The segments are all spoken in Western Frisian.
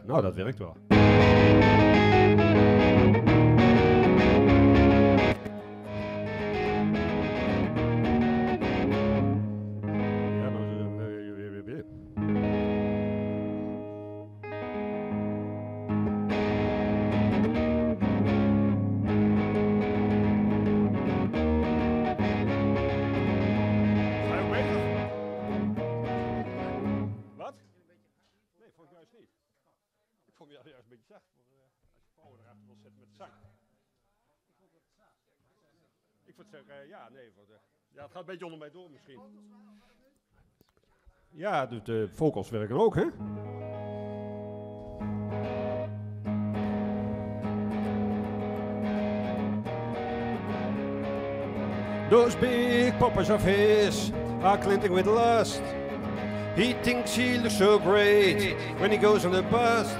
Nou, dat werkt wel. Ja, dan, Ga je ook bezig? Wat? Nee, vond ik juist niet. Ik vond hem juist een beetje zacht. Voor, als je power erachter wil zetten met zang. Ik vond zeggen, ja, nee. Voor de, ja, het gaat een beetje onder mij door misschien. Ja, dus de vocals werken ook, hè? Those big poppers of his are glinting with lust. He thinks he looks so great when he goes on the bust.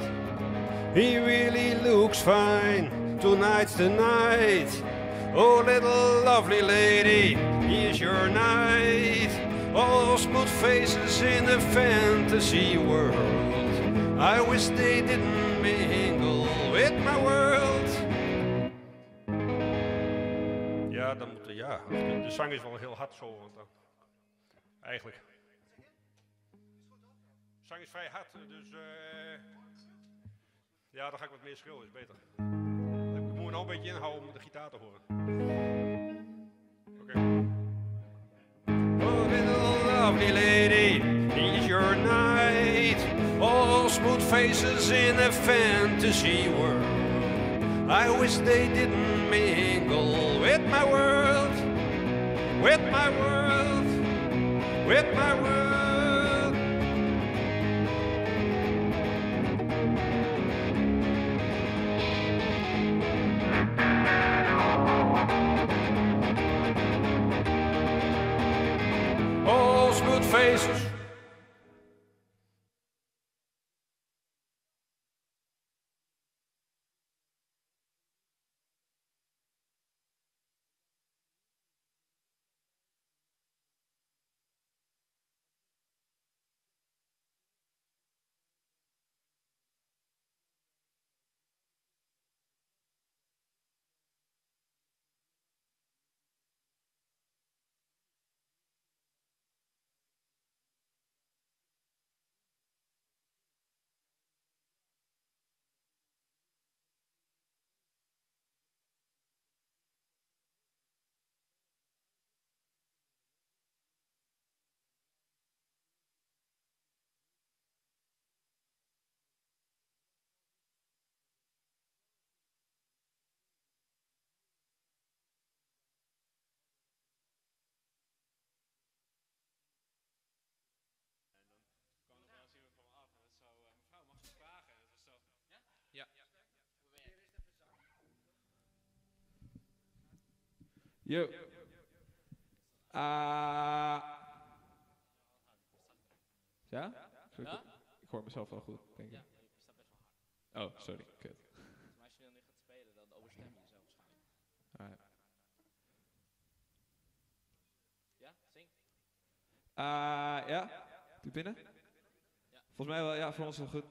He really looks fine. Tonight's the night. Oh, little lovely lady, here's your night. All smooth faces in a fantasy world. I wish they didn't mingle with my world. Ja, dan moet, ja, de zang is wel heel hard zo, want dan, eigenlijk. De zang is vrij hard, dus ja, dan ga ik wat meer schreeuwen, is beter. Ik moet me nou een beetje inhouden om de gitaar te horen. Oké. Oh, little lovely lady, here's your night. All smooth faces in a fantasy world. I wish they didn't mingle with my world, with my world, with my world. All smooth faces. Yo. Ah. Ja? Sorry, Ja? Ik hoor mezelf wel goed, denk ik. Ja, je staat best wel hard. Oh, sorry. Kut. Maar als je dan nu gaat spelen, dan overstem je jezelf waarschijnlijk. Ah, ja. Ja, zing. Ah, ja? Doe binnen? Ja. Volgens mij wel, ja, voor ons wel goed.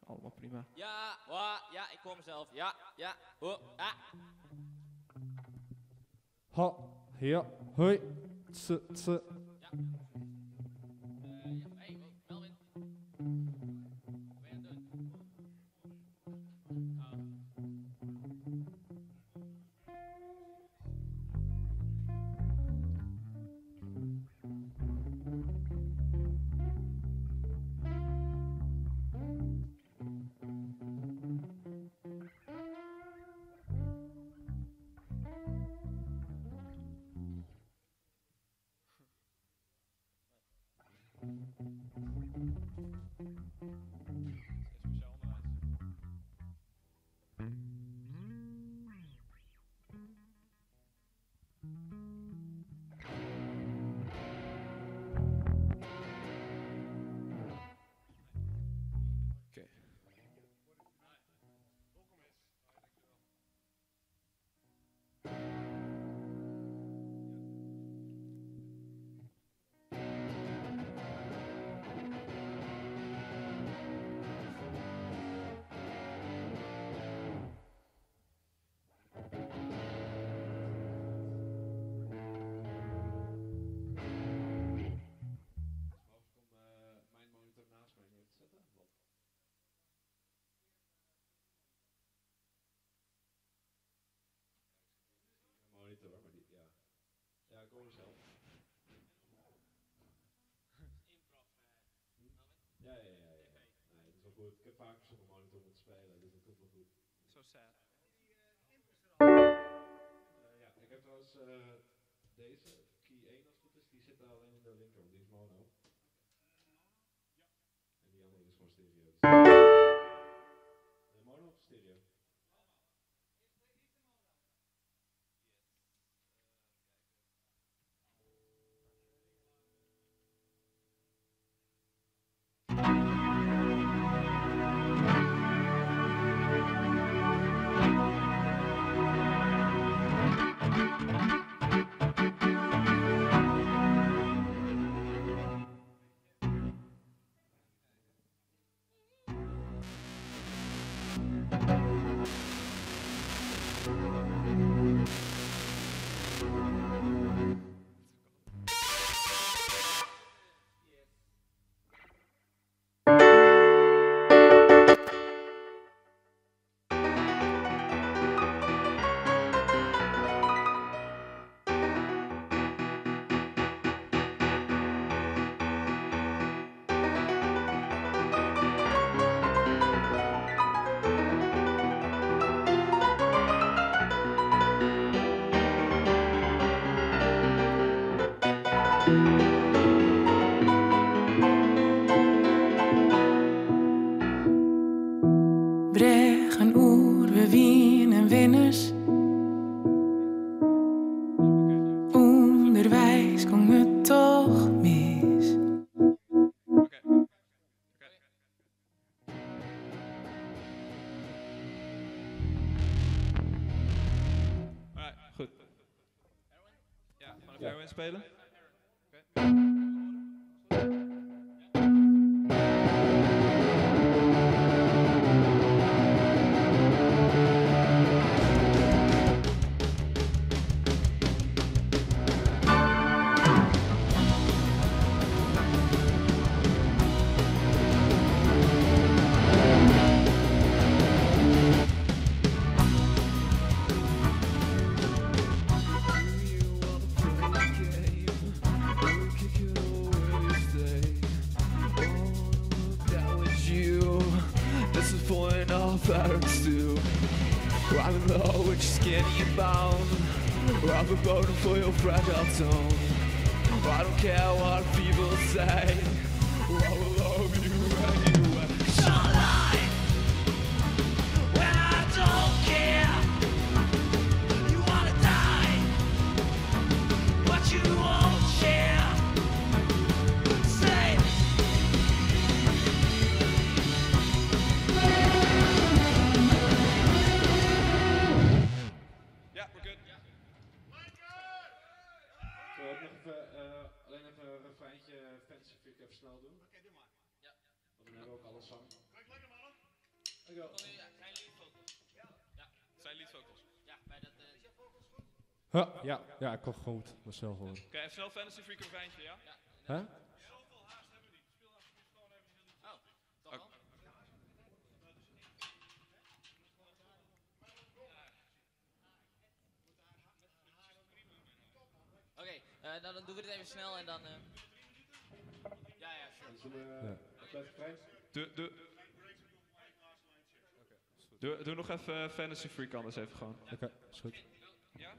Allemaal prima. Ja, wa, ja, ik hoor mezelf. Ja, ja, ho, ah. Ha, ja, hoi, tse, tse. Ja. Ja, hey, oh, Melvin. Wat ben je aan het doen? Oh. kom eens helpen. Ja, ja, ja, ja. Nee, dat is wel goed. Ik heb vaker zonder monitor moeten spelen, dus dat komt wel goed. So sad. Ja, ik heb trouwens deze, key 1 als het goed is, die zit daar alleen in de linker, want die is mono. En die andere is gewoon stereo. Dus mono of stereo? Brêgen oer, we wienen winners. Underweis gong it toch mis. Alright, goed. Ja, gaan we Erwin spelen? For your fragile tone. I don't care what people say. I will love you anyway. 'Cause you're alive when I don't care. You want to die, but you won't share. Say. Yeah, we're good. Zullen we ook nog even, alleen even een refreintje Fantasy Freak even snel doen? Oké, doe maar. Ja. Want dan hebben we ook alle zang. Kijk lekker, mannen. Dankjewel. Ja, zijn lead vocals. Ja. Ja. Zijn lead vocals. Ja, bij dat, Huh, ja, ja, ik kon goed mezelf horen. Oké, even snel Fantasy Freak refreintje, ja? Ja. Hè? Oh, toch wel? Oké, nou dan doen we dit even snel en dan... Ja, ja, sure. Dus dan, Ja. het refrein. Doe nog even Fantasy Freak anders even gewoon. Oké, is goed. Ja?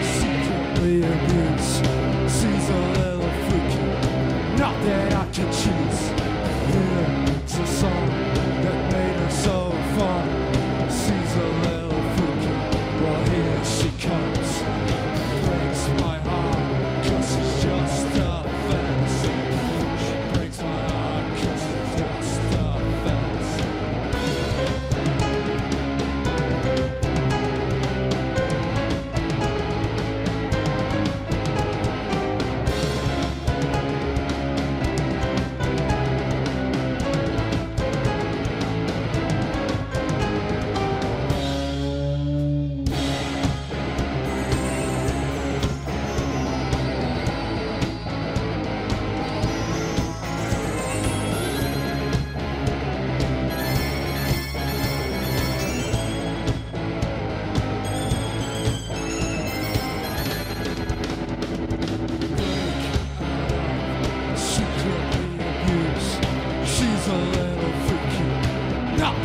Secretly abuse. She's a little freaky, not that I can choose. Here's a song that made her so fun.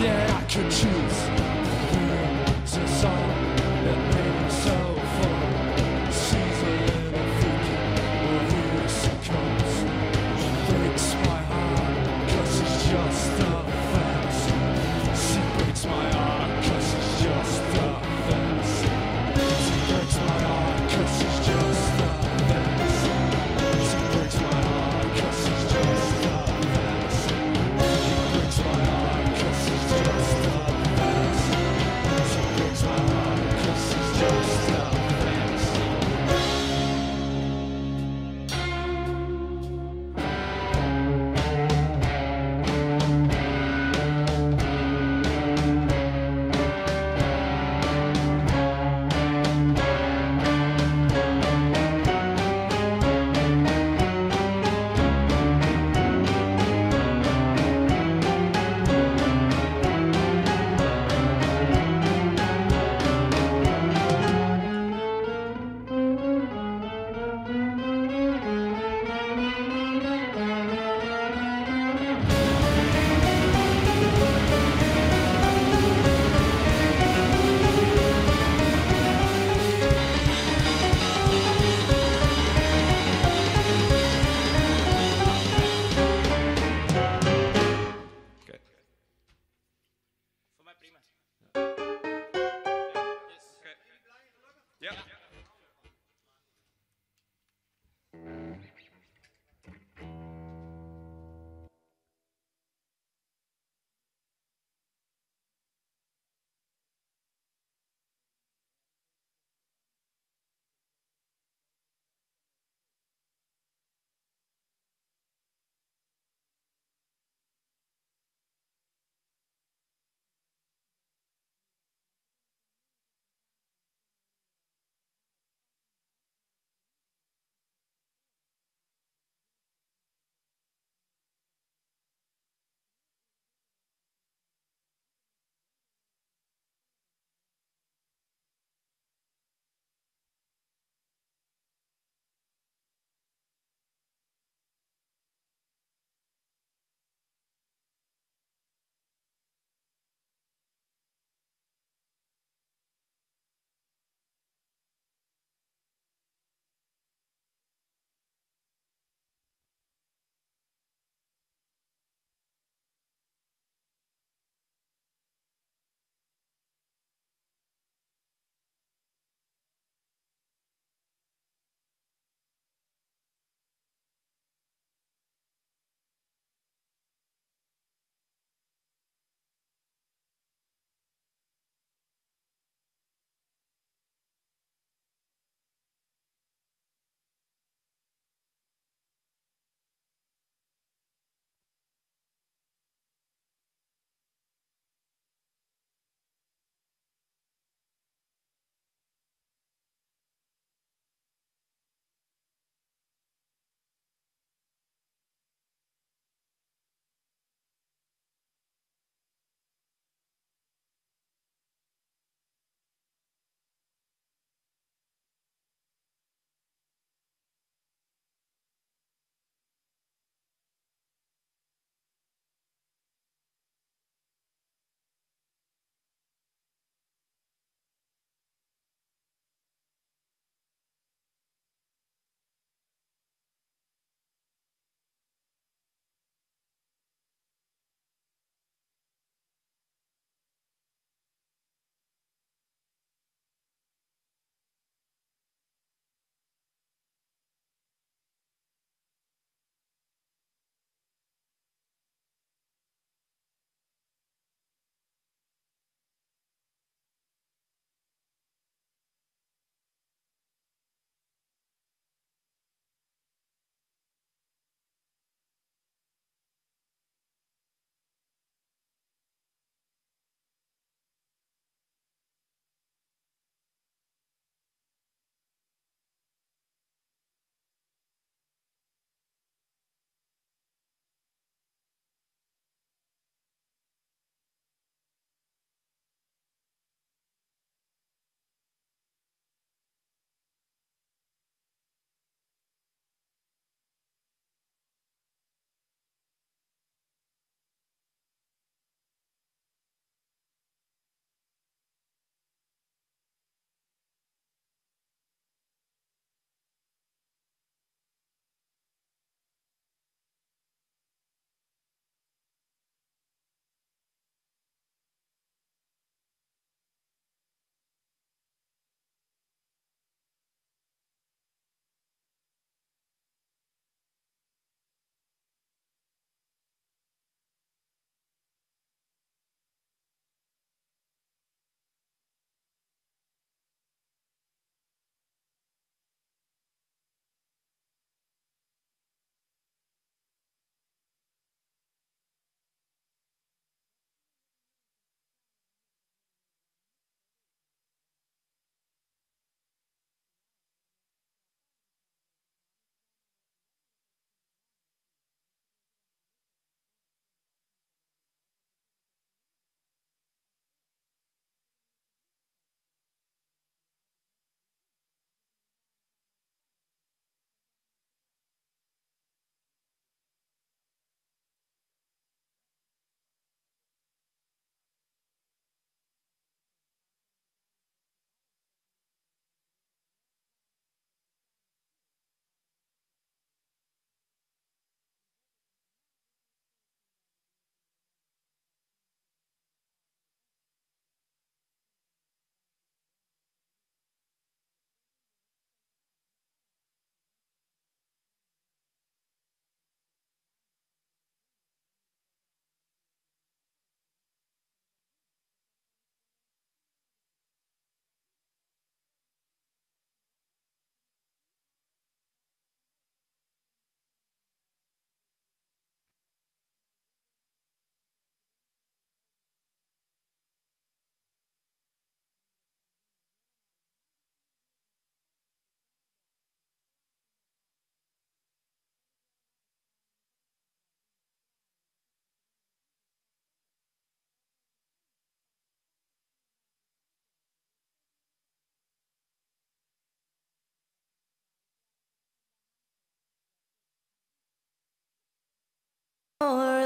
that I could choose. Here's a song that made it so fun. She's a little freaky, well here she comes. She breaks my heart, 'cause she's just a fantasy. She breaks my heart, 'cause she's just a fantasy. She breaks my heart, 'cause she's just a fantasy. She breaks my heart, 'cause she's just a fantasy. She breaks my heart, 'cause she's just a fantasy.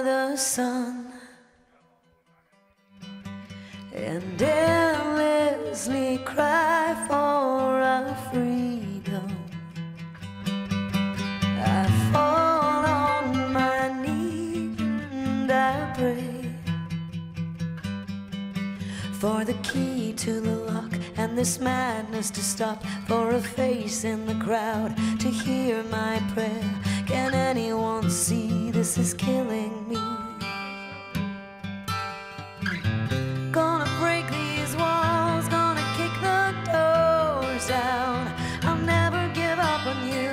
the sun and endlessly cry for our freedom. I fall on my knees and I pray for the key to the lock and this madness to stop, for a face in the crowd to hear my prayer. Can anyone see this is killing me? Gonna break these walls, gonna kick the doors down. I'll never give up on you.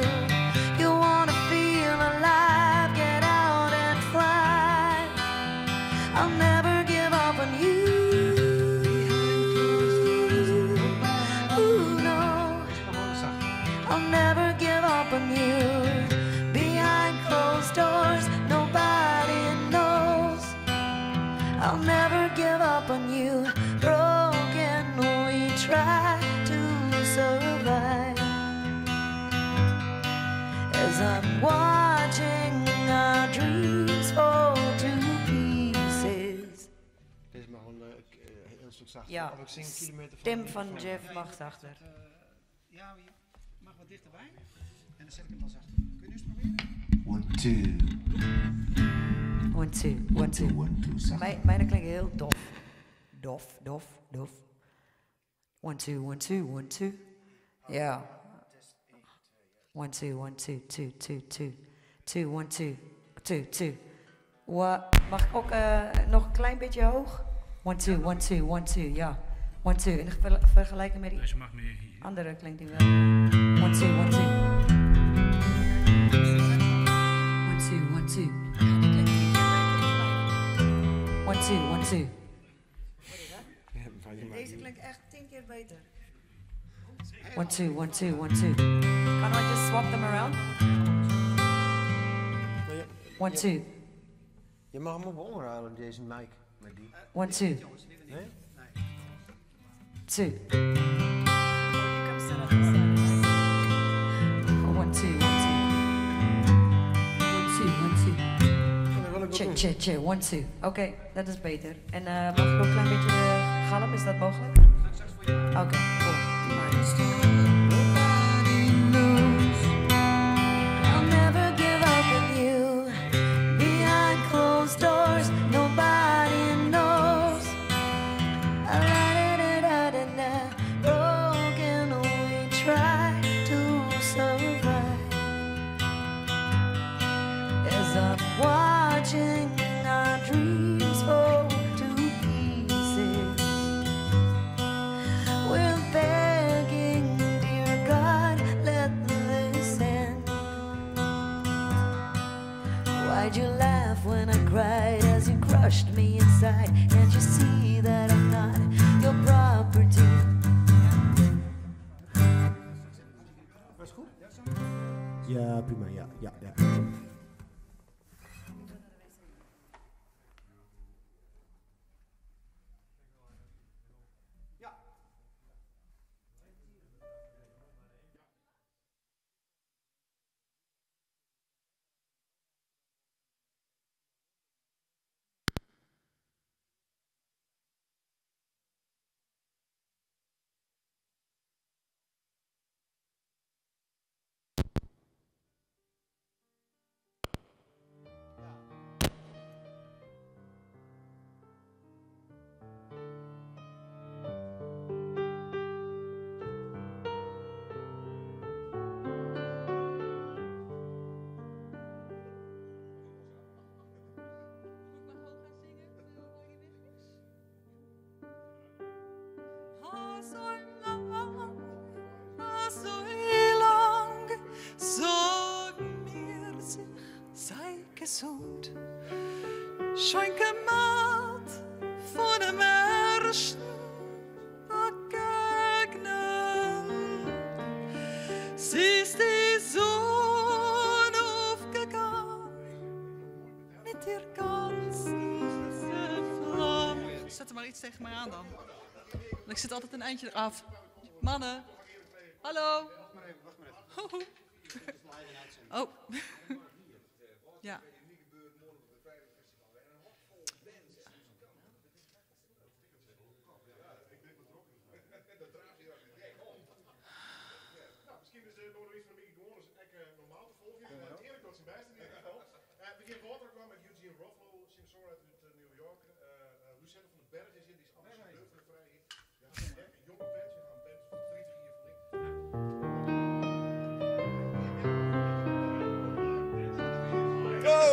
You wanna feel alive, get out and fly. I'll never give up on you. Ooh, no. I'll never give up on you. Behind closed doors, nobody knows. I'll never give up on you. Broken, we try to survive. As I'm watching our dreams fall to pieces. Deze mag wel een heel stuk zachter. Ja, Of ik zing kilometer van stem de van microfoon. Jeff mag zachter. Ja, je mag wat dichterbij. En dan zet ik hem dan zachter. Kun je nu eens proberen? 1, 2. 1, 2, 1, 2. 1, 2, zachter. Mijne klinkt heel dof. Dof, dof, dof. 1, 2, 1, 2, 1, 2. Ja. 1, 2, 1, 2, 2, 2, 2. 2, 1, 2, 2, 2. Mag ik ook nog een klein beetje hoog? 1, 2, 1, 2, 1, 2, ja. 1, 2. In vergelijking met die Deze mag meer hier. andere klinkt die wel. 1, 2, 1, 2. 1, 2, 1, 2. Ja, die klinkt 3 keer beter. 1, 2, 1, 2. Deze klinkt echt 10 keer beter. 1, 2, 1, 2, 1, 2. Can I just swap them around? 1, 2. Je mag hem ook omruilen, deze mic. Met die. 1, 2. Nee? 2. 1, 2, 1, 2. 1, 2, 1, 2. Check, check, check. 1, 2. Oké, dat is beter. En mag ik ook een klein beetje galm? Is dat mogelijk? Oké, cool. Nice. I'll never give up on you. Behind closed doors, nobody knows. La-da-da-da-da-da. Broken, we try to survive. As I'm watching our dreams fall to pieces, we're begging, dear God, let this end. Why'd you laugh when I cried as you crushed me inside? Can't you see that I'm not your property? Was goed? Ja, prima. Ja, ja, ja. Gesund. Schon gemacht von dem ersten Begegnen. Sie ist die Sonne aufgegangen mit ihr ganzen Flamme. Zet er maar iets tegen mij aan dan. Want ik zit altijd een eindje eraf. Mannen. Hallo. Wacht maar even, wacht maar even. Oh. Ja.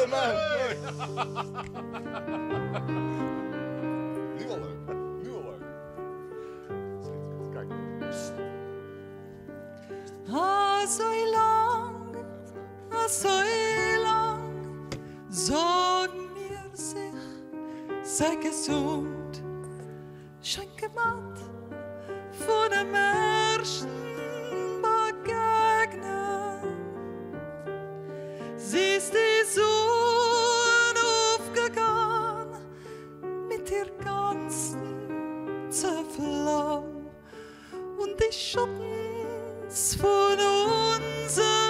Oh man. Nu al leuk. Nu al leuk. Schiet, kijk. Azoy lang, azoy lang, zorg mir sich, sei gesund, schenke mat von dem ersten Begegnen. Sie ist die Sonne aufgegangen mit ihr ganzen Zerflamm und die Schattens von unser.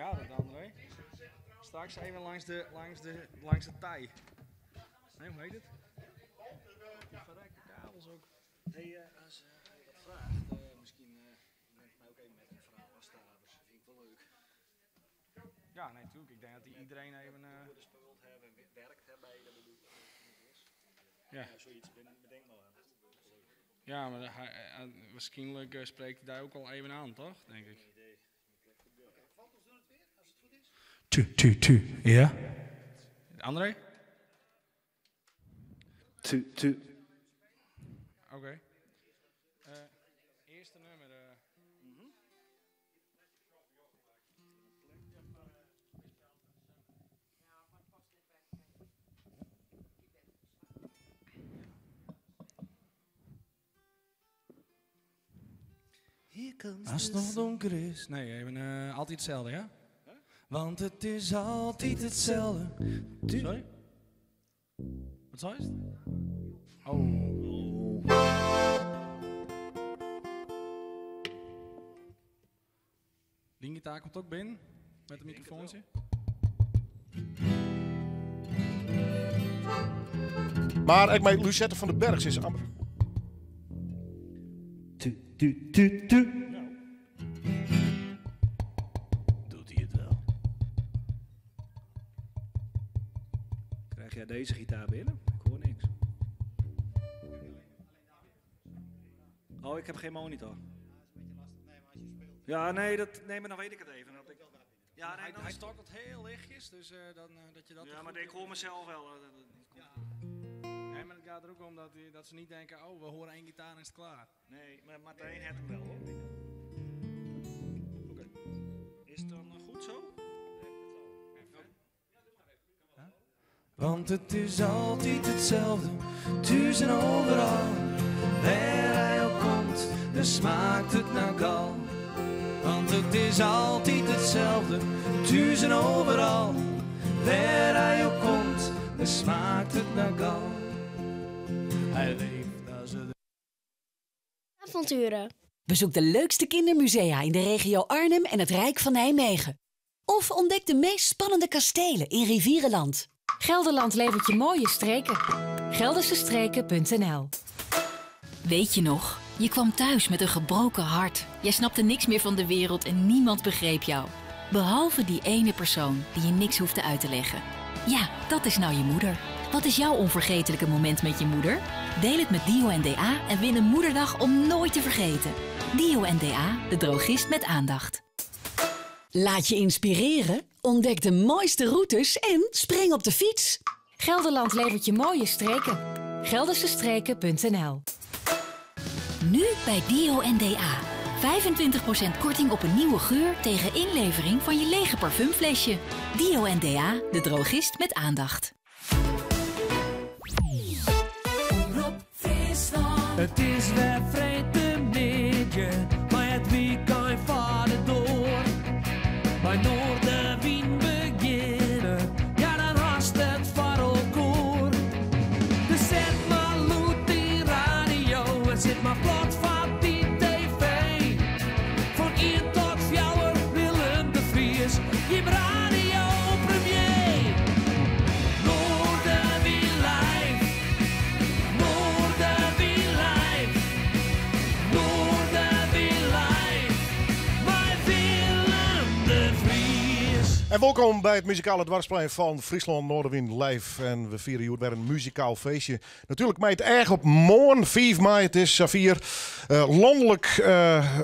Gaat het, André? Straks even langs de tij. Nee, hoe heet het? Die verrekte kabels ook. Hey, als je wat vraagt, misschien brengt mij ook even met een verhaal als Stavers. Dat vind ik wel leuk. Ja, nee, tuurlijk. Ik denk dat die iedereen even, Hoe de speelt hebben en werkt hè, bij de bedoel, is. Ja. Ja, zoiets, bedenk maar aan. Leuk. Ja, maar hij waarschijnlijk spreekt hij daar ook al even aan, toch? Denk ik. Tu, tu, tu. Ja? André? Tu, tu. Oké. Eerste nummer. As it noch donker is. Nee, even eh, altyd itselde, ja? Want it is altyd itselde. Sorry? Wat seist? Oh. Dyn gitaar komt ek binnen met in mikrofoantsje. Mar ek mei Lucette van den Berg is amper. Tu, tu, tu, tu. Doet hij het wel? Krijg jij deze gitaar binnen? Ik hoor niks. Oh, ik heb geen monitor. Ja, nee, dat, nee, maar dan weet ik het even. Dat ik, ja, nee, hij dan hij is- stokt het heel lichtjes, dus eh, dan, eh, dat je dat. Ja, er maar goed ik hoor mezelf wel. Dat komt. Nee, maar het gaat er ook om dat, dat ze niet denken, oh, we horen één gitaar en is het klaar. Nee, maar Martijn heeft hem wel hoor. Oké. Is het dan goed zo? Want het is altijd hetzelfde, thuis en overal. Waar hij ook komt, daar smaakt het naar gal. Want het is altijd hetzelfde, thuis en overal. Waar hij ook komt, daar smaakt het naar gal. Hij leeft als het Avonturen. Bezoek de leukste kindermusea in de regio Arnhem en het Rijk van Nijmegen. Of ontdek de meest spannende kastelen in Rivierenland. Gelderland levert je mooie streken. Geldersestreken.nl Weet je nog? Je kwam thuis met een gebroken hart. Jij snapte niks meer van de wereld en niemand begreep jou. Behalve die ene persoon die je niks hoefde uit te leggen. Ja, dat is nou je moeder. Wat is jouw onvergetelijke moment met je moeder? Deel het met Dio en DA en win een moederdag om nooit te vergeten. Dio en DA, de drogist met aandacht. Laat je inspireren, ontdek de mooiste routes en spring op de fiets. Gelderland levert je mooie streken. Geldersestreken.nl Nu bij Dio en DA. 25% korting op een nieuwe geur tegen inlevering van je lege parfumflesje. Dio en DA, de drogist met aandacht. Het is weer freedtemiddei, mar it weekend foar de doar. By Noardewyn begjinne, ja dan hast it foar elkoar. Dus set mar lûd dyn radio en sit mar plat foar dyn tv. Fan ien tot fjouwer Willem de Vries, jim radio premier. Noardewyn live. Noardewyn live, Noardewyn live, mei Willem de Vries. En welkom bij het muzikale dwarsplein van Fryslân Noardewyn Live. En we fiere hjoed wer in muzikaal feestje. Natuerlik mei it each op moarn, 5 maaie, it is safier. Lanlik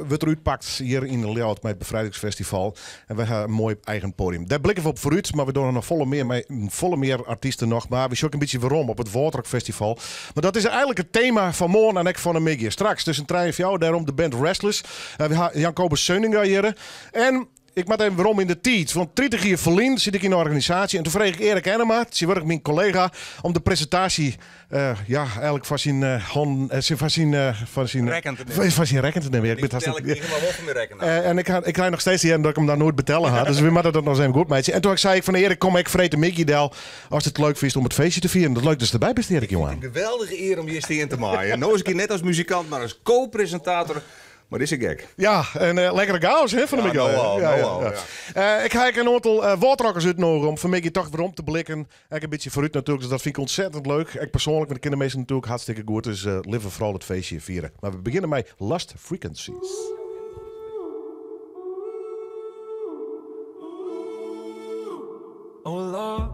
wurdt der útpakt hjir yn Ljouwert mei it Befrijdingsfestival. En wy ha in moai eigen poadium. Dêr blikke we op foarút, mar we dogge noch folle mear mei folle mear artysten noch. Mar we sjogge in bytsje werom op it Wâldrock Festival. Mar dat is eigenlik it tema fan moarn en ek fan 'e middei. Straks tusken trije en fjouwer, dêrom de band Restless. We ha Jankobus Seuninga hjir. En ik moat even werom yn de tiid, want 30 jier ferlyn siet ik yn de organisaasje en doe frege ik Erik Ennema, tsjintwurdich myn kollega, om de presintaasje, ja, eigenlik foar syn hannen, fan syn Rekken te nimmen. Foar syn rekken te nimmen. Ja, ik Die bin vertel ik hartstikke- niet, mar wol foar myn rekken. En ik krij noch steeds te hearren dat ik him dan noait betelle ha. Dus we moatte dat noch ris even goed meitsje. En doe sei ik fan Erik, kom ek freedtemiddei del ast it leuk fynst om it feestje te fieren. Dat leuk datst derby bist, Erik, jongen. Een geweldige eer om hjir stean te meien. No is ik net as muzikant, mar as co-presintator. Mar dit is gek. Ja, en lekkere chaos hè, fan de Ja, middei. no al, Ja, no ja, al, ja. ja. Ik ha ek in oantal Wâldrockers útnûge om fan 'e middei toch werom te blikken. Ek in bytsje foarút natuerlik, dus dat fyn ik ontzettend leuk. Ek persoanlik, want ik ken de minsken natuerlik hartstikke goed. Dus litte we foaral it feestje fiere. Mar we begjinne mei Lost Frequencies. Oh Lord,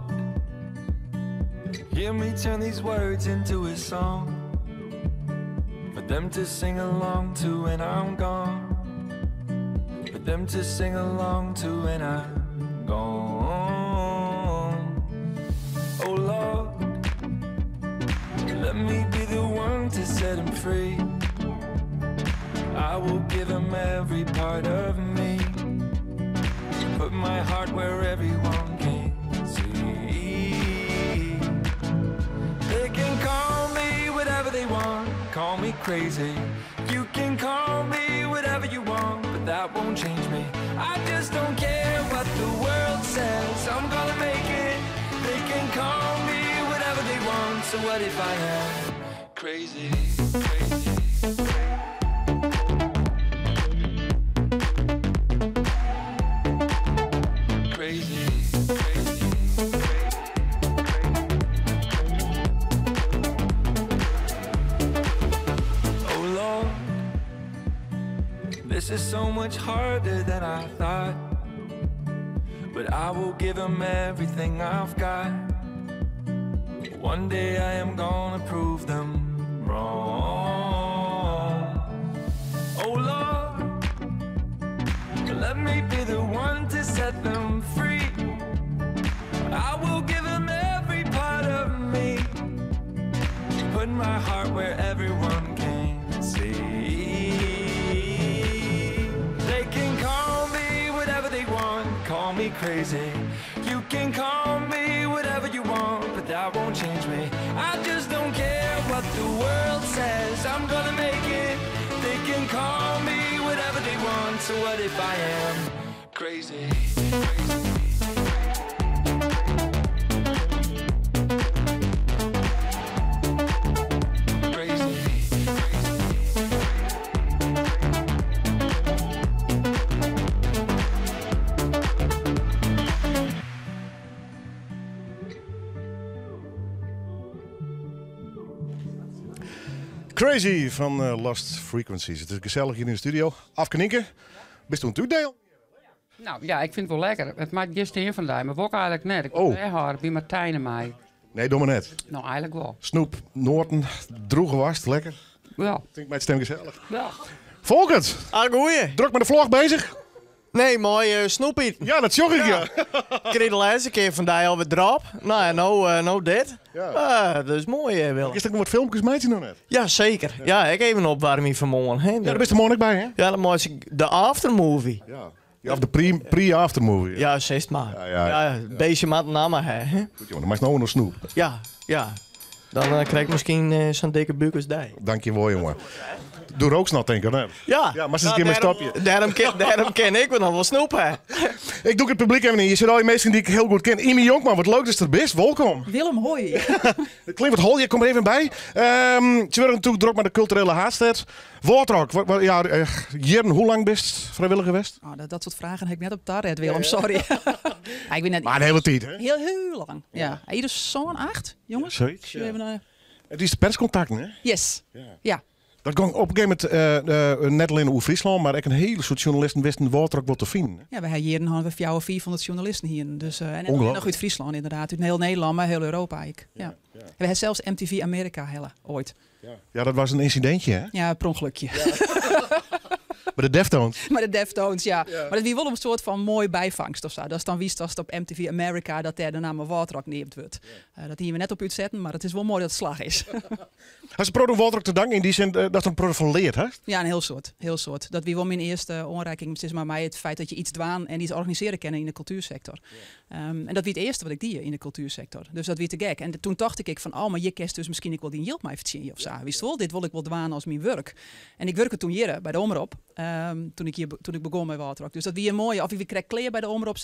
hear me turn these words into a song for them to sing along to when I'm gone. For them to sing along to when I'm gone. Oh Lord, let me be the one to set him free. I will give him every part of me. Put my heart where everyone can see. They can call me whatever they want, call me crazy. You can call me whatever you want. that won't change me. I just don't care what the world says. I'm gonna make it. They can call me whatever they want. So what if I am crazy? Crazy. Oh Lord, this is so much harder than I thought. But I will give 'em everything I've got. One day I am gonna prove them wrong. Oh Lord, let me be the one to set them free. I will give 'em every part of me. Put my heart where everyone can see. They can call me whatever they want, call me crazy. You can call me whatever you want, but that won't change me. I just don't care what the world says. I'm gonna make it. They can call me whatever they want. So what if I am crazy? Crazy. Crazy fan eh, Lost Frequencies. It is gesellich hjir yn de studio. Afke Nynke, bist oan it útdielen? Nou ja, ik fyn it wol lekker. It moat gjin stean fan dy, mar wol ik eigenlik net. Ik Oh. wol hâlde by Martijn en my. Nee, doe mar net. Nou, eigenlik wol. Snoep, noaten, drûge woarst, lekker. Ja. Tink mei it stim gesellich. Ja. Folkert! Ah, goeie. Drok mei de vlog bezich? Nee, mei snoep iten. Ja, dat sjoch ik, ja. Ik kreeg de laatste keer van die alweer drop. Nou ja, nou, nou dit. Ja. Ah, dat is mooi, Willem. Is er nog wat filmpjes meitsje noch net? Ja, zeker. Ja, ik even opwarming vanmorgen. Hè. Ja, daar bist der moarn ek by, hè? Ja, dan maak ik de aftermovie. Ja. Ja, of de pre-aftermovie. Ja, zeg maar. Ja, ja. Ja, een beetje met namen, hè. Goed, jongen, dan maak je nou nog snoep. Ja, ja. Dan krijg ik misschien zo'n dikke buik als die. Dank je wel, jongen. Doe rooksnat, denk ik, hè? Ja. Ja, maar ze een keer Nou, mijn stapje. Daarom ken ik wel nog wel snoep, hè. Ik doe het publiek even in. Je zit al die mensen die ik heel goed ken. Imy Jonkman, wat leuk dat je er bent. Welkom. Willem, hoi. Het klinkt wat hol, je komt er even bij. Ze worden natuurlijk druk met de culturele haatstad. Wâldrock, ja, Jern, hoe lang bist vrijwilliger geweest? Oh, dat soort vragen heb ik net op Tarret, Willem, sorry. Ja, ik ben net Maar een hele tijd, hè? Heel, heel lang, ja. Ieder zo'n 8, jongens. Ja, zoiets, Zullen we ja. even naar- Het is de perscontact, hè? Yes. Ja. Ja. Dat ging op een gegeven moment net alleen over Friesland, maar ook een hele soort journalisten wisten Wâldrock wat te vinden. Ja, we hebben hier een halve of 400 journalisten hier. Dus en Ongelooflijk. nog uit Friesland inderdaad, uit heel Nederland, maar heel Europa. Ik. Ja. We hebben zelfs MTV Amerika helle, ooit. Ja, dat was een incidentje, hè? Ja, per ongelukje. Bij de Deftones. Maar de Deftones, ja. Maar dat wie wel een soort van mooi bijvangst of zo. Dat is dan wie het op MTV America dat daar de naam Wâldrock neemt wordt. Dat hier we net op uitzetten, maar het is wel mooi dat het slag is. Has de Proto Wâldrock te danken in die zin dat er een proto van leert, hè? Ja, een heel soort. Heel soort. Dat wie wel mijn eerste aanreiking is, maar mij het feit dat je iets dwaan en iets organiseren kennen in de cultuursector. En dat wie het eerste wat ik die in de cultuursector. Dus dat wie te gek. En toen dacht ik van, oh, maar je kerst dus misschien ik wel die yield mij verdienen of zo. Wist wel, dit wil ik wel dwaan als mijn werk. En ik werkte toen hier bij de Omrop, toen ik begon met Wâldrock. Dus dat wie een mooie, of ik kreeg kleren bij de Omrop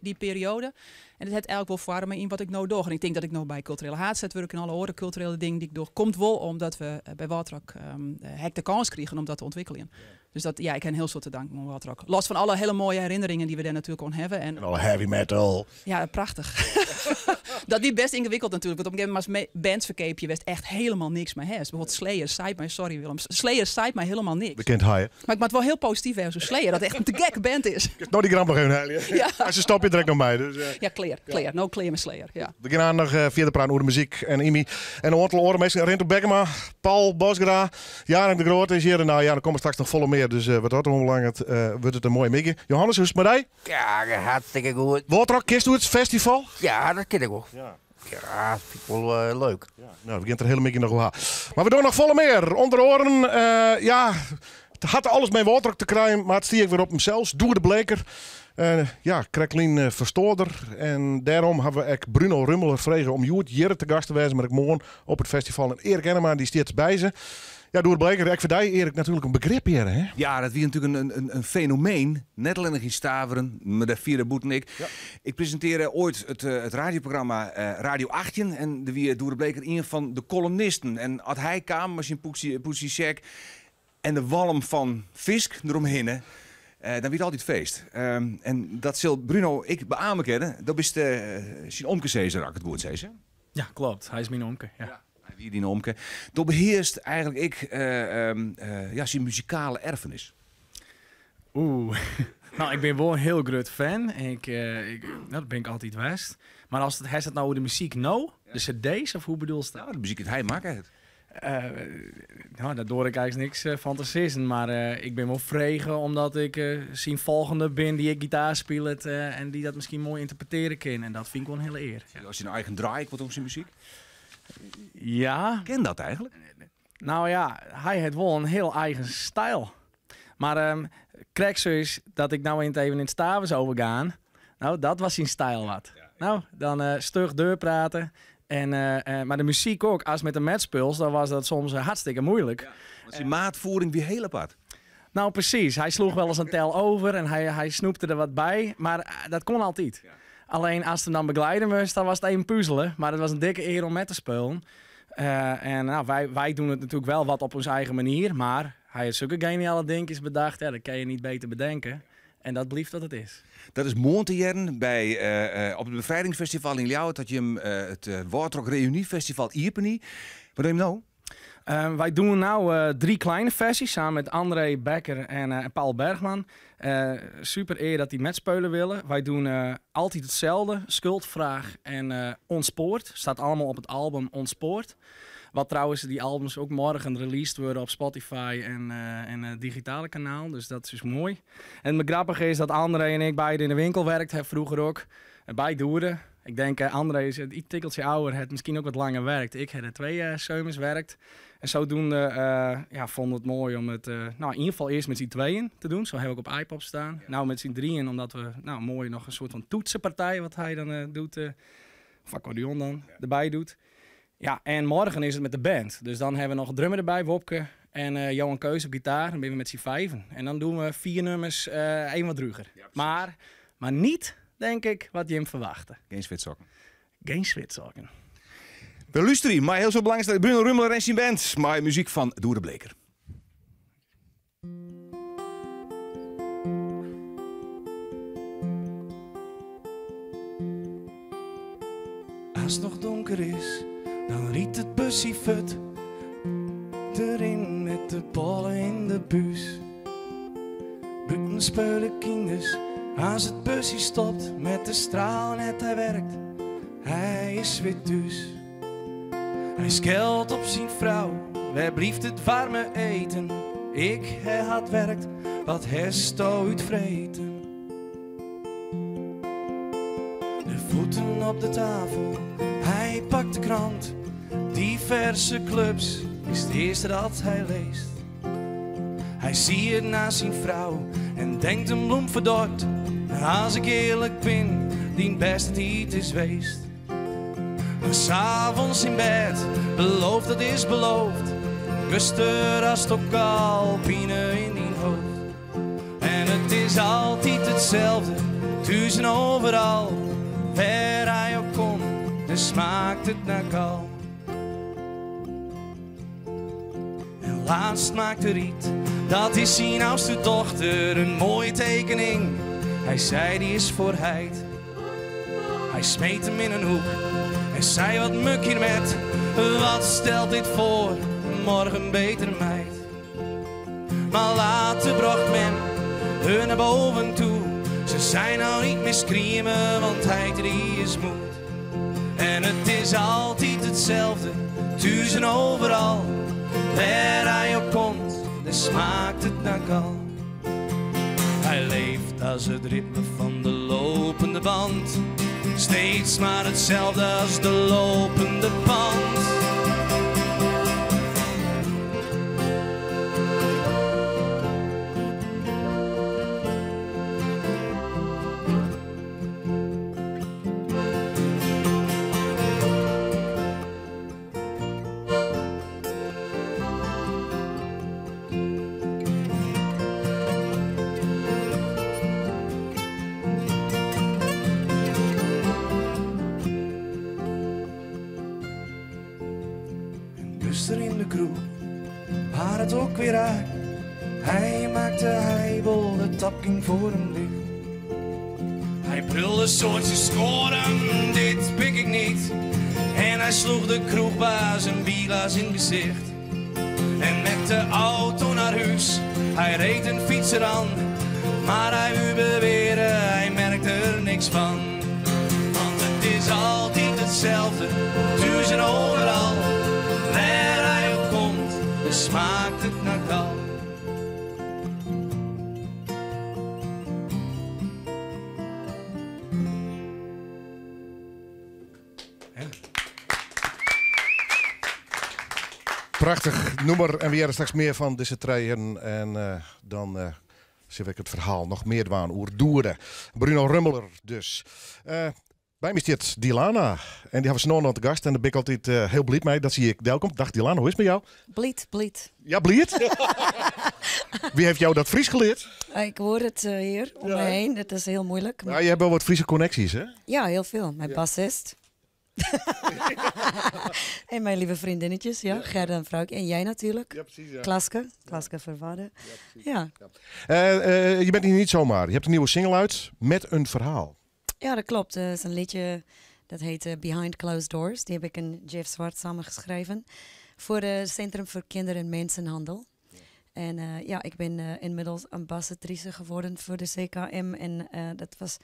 die periode. En dat het eigenlijk wel voor me in wat ik nou doe. En ik denk dat ik nou bij culturele haatstad werk en alle andere culturele dingen die ik doe, komt wel omdat we bij Wâldrock hek de kans kregen om dat te ontwikkelen. Dus dat, ja, ik heb een heel soort te danken aan Wâldrock. Los van alle hele mooie herinneringen die we daar natuurlijk aan hebben. En, en alle heavy metal. Ja, prachtig. Dat die best ingewikkeld natuurlijk. Want op een gegeven moment bands verkeep je best echt helemaal niks meer. Hè. Bijvoorbeeld Slayer zei mij, sorry Willem, Slayer zei mij helemaal niks. Bekend haaien. Maar ik maak het wel heel positief hè, zo Slayer, dat echt een te gek band is. Ik heb nou die gram nog even halen. Ja. Maar ze stop je direct nog bij. Dus. Ja, clear, clear. No clear met Slayer. Ja. We gaan nog verder praten over de muziek en Imy. En een aantal oren mensen. Rinto Bekkema, Paul Bosgra, Jaren de Groot is hier. En nou ja, er komen straks nog volle meer. Dus wat dat onbelangrijk, wordt het een mooie middag. Johannes, hoe is het met jou? Ja, hartstikke goed. Wâldrock, Kist het festival? Ja, dat ken ik wel. Ja. Ja, dat vind ik wel leuk. Ja. Nou, we beginnen er hele middag nog wel aan. Maar we doen nog volle meer. Onder oren, ja, het had alles met Wâldrock te krijgen, maar het stier ik weer op hem zelfs. Doe de Bleker. Ja, Kreklien Verstoorder. En daarom hebben we ook Bruno Rummeler vregen om Joert Jirre te gast te wijzen, maar ik morgen op het festival. En Erik Ennema, die stiert bij ze. Ja, Doede Bleeker, ek foar dy, Erik, natuerlik in begrip hjir, hè? Ja, dat wie natuerlik in fenomeen. Net allinnich yn Staveren, mar dêr fierder bûten ek. Ik presintearre oait it radioprogramma Radio 18 en der wie Doede Bleeker ien fan de kolumnisten. En as hy kaam mei syn pûdsje sjek en de walm fan fisk deromhinne, dan wie it altyd feest. En dat sil Bruno ek beame kinne. Do bist syn omkesizzer, as ik it goed sis, hè? Ja, klopt. Hy is myn omke, ja. Hy wie dyn omke. Do behearst eigenlik ek ja, syn muzikale erfenis. Oeh, nou, ik bin wol in hiel grut fan. Ik, ik, nou, dat bin ik altyd west. Mar as it, hast it no oer de muzyk no? De cd's of hoe bedoelst dat? Nou, de muzyk dy't hy makke hat. Nou, dêr doar ik eigenlik niks fan te sizzen. Mar ik bin wol frege omdat ik syn folgjende bin dy't ek gitaar spilet en dy't dat miskien moai ynterpretearje kin. En dat fyn ik wol in hiele ear. Ja. As syn eigen draai ek wat om syn muzyk? Ja. Kin dat eigenlik? Nou ja, hy hat wol in hiel eigen styl. Mar krekt sa is dat ik no even yn it Stavers overgaan. Nou, dat was syn styl wat. Nou, dan stug deurpraten. En, mar de muzyk ek. Ast mei him metspilest, dan was dat soms hartstikke moeilik. Ja, want syn maatvoering wie hiel apart. Nou, presys. Hy sloech wolris in tel over en hy snoepte der wat by. Mar dat koe altyd. Allinnich ast him dan begeliede moast, dan was it even puzelen. Mar it was in dikke ear om mei te spyljen. En nou, wy dogge it natuerlik wol wat op ús eigen manier. Mar hy hat sokke geniale dinkjes betocht. Ja, dat kinne je net better betinke. En dat bliuwt wat it is. Dat is moarn te hearren op it Befrijdingsfestival yn Ljouwert. Dat jim it Wâldrock Reuniefestival iepenje. Wat dogge jim no? Wy dogge no drie kleine versies samen met André Becker en Paul Bergman. Super ear dat dy metspylje wolle. Wy dogge altyd itselde. Skuldfraach en Ontspoord. Stiet allegear op it album Ontspoord. Wat trouwens dy albums ek moarn released wurde op Spotify en digitale kanaal. Dus dat is moai. En it grappige is dat André en ik beide yn de winkel werkt ha froeger ek. By Doede. Ik tink André is in tikkeltsje âlder, hat miskien ek wat langer werkt. Ik ha der twa simers werkt. En sadoende ja, fûn it moai om it nou, yn ieder gefal earst mei syn twaën te dwaan. Sa ha ik op iPod stean. No mei syn drieën, omdat we nou, moai noch in soarte fan toetsepartij, wat hy dan docht, of akkoardeon dan, derby docht. Ja, en moarn is it mei de band. Dus dan ha we noch in drummer derby, Wopke. En Johan Keus op gitaar. Dan binne we mei syn fiven. En dan dogge we fiif nûmers even wat drûger. Mar net, tink ik, wat jim ferwachtsje. Gjin switsokken. Gjin switsokken. We lústerje mei hiel soad belangstelling Bruno Rummler en syn band mei muzyk fan Doede Bleeker. As it noch donker is, dan rydt it busje fuort. Deryn mei de bôle yn de bus. Bûten spylje kinders, as it busje stopt mei de straal net hy werkt, hy is wer thús. Hy skeldt op syn frou, wêr bliuwt it waarme iten? Ik ha hard werkt, wat hasto útfreten? De fuotten op de tafel, hy pakt de krant. Diverse clubs is it earste dat hy lêst. Hy sjocht nei syn frou en tinkt in blom ferdord. As ik earlik bin, dyn bêste tiid is west. Mar 's avonds yn bêd, beloofd dat is beloofd. Guster hast ek al pine yn dyn hoofd. En it is altyd itselde, thús en oeral. Wêr hy ek komt, dêr smaakt it nei kal. En lêst makke Riet, dat is syn âldste dochter, in moaie tekening. Hy sei dy is foar heit. Hy smiet him yn in hoek en sei wat muk hjir mei. Wat stelt dit foar? Moarn better meid. Mar letter brocht mem har nei boppen ta. Se sei no net mear skrieme, want heit dy is moe. En it is altyd itselde, thús en oeral. Wêr hy ek komt, dêr smaakt it nei kal. Hy leeft as it ritme fan de lopende band. Steeds mar itselde as de lopende band. het ook weer raak. Hij maakte heibel, de tap ging voor hem dicht. Hij brulde soortjes scoren, dit pik ik niet. En hij sloeg de kroegbaas een bierglas in het gezicht. En met de auto naar huis, hij reed een fietser aan. Maar hij wou beweren, hij merkte er niks van. Want het is altijd hetzelfde, thuis en overal. Waar hij ook komt, smaakt het naar kal. Prachtig nummer. En we hebben straks meer van deze treien. En dan zie ik het verhaal nog meer dwaan oer Doeren. Bruno Rummeler dus. Bij me zit Dilana. En die hebben ze nog aan de gast. En daar ben ik altijd heel blij mee dat zie ik daar komt. Dag Dilana, hoe is het met jou? Bliet, bliet. Ja, bliet? Wie heeft jou dat Fries geleerd? Ik hoor het hier om me heen. Het is heel moeilijk. Ja, je hebt wel wat Friese connecties, hè? Ja, heel veel. Mijn bassist. En mijn lieve vriendinnetjes, ja. Gerda en Vrouwtje. En jij natuurlijk. Ja, precies, ja. Klaske, Klaske Verwaarde. Ja, precies. Je bent hier niet zomaar. Je hebt een nieuwe single uit met een verhaal. Ja, dat klopt. Het is een liedje dat heet Behind Closed Doors. Die heb ik en Jeff Zwart samengeschreven. Voor het Centrum voor Kinder- en Mensenhandel. En ik ben inmiddels ambassadrice geworden voor de CKM. En dat was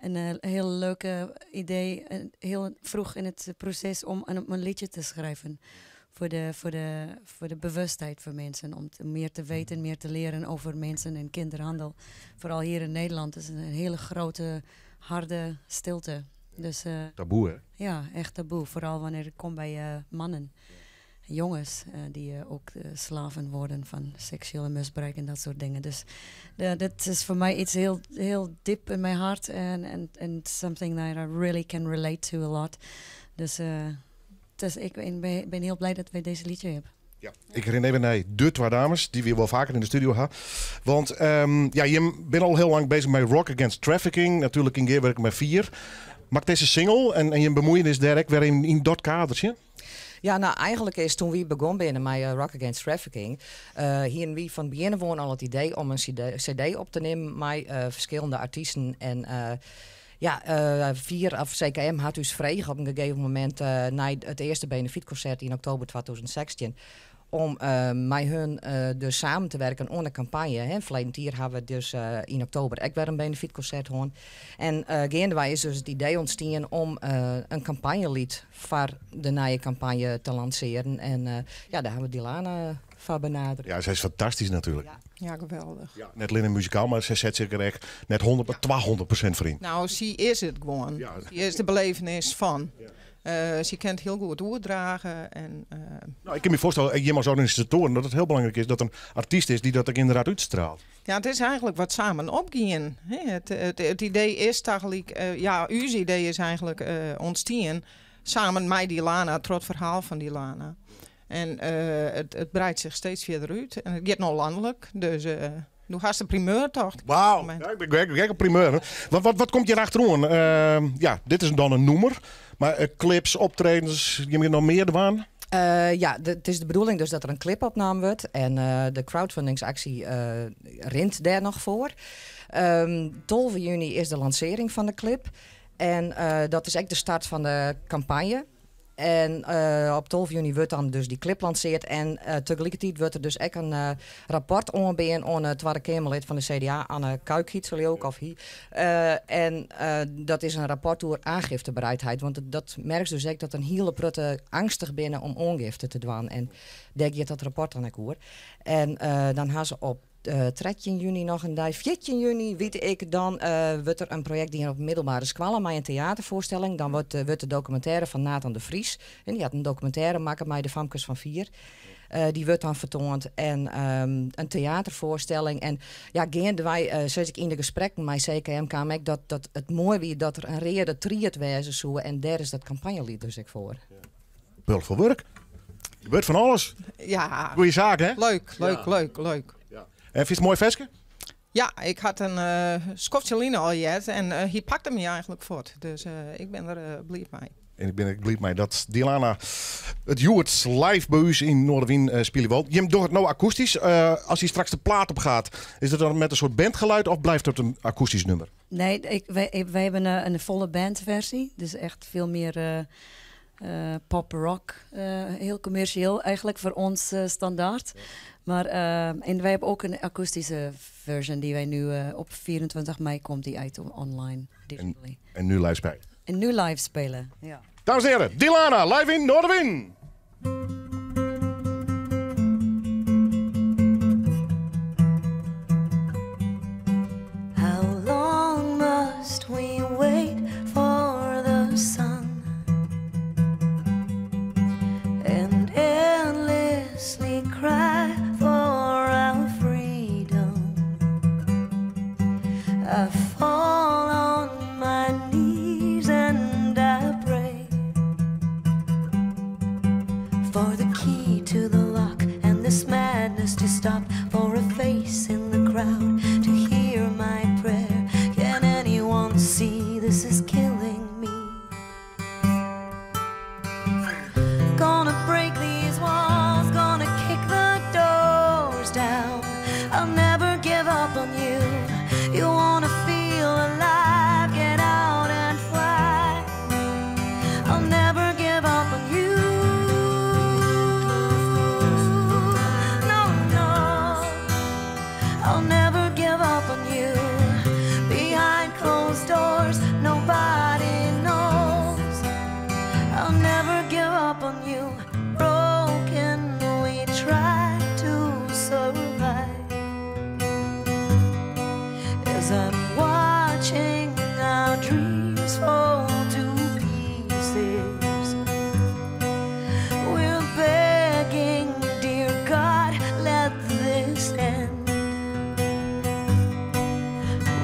een heel leuk idee, heel vroeg in het proces om een liedje te schrijven. Voor de bewustheid voor mensen. Om meer te weten, meer te leren over mensen en kinderhandel. Vooral hier in Nederland is het een hele grote, harde stilte. Dus taboe, hè? Ja, echt taboe. Vooral wanneer het komt bij mannen. Jongens die ook slaven worden van seksuele misbruik en dat soort dingen. Dus dat is voor mij iets heel, heel diep in mijn hart. En something that I really can relate to a lot. Dus ik ben heel blij dat wij deze liedje hebben. Ja, ik herinner even naar de twee dames die we wel vaker in de studio hebben. Want je bent al heel lang bezig met Rock Against Trafficking. Natuurlijk in gearwerk met 4. Maak deze single en je bemoeienis daar ook weer in dat kadertje? Ja, eigenlijk is toen we begonnen binnen met Rock Against Trafficking, hier en wie van het begin gewoon al het idee om een CD op te nemen met verschillende artiesten. En 4 of CKM had dus vrij op een gegeven moment na het eerste benefietconcert in oktober 2016 om met hun dus samen te werken aan een campagne. Hè. Verleden jaar hebben we dus in oktober ook weer een benefietconcert gehad. En gaandeweg is dus het idee ontstaan om een campagnelied voor de nieuwe campagne te lanceren. En daar hebben we Dilana voor benaderd. Ja, zij is fantastisch natuurlijk. Ja. Ja, geweldig. Ja, net alleen in muzikaal, maar zij zet zich er echt net 100, maar 200% voor in. Nou, zij is het gewoon. Zij is de belevenis van. Ze kent heel goed oordragen. En Ik kan me voorstellen, je als organisatoren, dat het heel belangrijk is dat een artiest is die dat ook inderdaad uitstraalt. Ja, het is eigenlijk wat samen opgaan. Hè? Het idee is eigenlijk, ja, uw idee is eigenlijk ontstaan samen met Dilana, het trots verhaal van Dilana. En het breidt zich steeds verder uit. En het gaat nog landelijk, dus nu gaat de primeur toch? Wauw, ja, ik ben gek op primeur. Hè. Wat komt hier achterom? Ja, dit is dan een noemer. Maar clips, optredens, je moet nog meer ervan? Ja, het is de bedoeling dus dat er een clip opgenomen wordt. En de crowdfundingsactie rint daar nog voor. 12 juni is de lancering van de clip. En dat is echt de start van de campagne. En op 12 juni wordt dan dus die clip lanceerd. En tegelijkertijd wordt er dus ook een rapport aanbeen aan het Tweede Kamerlid van de CDA, Anne Kuik, zal je ook, of hier. En dat is een rapport over aangiftebereidheid. Want dat merkt dus ook dat een hele prutte angstig binnen om aangifte te doen. En daar gaat dat rapport dan ook over. En dan gaan ze op 13 juni nog een dag. 14 juni, weet ik, dan wordt er een project die op middelbare squallen, maar een theatervoorstelling. Dan wordt de documentaire van Nathan de Vries. En die had een documentaire maken met de Famkes van 4. Die wordt dan vertoond. En een theatervoorstelling. En ja, gaandeweg zoals ik in de gesprekken met CKM kwam ik dat het mooi wie dat er een rede triet wezen zou. En daar is dat campagnelied dus ik voor. Ja. Bult voor werk. Gebeurt van alles. Ja. Goeie zaak, hè? Leuk, leuk, leuk, leuk. En vind je het mooi versje? Ja, ik had een uh, al jet en hij pakte me eigenlijk voort. Dus ik ben er blij mee. En ik bin ek bliid mei dat Dilana it hjoed live by ús yn Noardewyn eh, spylje wol. Jim dogge it no akoestysk. Eh, as hy straks de plaat op gaat, is dat dan met een soort bandgeluid of blijft het een akoestisch nummer? Nee, ik, wij, wij hebben een, een volle bandversie. Dus echt veel meer eh, eh, pop-rock. eh, heel commercieel eigenlijk voor ons eh, standaard. Maar, eh, en wij hebben ook een akoestische version die wij nu eh, op 24 mei komt die uit online. Digitally. En nu live spelen. En nu live spelen, ja. Dames en heren, Dilana live in Noardewyn. How long must we wait for the sun and endlessly cry for our freedom? I fall on my knees and I pray for the key to the lock and this madness to stop, for a face in the crowd to hear my prayer. Can anyone see this is killing me? Gonna break these walls, gonna kick the doors down. I'll never give up on you. You wanna feel alive, get out and fly. I'll never give up on you. No, no. I'll never give up on you. Behind closed doors, nobody knows. I'll never give up on you. Broken, we try to survive. As I'm watching our dreams fall to pieces, we're begging, dear God, let this end.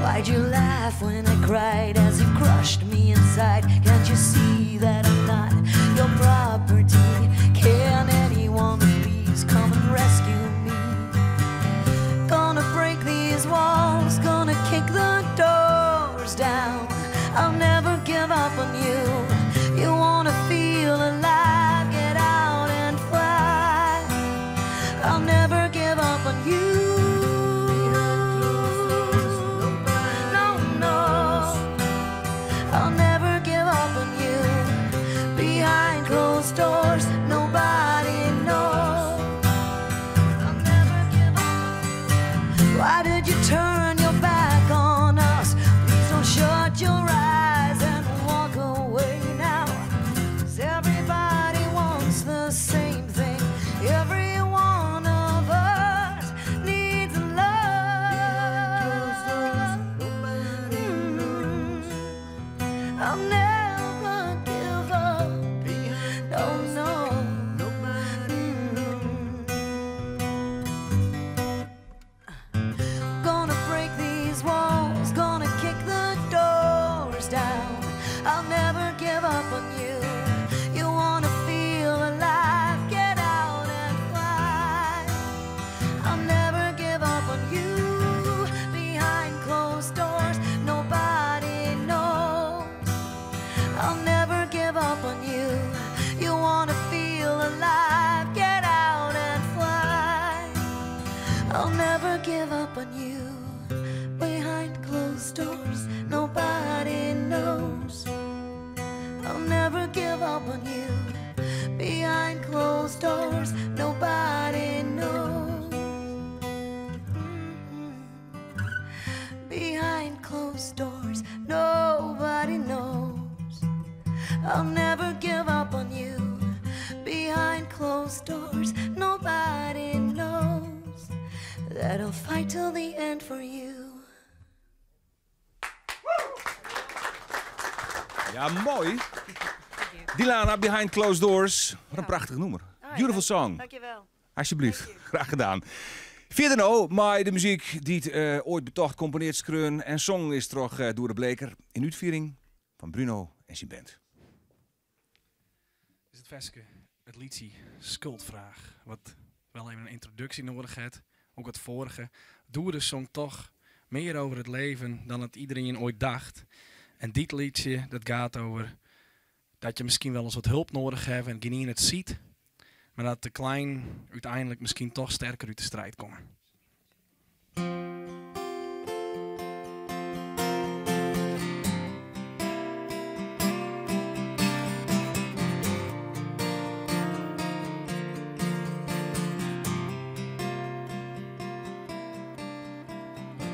Why'd you laugh when I cried as you crushed me inside? Can't you see that I'm not your property? Can anyone please come and rescue me? Gonna break these walls, gonna kick the doors down. I'll never give up on you. You wanna feel alive, get out and fly. I'll never give up on you. No, no. I'll never give up on you. Behind closed doors, nobody knows. I'll never give up. Why did you turn your back on us? Please don't shut your eyes and walk away now. 'Cause everybody wants the same thing. Every one of us needs love. Mm. I'll never give up. No, no. Mm. Gonna break these walls, gonna kick the doors down. I'll never give up on you. You wanna feel alive, get out and fly. I'll never give up on you. Behind closed doors, nobody knows. I'll never give up on you. You wanna feel alive, get out and fly. I'll never give up on you. Behind closed doors, nobody knows. I'll never give up on you. Behind closed doors, nobody knows. Mm-hmm. Behind closed doors, nobody knows. I'll never give up on you. Behind closed doors, nobody knows that I'll fight till the end for you. Ja, mooi. Dilana, Behind Closed Doors. Wat een prachtig nummer. Beautiful song. Dankjewel. Alsjeblieft, graag gedaan. Verder nou, maar de muziek die het eh, ooit betocht, componeert, skreun en song is terug eh, door de Bleker. In uitviering van Bruno en zijn band. Is het verske, het liedje Schuldvraag, wat wel even een introductie nodig heeft. Ook het vorige. Doeren zong toch meer over het leven dan het iedereen ooit dacht. En dit liedje, dat gaat over Dat je miskien wolris wat help nedich hawwe en gjinien it sjocht. Mar dat de kleinen úteinlik miskien dochs sterker út de striid komme.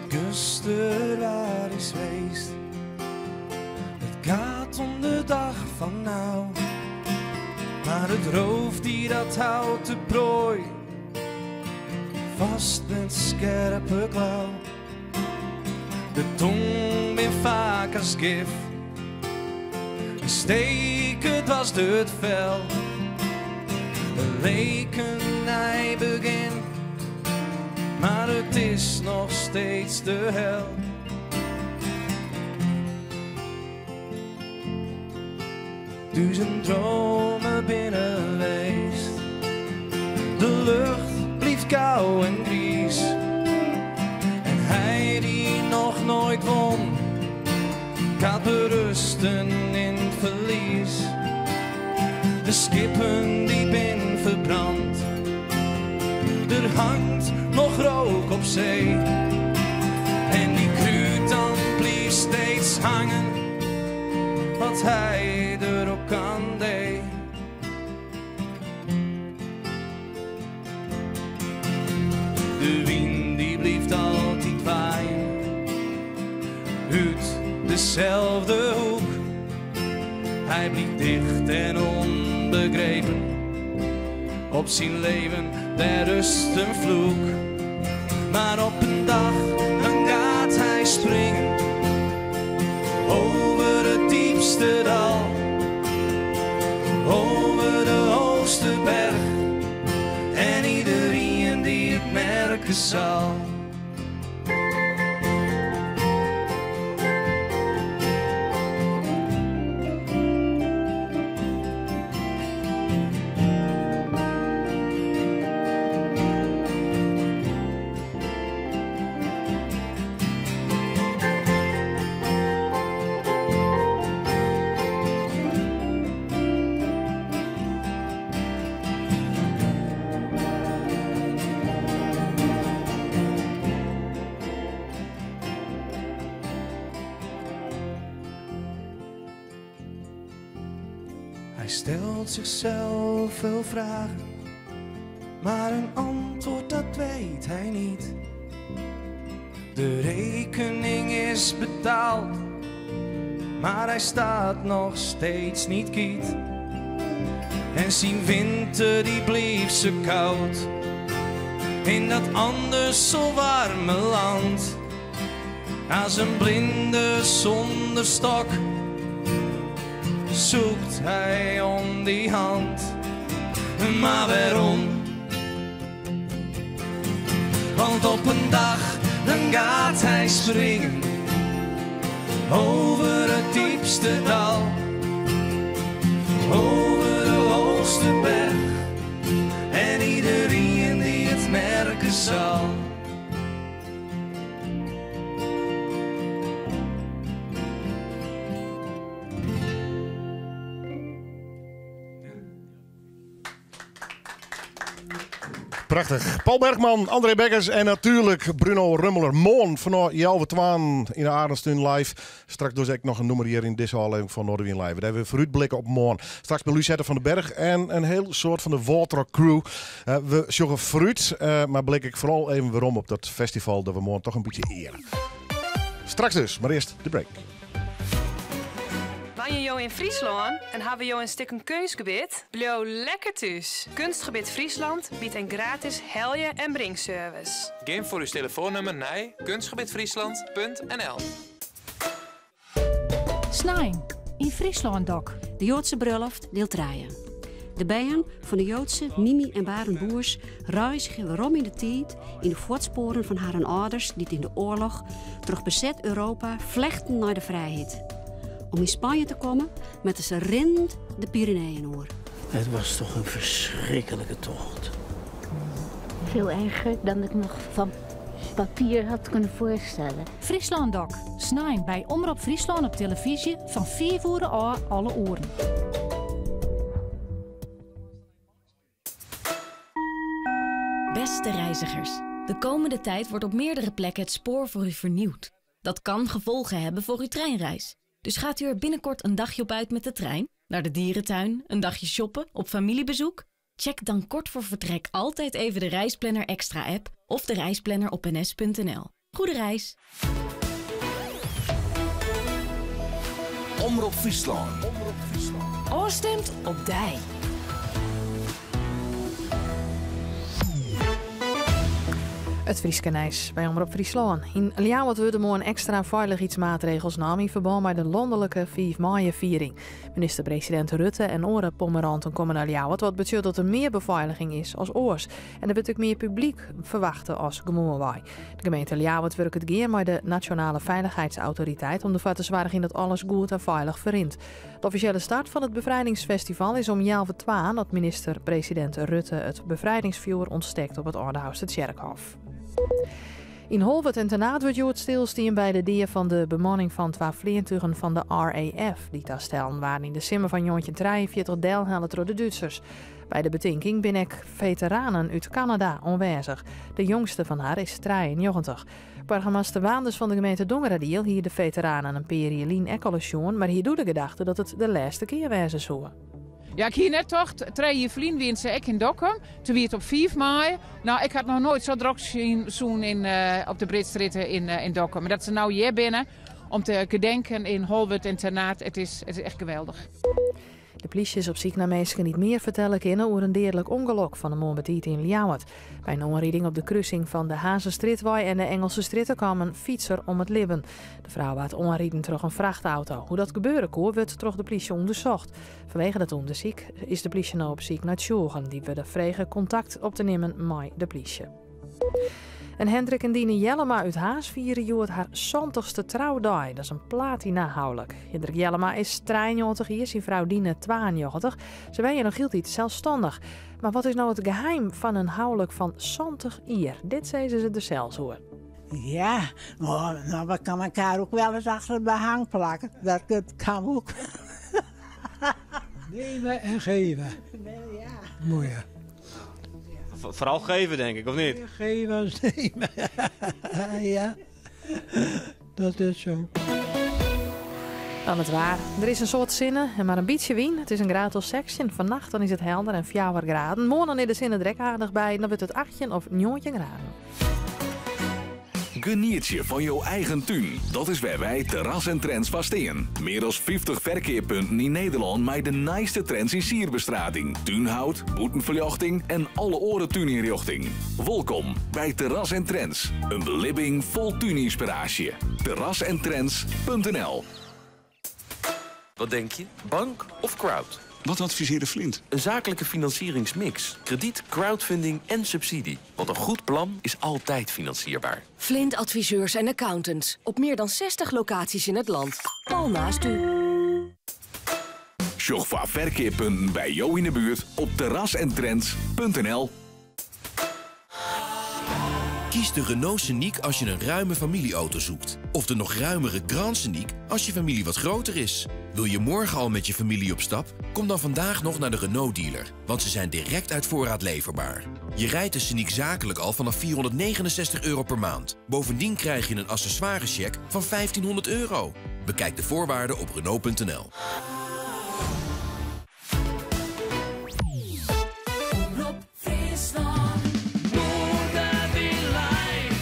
Guster waar is geweest. Het gaat om de dag van nou. Maar het roofdier dat houdt de prooi vast met scherpe klauw. De tong weer vaak als gif. Een steek, het was het vel. We leken hij begin, maar het is nog steeds de hel. Duizend dromen binnen weest. De lucht blieft kou en gries. En hij die nog nooit won, gaat berusten in het verlies. De skippen die bin verbrand, er hangt nog rook op zee. En die kruid dan blieft steeds hangen, wat hij er ook aan deed. De wind die blijft altijd waaien, uit dezelfde hoek. Hij blijft dicht en onbegrepen, op zijn leven daar rust een vloek. Maar op een dag, dan gaat hij springen, over het diepste dal, over de hoogste berg. En iedereen die het merken zal. Hij stelt zichzelf veel vragen, maar een antwoord dat weet hij niet. De rekening is betaald, maar hij staat nog steeds niet kiet. En zijn winter die bleef zo koud, in dat anders zo warme land. Als een blinde zonder stok zoekt hij om die hand. Maar waarom? Want op een dag, dan gaat hij springen over het diepste dal, over de hoogste berg en iedereen die het merken zal. Prachtig. Paul Bergman, André Bekkers en natuurlijk Bruno Rummeler. Moon van Jelwe Twaan in de Arendstun live. Straks dus ik nog een nummer hier in deze aflevering van Noardewyn Live. Daar hebben we vooruitblikken op morgen. Straks bij Lucette van den Berg en een heel soort van de Water Crew. We zoeken vooruit, maar blik ik vooral even waarom op dat festival dat we morgen toch een beetje eren. Straks dus, maar eerst de break. Wanneer jo in Fryslân en hawwe jo in stikken keunstgebied, bliuw lekker thús. Kunstgebied Friesland biedt een gratis helje- en bringservice. Geef voor uw telefoonnummer naar kunstgebiedfriesland punt N L. Snein in Fryslân Dok. De Joodse bruiloft deel 3. De bijen van de Joodse Mimi en Barend Boers reizigen waarom in de tijd in de voetsporen van haar ouders die in de oorlog terug bezet Europa vlechten naar de vrijheid. Om in Spanje te komen met de ze rint de Pyreneeën oor. Het was toch een verschrikkelijke tocht. Veel erger dan ik nog van papier had kunnen voorstellen. Fryslân Dok, snein by Omrop Fryslân op telefyzje fan 5 oere ôf alle oeren. Beste reizigers, de komende tijd wordt op meerdere plekken het spoor voor u vernieuwd. Dat kan gevolgen hebben voor uw treinreis. Dus gaat u er binnenkort een dagje op uit met de trein? Naar de dierentuin, een dagje shoppen, op familiebezoek? Check dan kort voor vertrek altijd even de Reisplanner Extra app of de reisplanner op ns.nl. Goede reis! Omrop Fryslân. Ofstimd op dy. It Fryske nijs by Omrop Fryslân. Yn Ljouwert wurde moarn ekstra feilichheidsmaatregels naam yn ferbân mei de lanlike 5 maaie-fiering. Minister-presidint Rutte en oare pommeranten komme nei Ljouwert, wat betsjut dat der mear befeiliging is as oars. En der wurdt ek mear publyk ferwachte as gewoanwei. De gemeente Ljouwert wurket gear mei de Nasjonale Feilichheidsautoriteit om derfoar te soargjen dat alles goed en feilich ferrint. De offisjele start fan it befrijdingsfestival is om healwei twaen as minister-presidint Rutte it befrijdingsfjoer ûntstekt op it Aldehoustertsjerkhôf. Yn Holwert en Ternaard wurdt hjoed stilstien by de dea fan de bemanning fan twa fleantugen fan de RAF. Dy tastellen waarden yn de simmer fan 1943 delhelle troch de Dútsers. By de betinking binne ek feteranen út Kanada oanwêzich. De jongste fan har is 93. Boargemaster Waanders fan de gemeente Dongeradiel hie de feteranen in pear jier lyn ek al ris sjoen, mar hie doe de gedachte dat it de lêste kear wêze soe. Ja, ik hie net tocht, trije jier ferlyn wiene se ek yn Dokkum. Toen wie it op 5 maaie. No, ik ha noch noait sa drok sjoen yn, op de Breedstrjitte yn, yn Dokkum. Mar dat se no hjir binne om te gedenken yn Holwert en Ternaard, it is, it is echt geweldich. De plysje is op syk nei minsken dy't mear fertelle kinne oer in deadlik ûngelok fan 'e moarn betiid yn Ljouwert. By in oanriding op de krusing fan de Hazestrjitwei en de Engelse Strjitte kaam in fytser om it libben. De frou waard oanriden troch in frachtauto. Hoe't dat gebeure koe, wurdt troch de plysje ûndersocht. Fanwege dat ûndersyk is de plysje no op syk nei tsjûgen. Dy wurde frege kontakt op te nimmen mei de plysje. En Hendrik en Dine Jellema út Harns fiere hjoed har santichste troudei. Dat is in platina houlik. Hendrik Jellema is 93 jier, syn frou Dine 92. Se wenje noch hieltyd selsstannich. Mar wat is no it geheim fan in houlik fan 70 jier? Dit sizze se der sels oer. Ja, no, we kinne elkoar ek wolris achter it behang plakke. Dat kan ek. Nemen en geven. Ja. Mooi hè. Vooral geven, denk ik, of niet? Geven als nemen. Ja, dat is zo. Dan it waar. Der is in soad sinne en mar in bytsje wyn. It is in graad as 16. Fannacht dan is it helder en 4 graden. Moarn dan is de sinne der ek aardich by. Dan wurdt it 18 of 19 graden. Genietsje fan jo eigen tún. Dat is wêr't wy Terras en Trends foar stean. Mear as 50 ferkeappunten yn Nederlân mei de nijste trends yn sierbestrating, túnhout, bûtenferljochting en alle oare túnynrjochting. Wolkom by Terras en Trends, in belibbing fol túnynspiraasje. Terrasentrends.nl Wat denk je? Bank of crowd? Wat adviseerde Flint? Een zakelijke financieringsmix. Krediet, crowdfunding en subsidie. Want een goed plan is altijd financierbaar. Flint adviseurs en accountants. Op meer dan 60 locaties in het land. Pal naast u. Sjoch foar ferkeappunten by jo yn 'e buert op terrasentrends.nl. Kies de Renault Scenic als je een ruime familieauto zoekt. Of de nog ruimere Grand Scenic als je familie wat groter is. Wil je morgen al met je familie op stap? Kom dan vandaag nog naar de Renault dealer, want ze zijn direct uit voorraad leverbaar. Je rijdt de Scenic zakelijk al vanaf €469 per maand. Bovendien krijg je een accessoirecheck van €1500. Bekijk de voorwaarden op Renault.nl. Omrop Fryslân. Noardewyn live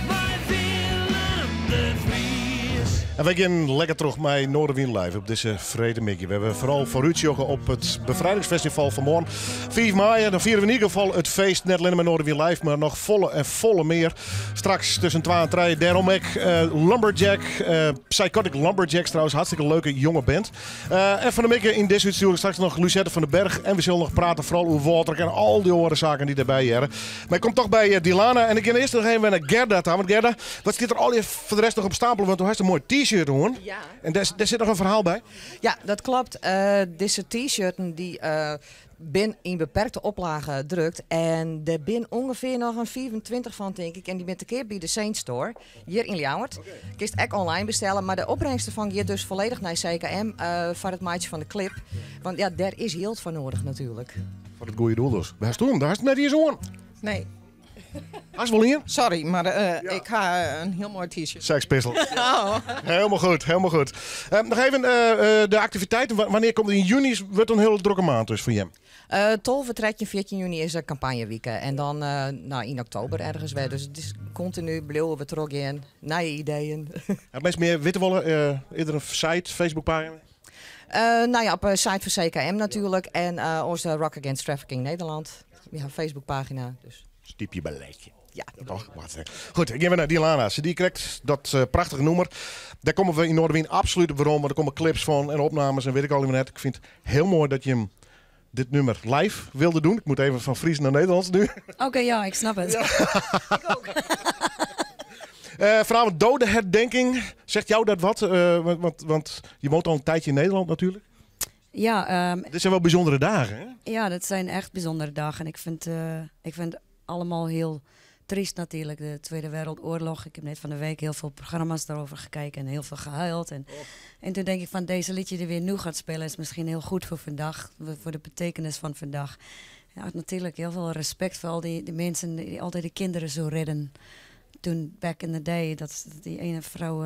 mei Willem de Vries. En wy gean lekker troch mei Noardewyn Live op dizze freedtemiddei. We hawwe foaral foarútsjogge op it befrijdingsfestival fan moarn 5 maaie. Dan fiere we yn ieder gefal it feest net allinnich mei Noardewyn Live, mar noch folle en folle mear. Straks tusken 2 en 3. Dêrom ek Lumberjack, Psychotic Lumberjacks trouwens, hartstikke leuke jonge band. En fan 'e middei yn dizze útstjoering straks noch Lucette van den Berg. En we sille noch prate foaral oer Wâldrock en al dy oare saken dy't dêrby hearre. Mar ik kom toch by Dilana en ik gean earst noch even nei Gerda ta. Want Gerda, wat stiet der allegear foar de rest noch op stapel? Want do hast in moai t-shirt oan. Ja. En dêr sit noch in ferhaal by. Ja, dat klopt. Dizze t-shirten dy Bin yn beperkte oplage drukt en der bin ûngefear noch in 25 fan tink ik en dy bin te keap by de Saint Store hjir yn Ljouwert. Kinst ek online bestelle, mar de opbringst derfan giet dus folledich nei CKM foar it meitsjen fan de klip. Want ja, dêr is jild foar noadich natuerlik. Foar it goede doel dus. Wêr hast him? Dêr hast it net iens oan. Nee. Hast wol ien? Sorry, mar eh, ik ha in hiel moai t-shirt. Sex Pistol. Oh. Helemaal goed, helemaal goed. Eh, noch even eh, de aktiviteiten. Wannear komt yn juny wurdt in hiele drokke maand dus foar jim. 12, 13, 14 juny is de kampanjewike. En dan nou, yn oktober ergens wer. Dus it is kontinu bliuwe we trochgean. Nije ideeën. As minsken mear witte wolle, is der in site, Facebookpagina? Nou ja, op de site fan CKM natuerlik. En oars Rock Against Trafficking Nederland. We ha in Facebookpagina. Dus. Stypje balletje. Ja. Toch? Wat, hè. Goed, ik gean wer nei Dilana. Se die krekt dat prachtige nûmer. Dêr komme we yn Noardewyn absolút op werom. Want der komme clips fan en opnames en wit ik allegear net. Ik fyn it hiel moai dat jim dit nûmer live wilde doen. Ik moet even fan Fries nei Nederlânsk nu. Oké, ja, ik snap it. Ik ook. Vanavond dodenherdenking. Zegt jou dat wat? Want je woont al een tijdje in Nederland natuurlijk. Ja. Dit zijn wel bijzondere dagen, hè? Ja, dat zijn echt bijzondere dagen. Ik vind het allemaal heel triest natuurlijk, de Tweede Wereldoorlog. Ik heb net van de week heel veel programma's daarover gekeken en heel veel gehuild. En toen denk ik van deze liedje die weer nu gaat spelen is misschien heel goed voor vandaag, voor de betekenis van vandaag. Ja, natuurlijk heel veel respect voor al die mensen die altijd de kinderen zo redden. Toen, back in the day, dat die ene vrouw,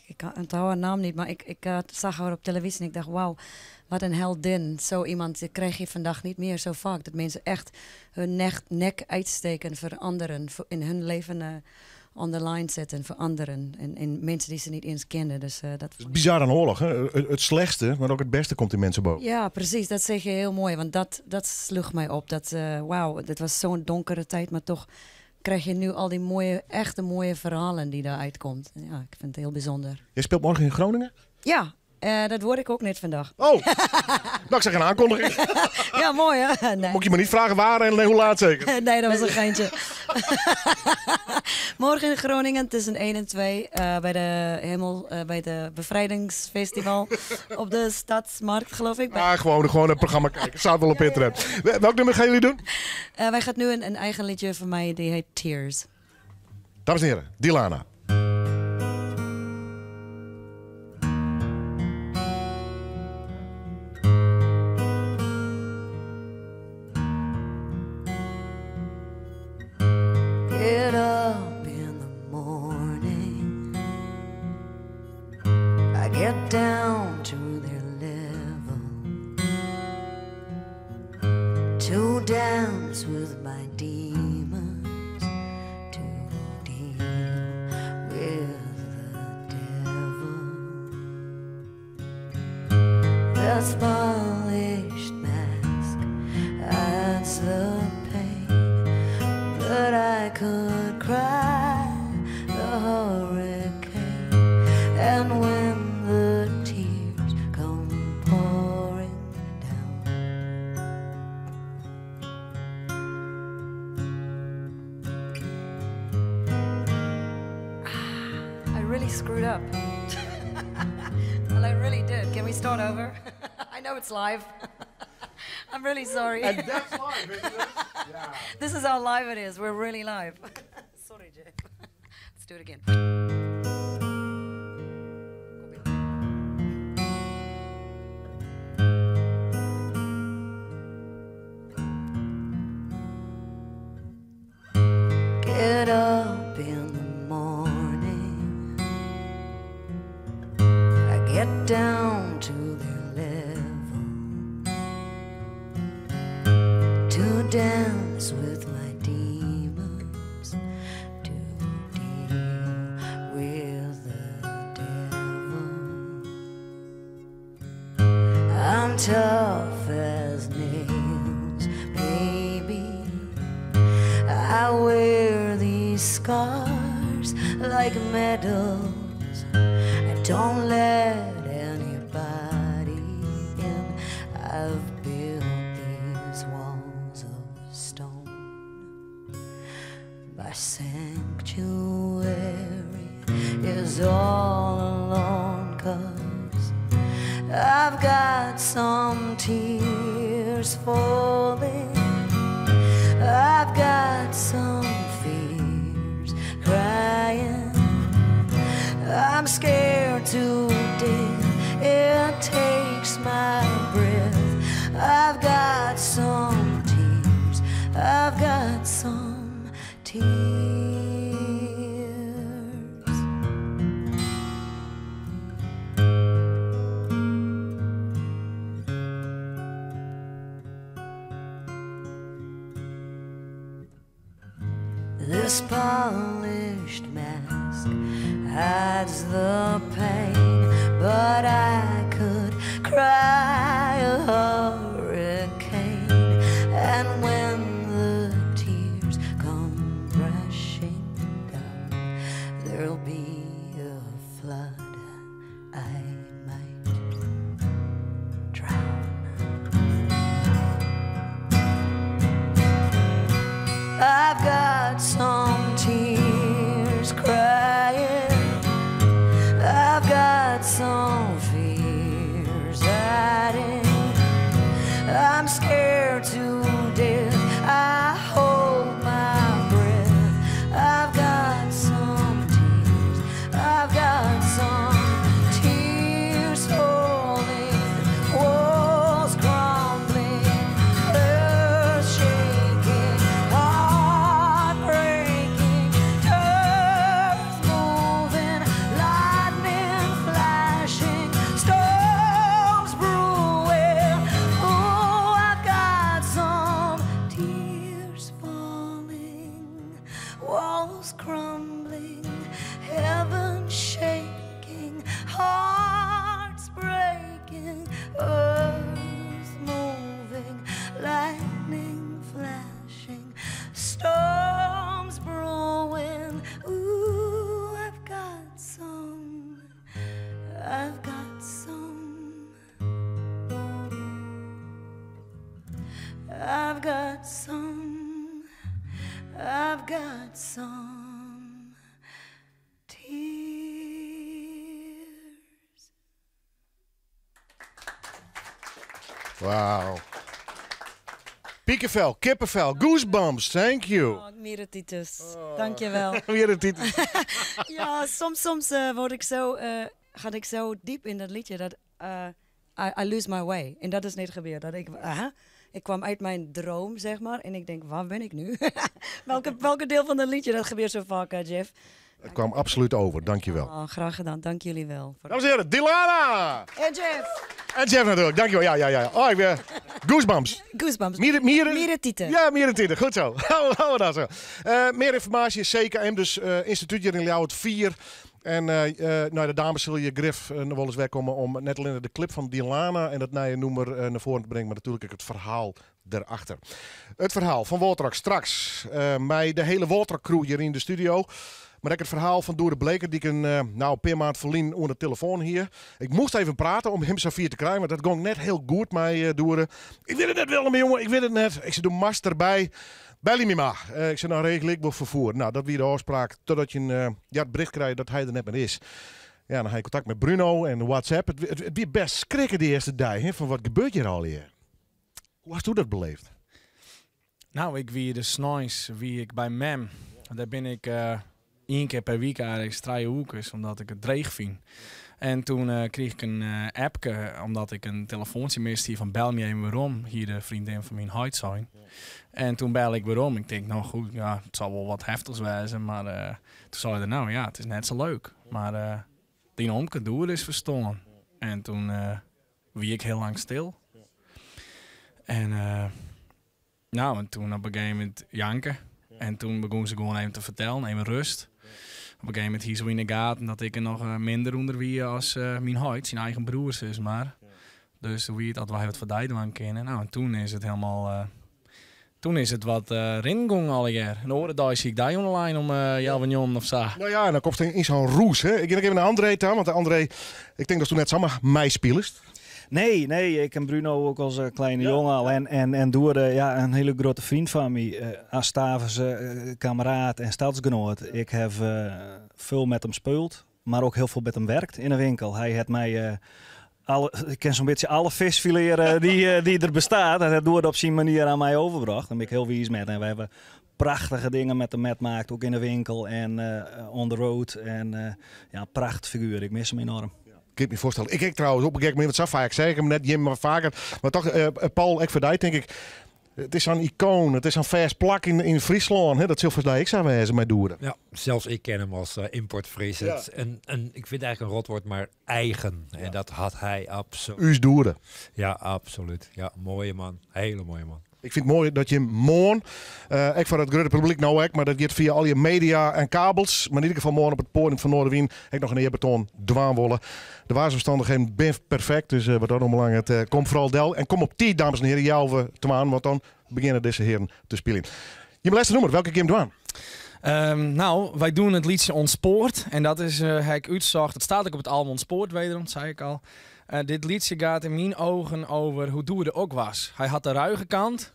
ik onthoud haar naam niet, maar ik zag haar op televisie en ik dacht, wauw, wat een heldin. Zo iemand die krijg je vandaag niet meer zo vaak. Dat mensen echt hun nek uitsteken voor anderen, voor in hun leven on the line zetten voor anderen. En mensen die ze niet eens kenden. Dus dat Het is bizar aan oorlog, hè? Het slechtste, maar ook het beste komt in mensen boven. Ja, precies. Dat zeg je heel mooi, want dat sloeg mij op. Dat, wauw, dat was zo'n donkere tijd, maar toch krijg je nu al die mooie, echte mooie verhalen die daaruit komt. Ja, ik vind het heel bijzonder. Jij speelt morgen in Groningen? Ja, dat hoor ik ook net vandaag. Oh, nou, ik zeg een aankondiging. Ja, mooi hè? Nee. Moet je me niet vragen waar en hoe laat zeker? Nee, dat was een geintje. Morgen in Groningen tussen 1 en 2 bij de hemel, bij de bevrijdingsfestival op de Stadsmarkt, geloof ik. Ah, gewoon het programma kijken. Het staat wel op internet. Welk nummer gaan jullie doen? Wij gaan nu een eigen liedje van mij, die heet Tears. Dames en heren, Dilana. Get up in the morning, I get down to their level, to dance with my demons, to deal with the devil. This polished mask hides the pain, but I could cry a hurricane. And when the tears come pouring down, I really screwed up. Well, I really did. Can we start over? I know it's live. I'm really sorry. And that's live, isn't it? Yeah. This is how live it is. We're really live. Sorry, Jeff. Let's do it again. Get up in the morning, I get down to their level, to dance with my demons, to deal with the devil. I'm tough as nails, baby. I wear these scars like medals. I don't let anybody in. I've built these walls of stone. My sanctuary is all alone, because I've got some tears tears falling. I've got some fears crying. I'm scared to death. It takes my breath. I've got some tears. I've got some tears. This polished mask hides the pain, but I could cry a hurricane. And when the tears come rushing down, there'll be a flood I might drown. I've got some tears crying. I've got some fears hiding. I'm scared to death. I hold my breath. I've got some tears. I've got some tears falling, walls crumbling, earth shaking, heart breaking, earth moving, lightning flashing, storms brewing. Oh, I've got some tears falling, walls crumbling, heaven shaking, hearts breaking, earth moving, lightning flashing, storms brewing. Ooh, I've got some, I've got some. I've got some, I've got some tears. Wauw. Piekenvel, kippenvel, goosebumps, thank you. Oh, Miretitus, dankjewel. Miretitus. Ja, soms word ik zo, ga ik zo diep in dat liedje dat I lose my way. En dat is net gebeurd. Dat ik, aha, ik kwam uit mijn droom, zeg maar. En ik denk, waar ben ik nu? Welke deel van dat liedje? Dat gebeurt zo vaak, Jeff. Het kwam absoluut over, dankjewel. Oh, graag gedaan, dank jullie wel. Dames en heren, Dilana! En Jeff! En Jeff natuurlijk, dankjewel. Ja, ja, ja. Oh, ik ben goosebumps. Goosebumps. Mieren, mieren. Mierentieten. Ja, mierentieten. Goed zo. Houden we dat zo. Meer informatie is CKM, dus instituut hier in Ljouwert 4. En nou, de dames zullen je grif nog wel eens wegkomen om net alleen de clip van Dilana en dat nieuwe nummer naar voren te brengen, maar natuurlijk ook het verhaal erachter. Het verhaal van Woltrak straks. Mij de hele Woltrak crew hier in de studio. Maar ook het verhaal van Doede Bleker, die ik een paar maand verlien onder de telefoon hier. Ik moest even praten om hem zover te krijgen, want dat ging net heel goed met Doede. Ik weet het net wel, mijn jongen, ik weet het net. Ik zit de mast erbij. Bel me maar. Ik zei, nou regel ik wel vervoer. Nou, dat wie de afspraak, totdat je het bericht krijgt dat hij er net meer is. Ja, dan ga je contact met Bruno en WhatsApp. Het werd best schrikken de eerste dag, hè, van wat gebeurt hier al hier? Hoe hast u dat beleefd? Nou, ik wie de s'nachts, wie ik bij mem. Daar ben ik 1 keer per week eigenlijk 3 hoekjes, omdat ik het dreig vind. En toen kreeg ik een appje, omdat ik een telefoontje miste hier van bel me even waarom, hier de vriendin van mijn huid zijn. En toen bel ik waarom. Ik denk, nou goed, ja, het zal wel wat heftigs wezen, maar toen zei hij, nou ja, het is net zo leuk. Maar die omke doer is verstoren. En toen wie ik heel lang stil. En toen op een gegeven moment janken. En toen begon ze gewoon even te vertellen, even rust. Op een gegeven moment hier zo in de gaten dat ik er nog minder onder wie als mijn huid, zijn eigen broers is maar. Dus hoe het dat wij wat verdijden aan kennen. Nou, en toen is het helemaal, toen is het wat ringong al jaar. En de andere dag zie ik daar online om Jelvignon of zo. Nou ja, en dan komt het in zo'n roes. Hè. Ik ga even naar André toe, want André, ik denk dat toen net samen mij speelst. Nee, nee, ik en Bruno ook als kleine jongen al. En door een hele grote vriend van mij, Astavus kameraad en stadsgenoot. Ik heb veel met hem gespeeld, maar ook heel veel met hem werkt in de winkel. Hij had mij Alle, ik ken zo'n beetje alle vis fileren die er bestaat. Dat heeft Doerde op zijn manier aan mij overgebracht. Daar ben ik heel wijs met. En we hebben prachtige dingen met de Met maakt, ook in de winkel en on the road. En ja, prachtfiguur. Ik mis hem enorm. Ik kan me voorstellen. Ik kijk trouwens op een gek moment, zo vaak zeg ik hem net, Jim, maar vaker. Maar toch, Paul, ik verdij, denk ik. Het is een icoon, het is een vers plak in Friesland. Hè? Dat zul voor ik zou wezen met Doerde. Ja, zelfs ik ken hem als importfries. En ik vind eigenlijk een rotwoord, maar eigen. En dat had hij absoluut. Uus Doerde. Ja, absoluut. Ja, mooie man. Hele mooie man. Ik vind het mooi dat je morgen, ik voor het grote publiek nou ook, maar dat gaat via al je media en kabels. Maar in ieder geval morgen op het podium van Noardewyn heb ik nog een eerbetoon dwaan wollen. De waarsomstandigheden ben perfect, dus wat dat ombelangt, kom vooral del. En kom op 10, dames en heren, jou we te waan, want dan beginnen deze heren te spelen. Je laatste nummer, welke keer dwaan? Wij doen het liedje Ontspoord. En dat is heb ik uitzocht. Het staat ook op het album Ontspoord, wederom, dat zei ik al. Dit liedje gaat in mijn ogen over hoe Doerde ook was. Hij had de ruige kant,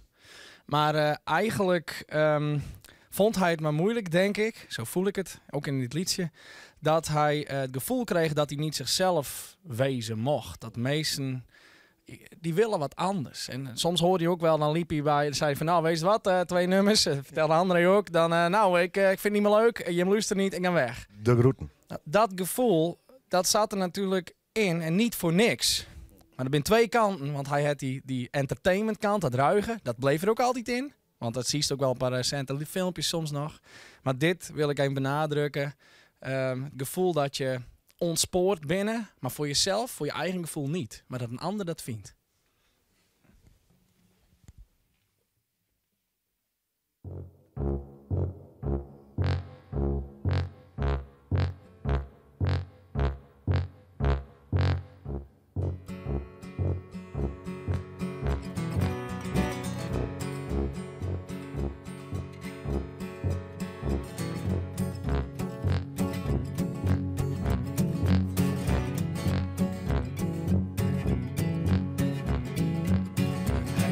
maar eigenlijk vond hij het maar moeilijk, denk ik. Zo voel ik het, ook in dit liedje. Dat hij het gevoel kreeg dat hij niet zichzelf wezen mocht. Dat meesten, die willen wat anders. En soms hoorde je ook wel, dan liep hij bij en zei van, nou, weet je wat, 2 nummers. Vertelde André ook. Dan nou, ik vind het niet meer leuk, je luistert niet, ik ga weg. De groeten. Nou, dat gevoel, dat zat er natuurlijk in en niet voor niks. Maar er zijn 2 kanten, want hij had die entertainment kant, dat ruige, dat bleef er ook altijd in. Want dat zie je ook wel een paar recente filmpjes soms nog. Maar dit wil ik even benadrukken. Het gevoel dat je ontspoort binnen, maar voor jezelf, voor je eigen gevoel niet. Maar dat een ander dat vindt.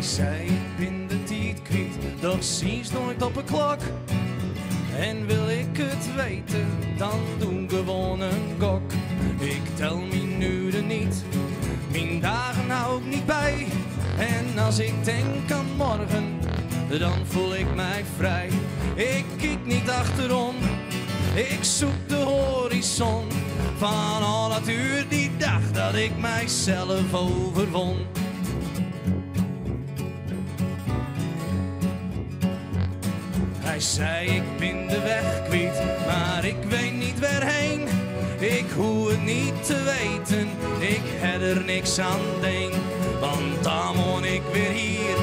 Zei, ik ben de tijd kwijt, doch ziens nooit op een klok. En wil ik het weten, dan doe ik gewoon een gok. Ik tel mijn uren niet, mijn dagen hou ik niet bij. En als ik denk aan morgen, dan voel ik mij vrij. Ik kijk niet achterom, ik zoek de horizon. Van al dat uur die dag dat ik mijzelf overwon. Hij zei, ik ben de weg kwijt, maar ik weet niet waarheen. Ik hoef het niet te weten, ik heb er niks aan denk. Want dan woon ik weer hier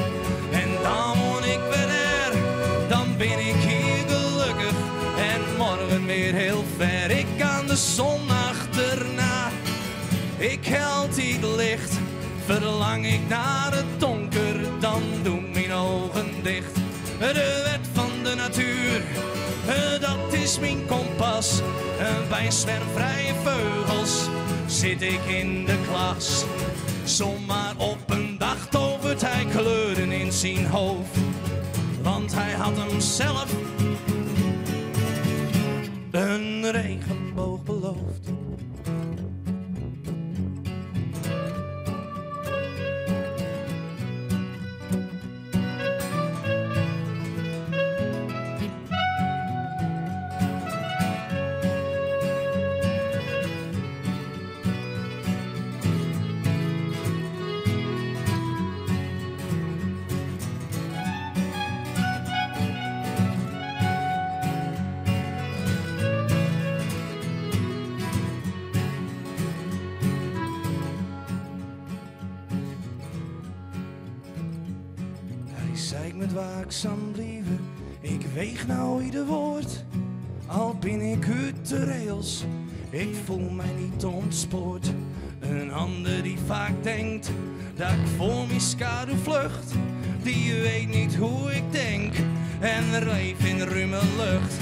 en dan woon ik weer daar. Dan ben ik hier gelukkig en morgen weer heel ver. Ik kan de zon achterna, ik held het licht. Verlang ik naar het donker, dan doen mijn ogen dicht. De wet van de natuur, dat is mijn kompas. Bij een zwerm vrije vogels zit ik in de klas. Zomaar op een dag tovert hij kleuren in zijn hoofd. Want hij had hem zelf een regenboog beloofd. Zei ik met waakzaam blijven, ik weeg nou ieder woord. Al ben ik uit de rails, ik voel mij niet ontspoord. Een ander die vaak denkt dat ik voor mijn schaduw vlucht. Die weet niet hoe ik denk en leef in ruime lucht.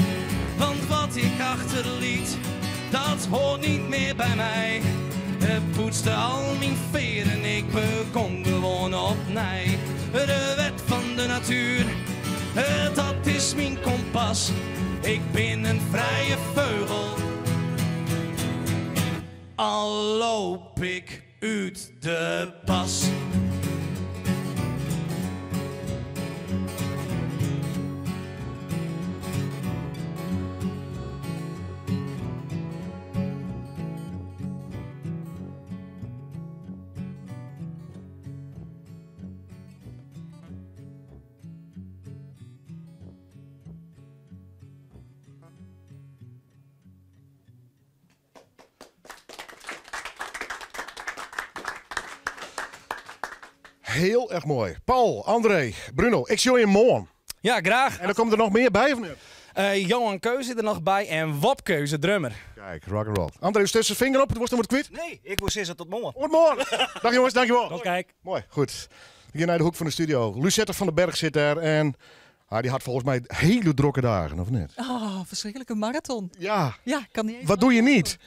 Want wat ik achterliet, dat hoort niet meer bij mij. Het poetste al mijn veren, ik begon gewoon opnieuw. De wet van de natuur, dat is mijn kompas. Ik ben een vrije vogel, al loop ik Út de pas. Heel erg mooi. Paul, André, Bruno, ik zie je morgen. Ja, graag. En er komt er nog meer bij of niet? Eh, Johan Keuze zit er nog bij en Wop Keuze, drummer. Kijk, rock and roll. André, steek zijn vinger op, het wordt dan wordt kwijt. Nee, ik wil zeggen tot morgen. Tot morgen. Dag jongens, dankjewel. Tot kijk. Mooi, goed. Hier naar de hoek van de studio. Lucette van den Berg zit daar en ah, die had volgens mij hele drokke dagen, of niet? Oh, verschrikkelijke marathon. Ja. Ja, kan niet eens. Wat doe je niet?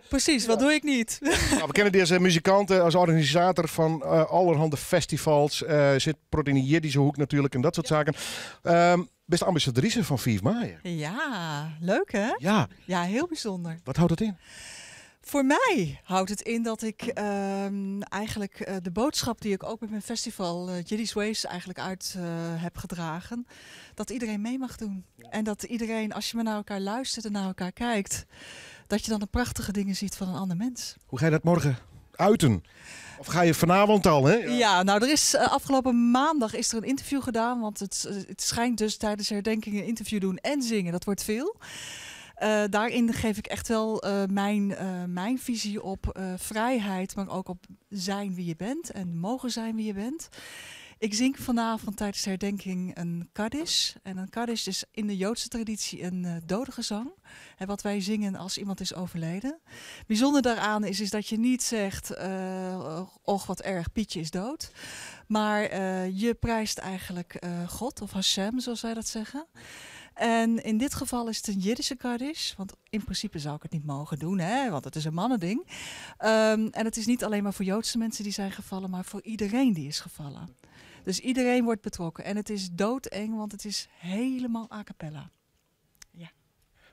Precies, wat doe ik niet? Nou, we kennen deze muzikanten als organisator van allerhande festivals. Zit prot in de Jiddische hoek natuurlijk en dat soort zaken. Beste ambassadrice van 5 mei. Ja, leuk hè? Ja. Ja, heel bijzonder. Wat houdt dat in? Voor mij houdt het in dat ik eigenlijk de boodschap die ik ook met mijn festival Yiddish Ways eigenlijk uit heb gedragen, dat iedereen mee mag doen. En dat iedereen, als je maar naar elkaar luistert en naar elkaar kijkt, dat je dan de prachtige dingen ziet van een ander mens. Hoe ga je dat morgen uiten? Of ga je vanavond al, hè? Ja, nou, er is afgelopen maandag is er een interview gedaan, want het schijnt dus tijdens herdenking een interview doen en zingen, dat wordt veel. Daarin geef ik echt wel mijn visie op vrijheid, maar ook op zijn wie je bent en mogen zijn wie je bent. Ik zing vanavond tijdens de herdenking een kaddish. En een kaddish is in de Joodse traditie een dodengezang. En wat wij zingen als iemand is overleden. Bijzonder daaraan is dat je niet zegt, och wat erg, Pietje is dood. Maar je prijst eigenlijk God of Hashem, zoals wij dat zeggen. En in dit geval is het een Jiddische kaddish, want in principe zou ik het niet mogen doen, hè, want het is een mannending. En het is niet alleen maar voor Joodse mensen die zijn gevallen, maar voor iedereen die is gevallen. Dus iedereen wordt betrokken. En het is doodeng, want het is helemaal a cappella. Ja.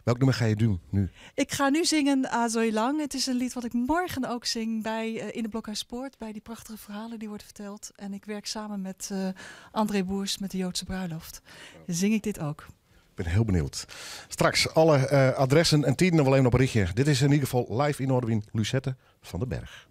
Welk nummer ga je doen nu? Ik ga nu zingen Azoi Lang. Het is een lied wat ik morgen ook zing in de Blokhuispoort, bij die prachtige verhalen die worden verteld. En ik werk samen met André Boers met de Joodse bruiloft. Dan zing ik dit ook. Ik ben heel benieuwd. Straks alle adressen en tijden nog wel even op een ritje. Dit is in ieder geval live in Noardewyn, Lucette van den Berg.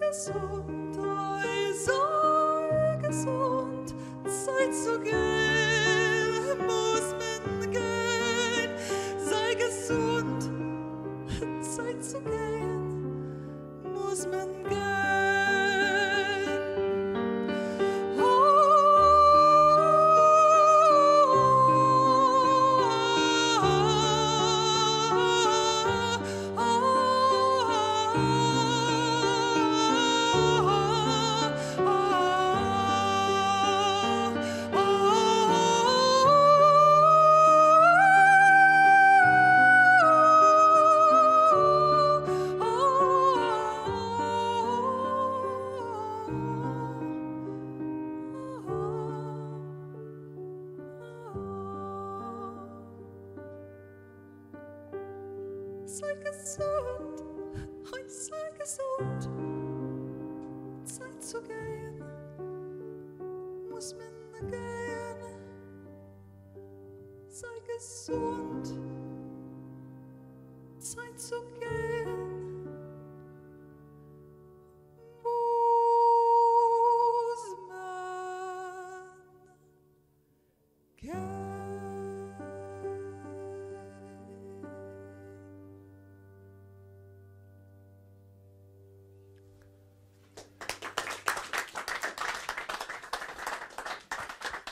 gesund, oi, sei gesund, Zeit zu gehen, muss man gehen. Sei gesund, Zeit zu gehen, muss man gehen. Sei gesund, oi, sei gesund. Zeit zu gehen, muss man gehen. Sei gesund, Zeit zu gehen, muss man gehen.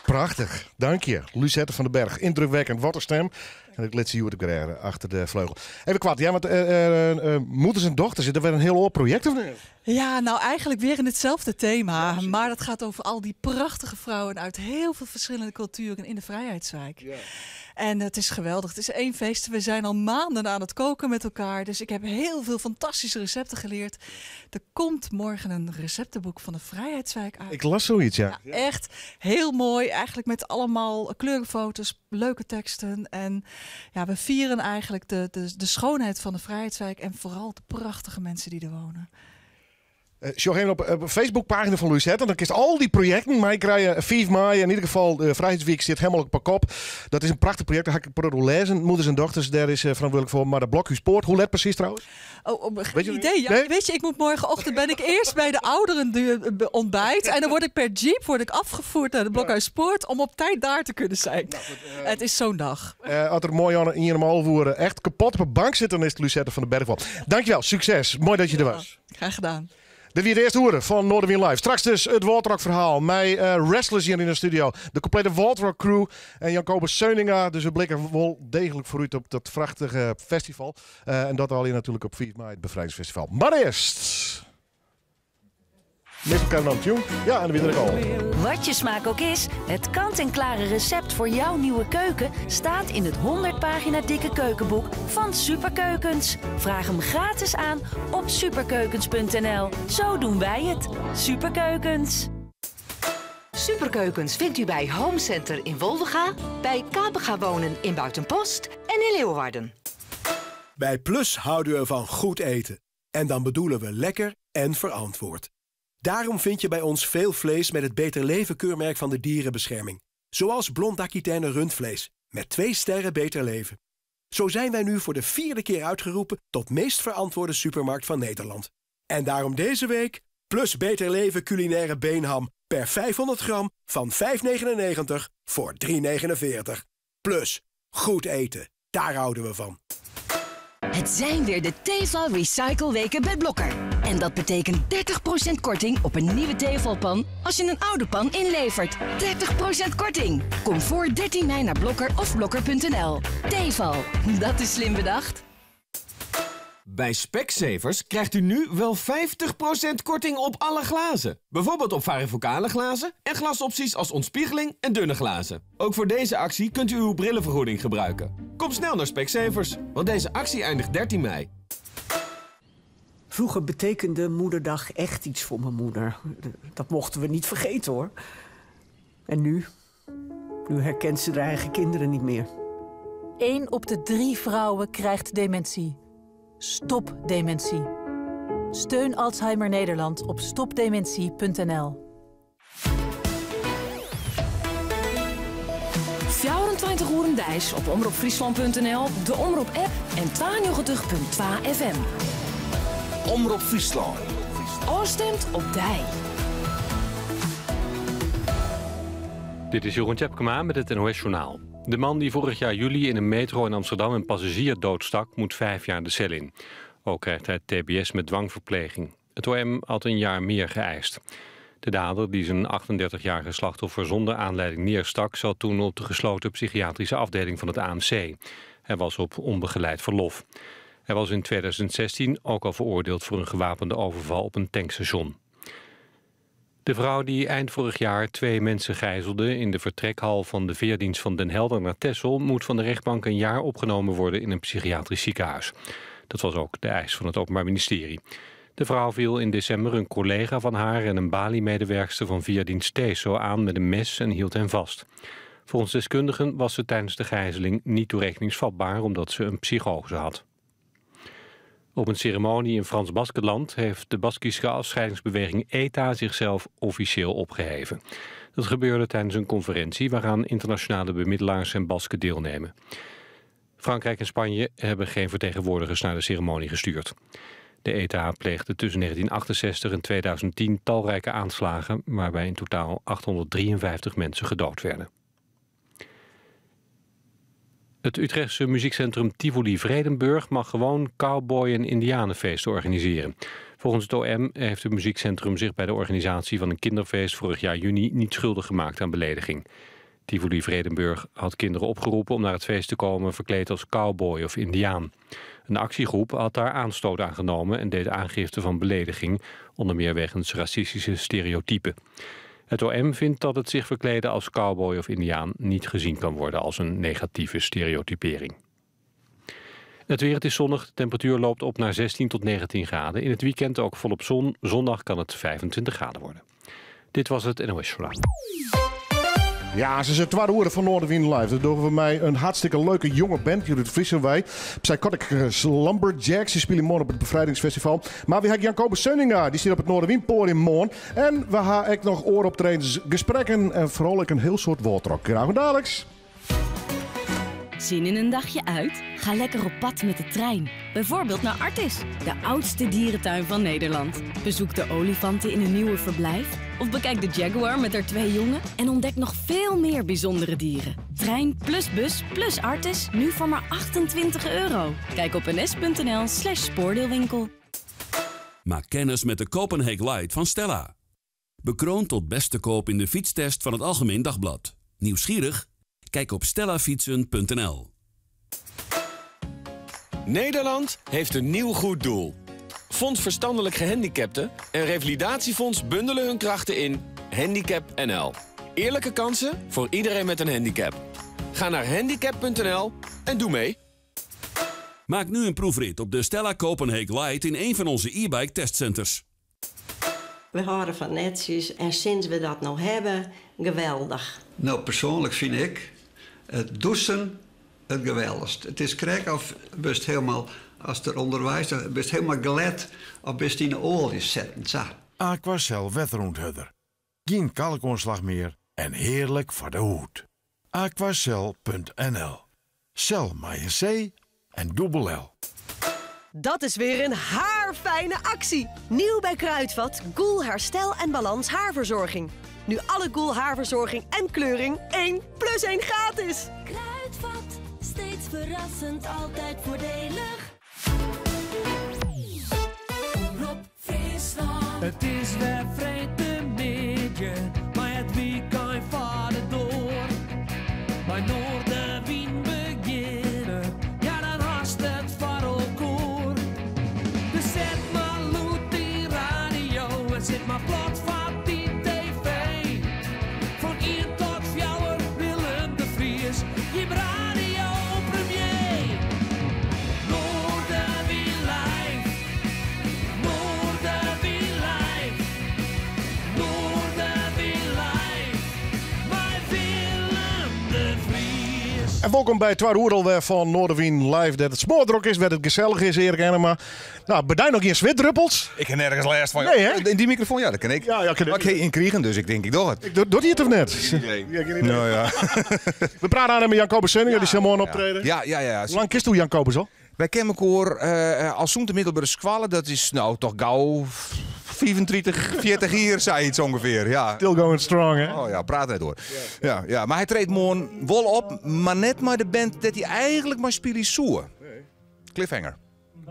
Prachtig, dank je. Lucette van den Berg, indrukwekkend. Wat een stem. En ik liet ze hier op achter de vleugel. Even kwart, ja, want moeders en dochters, zit er weer een heel oor project of niet? Ja, nou eigenlijk weer in hetzelfde thema. Maar dat gaat over al die prachtige vrouwen uit heel veel verschillende culturen in de Vrijheidswijk. Ja. En het is geweldig. Het is één feest. We zijn al maanden aan het koken met elkaar. Dus ik heb heel veel fantastische recepten geleerd. Er komt morgen een receptenboek van de Vrijheidswijk uit. Ik las zoiets, ja. Ja, echt heel mooi. Eigenlijk met allemaal kleurenfoto's, leuke teksten. En ja, we vieren eigenlijk de schoonheid van de Vrijheidswijk. En vooral de prachtige mensen die er wonen. Sjog even op de Facebookpagina van Lucette. Dan kiest al die projecten. Maar ik krijg 5 mei in ieder geval de Vrijheidsweek zit helemaal op kop. Dat is een prachtig project. Daar ga ik het lezen. Moeders en dochters, daar is verantwoordelijk voor. Maar de Blokhuispoort, hoe let precies trouwens? Oh, geen Weet je idee. Ja, nee? Weet je, ik moet morgenochtend ben ik eerst bij de ouderen ontbijt. En dan word ik per jeep afgevoerd naar de Blokhuispoort om op tijd daar te kunnen zijn. Nou, goed, het is zo'n dag. Als er mooi aan in om half uur echt kapot op een bank zit, dan is het Lucette van den Berg wel. Dankjewel, succes. Mooi dat je er was. Graag gedaan. Dit weer de eerste horen van Noardewyn Live. Straks dus het Wâldrock verhaal. Mij wrestlers hier in de studio. De complete Wâldrock crew. En Jacoba Seuninga. Dus we blikken wel degelijk vooruit op dat prachtige festival. En dat al hier natuurlijk op 4 mei, het Bevrijdingsfestival. Maar eerst... Meestal kan tune. Ja, en dan weer al. Wat je smaak ook is, het kant-en-klare recept voor jouw nieuwe keuken staat in het 100 pagina dikke keukenboek van Superkeukens. Vraag hem gratis aan op superkeukens.nl. Zo doen wij het. Superkeukens. Superkeukens vindt u bij Home Center in Wolvega, bij Kapega Wonen in Buitenpost en in Leeuwarden. Bij Plus houden we van goed eten. En dan bedoelen we lekker en verantwoord. Daarom vind je bij ons veel vlees met het Beter Leven keurmerk van de dierenbescherming. Zoals Blond Aquitaine rundvlees, met 2 sterren Beter Leven. Zo zijn wij nu voor de 4e keer uitgeroepen tot meest verantwoorde supermarkt van Nederland. En daarom deze week Plus Beter Leven culinaire beenham per 500 gram van 5,99 voor 3,49. Plus, goed eten, daar houden we van. Het zijn weer de Tefal Recycle Weken bij Blokker. En dat betekent 30% korting op een nieuwe Tefalpan als je een oude pan inlevert. 30% korting! Kom voor 13 mei naar Blokker of blokker.nl. Tefal, dat is slim bedacht. Bij Specsavers krijgt u nu wel 50% korting op alle glazen. Bijvoorbeeld op varifocale glazen en glasopties als ontspiegeling en dunne glazen. Ook voor deze actie kunt u uw brillenvergoeding gebruiken. Kom snel naar Specsavers, want deze actie eindigt 13 mei. Vroeger betekende Moederdag echt iets voor mijn moeder. Dat mochten we niet vergeten, hoor. En nu? Nu herkent ze haar eigen kinderen niet meer. 1 op de 3 vrouwen krijgt dementie. Stop dementie. Steun Alzheimer Nederland op stopdementie.nl. 24 uur deis op omropfriesland.nl, de Omrop-app en 92.2 FM. Omrop Fryslân. Ofstimd op dy. Dit is Jeroen Tjepkema met het NOS Journaal. De man die vorig jaar juli in een metro in Amsterdam een passagier doodstak... moet 5 jaar de cel in. Ook krijgt hij TBS met dwangverpleging. Het OM had een jaar meer geëist. De dader, die zijn 38-jarige slachtoffer zonder aanleiding neerstak... zat toen op de gesloten psychiatrische afdeling van het AMC. Hij was op onbegeleid verlof. Hij was in 2016 ook al veroordeeld voor een gewapende overval op een tankstation. De vrouw die eind vorig jaar twee mensen gijzelde in de vertrekhal van de veerdienst van Den Helder naar Texel moet van de rechtbank een jaar opgenomen worden in een psychiatrisch ziekenhuis. Dat was ook de eis van het Openbaar Ministerie. De vrouw viel in december een collega van haar en een baliemedewerkster van veerdienst TESO aan met een mes en hield hen vast. Volgens deskundigen was ze tijdens de gijzeling niet toerekeningsvatbaar omdat ze een psychose had. Op een ceremonie in Frans Baskenland heeft de Baskische afscheidingsbeweging ETA zichzelf officieel opgeheven. Dat gebeurde tijdens een conferentie waaraan internationale bemiddelaars en Basken deelnemen. Frankrijk en Spanje hebben geen vertegenwoordigers naar de ceremonie gestuurd. De ETA pleegde tussen 1968 en 2010 talrijke aanslagen... waarbij in totaal 853 mensen gedood werden. Het Utrechtse muziekcentrum Tivoli Vredenburg mag gewoon cowboy- en indianenfeesten organiseren. Volgens het OM heeft het muziekcentrum zich bij de organisatie van een kinderfeest vorig jaar juni niet schuldig gemaakt aan belediging. Tivoli Vredenburg had kinderen opgeroepen om naar het feest te komen verkleed als cowboy of indiaan. Een actiegroep had daar aanstoot aan genomen en deed aangifte van belediging, onder meer wegens racistische stereotypen. Het OM vindt dat het zich verkleden als cowboy of indiaan niet gezien kan worden als een negatieve stereotypering. Het weer, het is zonnig. De temperatuur loopt op naar 16 tot 19 graden. In het weekend ook volop zon. Zondag kan het 25 graden worden. Dit was het NOS Journaal. Ja, ze zijn twee uren van Noardewyn Live. Dat doen we mij een hartstikke leuke jonge band. Judith Vries wij. Psychotic Lumberjacks. Die spelen morgen op het Bevrijdingsfestival. Maar we hebben Jankobus Seuninga. Die zit op het Noardewyn podium morgen. En we hebben ook nog ooroptredens, gesprekken en vooral ook een heel soort woordtrok. Graag dadelijks. Zin in een dagje uit? Ga lekker op pad met de trein. Bijvoorbeeld naar Artis, de oudste dierentuin van Nederland. Bezoek de olifanten in hun nieuwe verblijf. Of bekijk de jaguar met haar twee jongen. En ontdek nog veel meer bijzondere dieren. Trein plus bus plus Artis, nu voor maar €28. Kijk op ns.nl/spoordeelwinkel. Maak kennis met de Copenhagen Light van Stella. Bekroond tot beste koop in de fietstest van het Algemeen Dagblad. Nieuwsgierig? Kijk op stellafietsen.nl. Nederland heeft een nieuw goed doel. Fonds Verstandelijk Gehandicapten en Revalidatiefonds bundelen hun krachten in Handicap NL. Eerlijke kansen voor iedereen met een handicap. Ga naar handicap.nl en doe mee. Maak nu een proefrit op de Stella Copenhagen Light in een van onze e-bike testcenters. We houden van netjes en sinds we dat nou hebben, geweldig. Nou, persoonlijk vind ik het douchen het geweldigst. Het is krek of best helemaal, als er onderwijs, best helemaal glad of best in de olie zetten. Zo. Aquacel wetteronthudder. Geen kalkoonslag meer en heerlijk voor de hoed. Aquacel.nl. Cel maar een C en dubbel L. Dat is weer een haarfijne actie. Nieuw bij Kruidvat, Ghoul Herstel en Balans Haarverzorging. Nu alle Ghoul haarverzorging en kleuring 1 plus 1 gratis. Kruidvat, steeds verrassend, altijd voordelig. Omrop Fryslân. It is wer freedtemiddei, mei it wykein foar de doar. By Noardewyn begjinne, ja dan hast it foar elkoar. Dus set mar lûd dyn radio en sit mar plat foar dyn TV. Fan ien tot fjouwer Willem de Vries, jim radio premier. Noardewyn Live, Noardewyn Live, Noardewyn Live, mei Willem de Vries. En welkom bij Twa Oerol weer van Noardewyn Live. Dat het smoordrok is, dat het gezellig is, Erik Ennema. Nou, bedij nog geen zwitdruppels? Ik heb nergens lêst van. Nee, hè? In die microfoon, ja, dat ken ik. Ja, ken ik. Maar ik heb inkriegen, dus ik denk, ik doe het. Ik doe, doet hij het of net? Geen idee. Ja, geen idee. Nou ja. We praten aan met Jankobus Seuninga, die zal morgen optreden. Ja. Hoe lang kist u Jankobus al? Wij kennen elkaar als zo'n de middelbare squallen. Dat is nou toch gauw 35, 40 jier, sayts ûngefear. Ja. Still going strong, hè? Oh ja, praat net oer. Ja, ja. Mar hy treedt moarn wol op, mar net mei de band dêr't hy eigenlik mei spylje soe. Cliffhanger.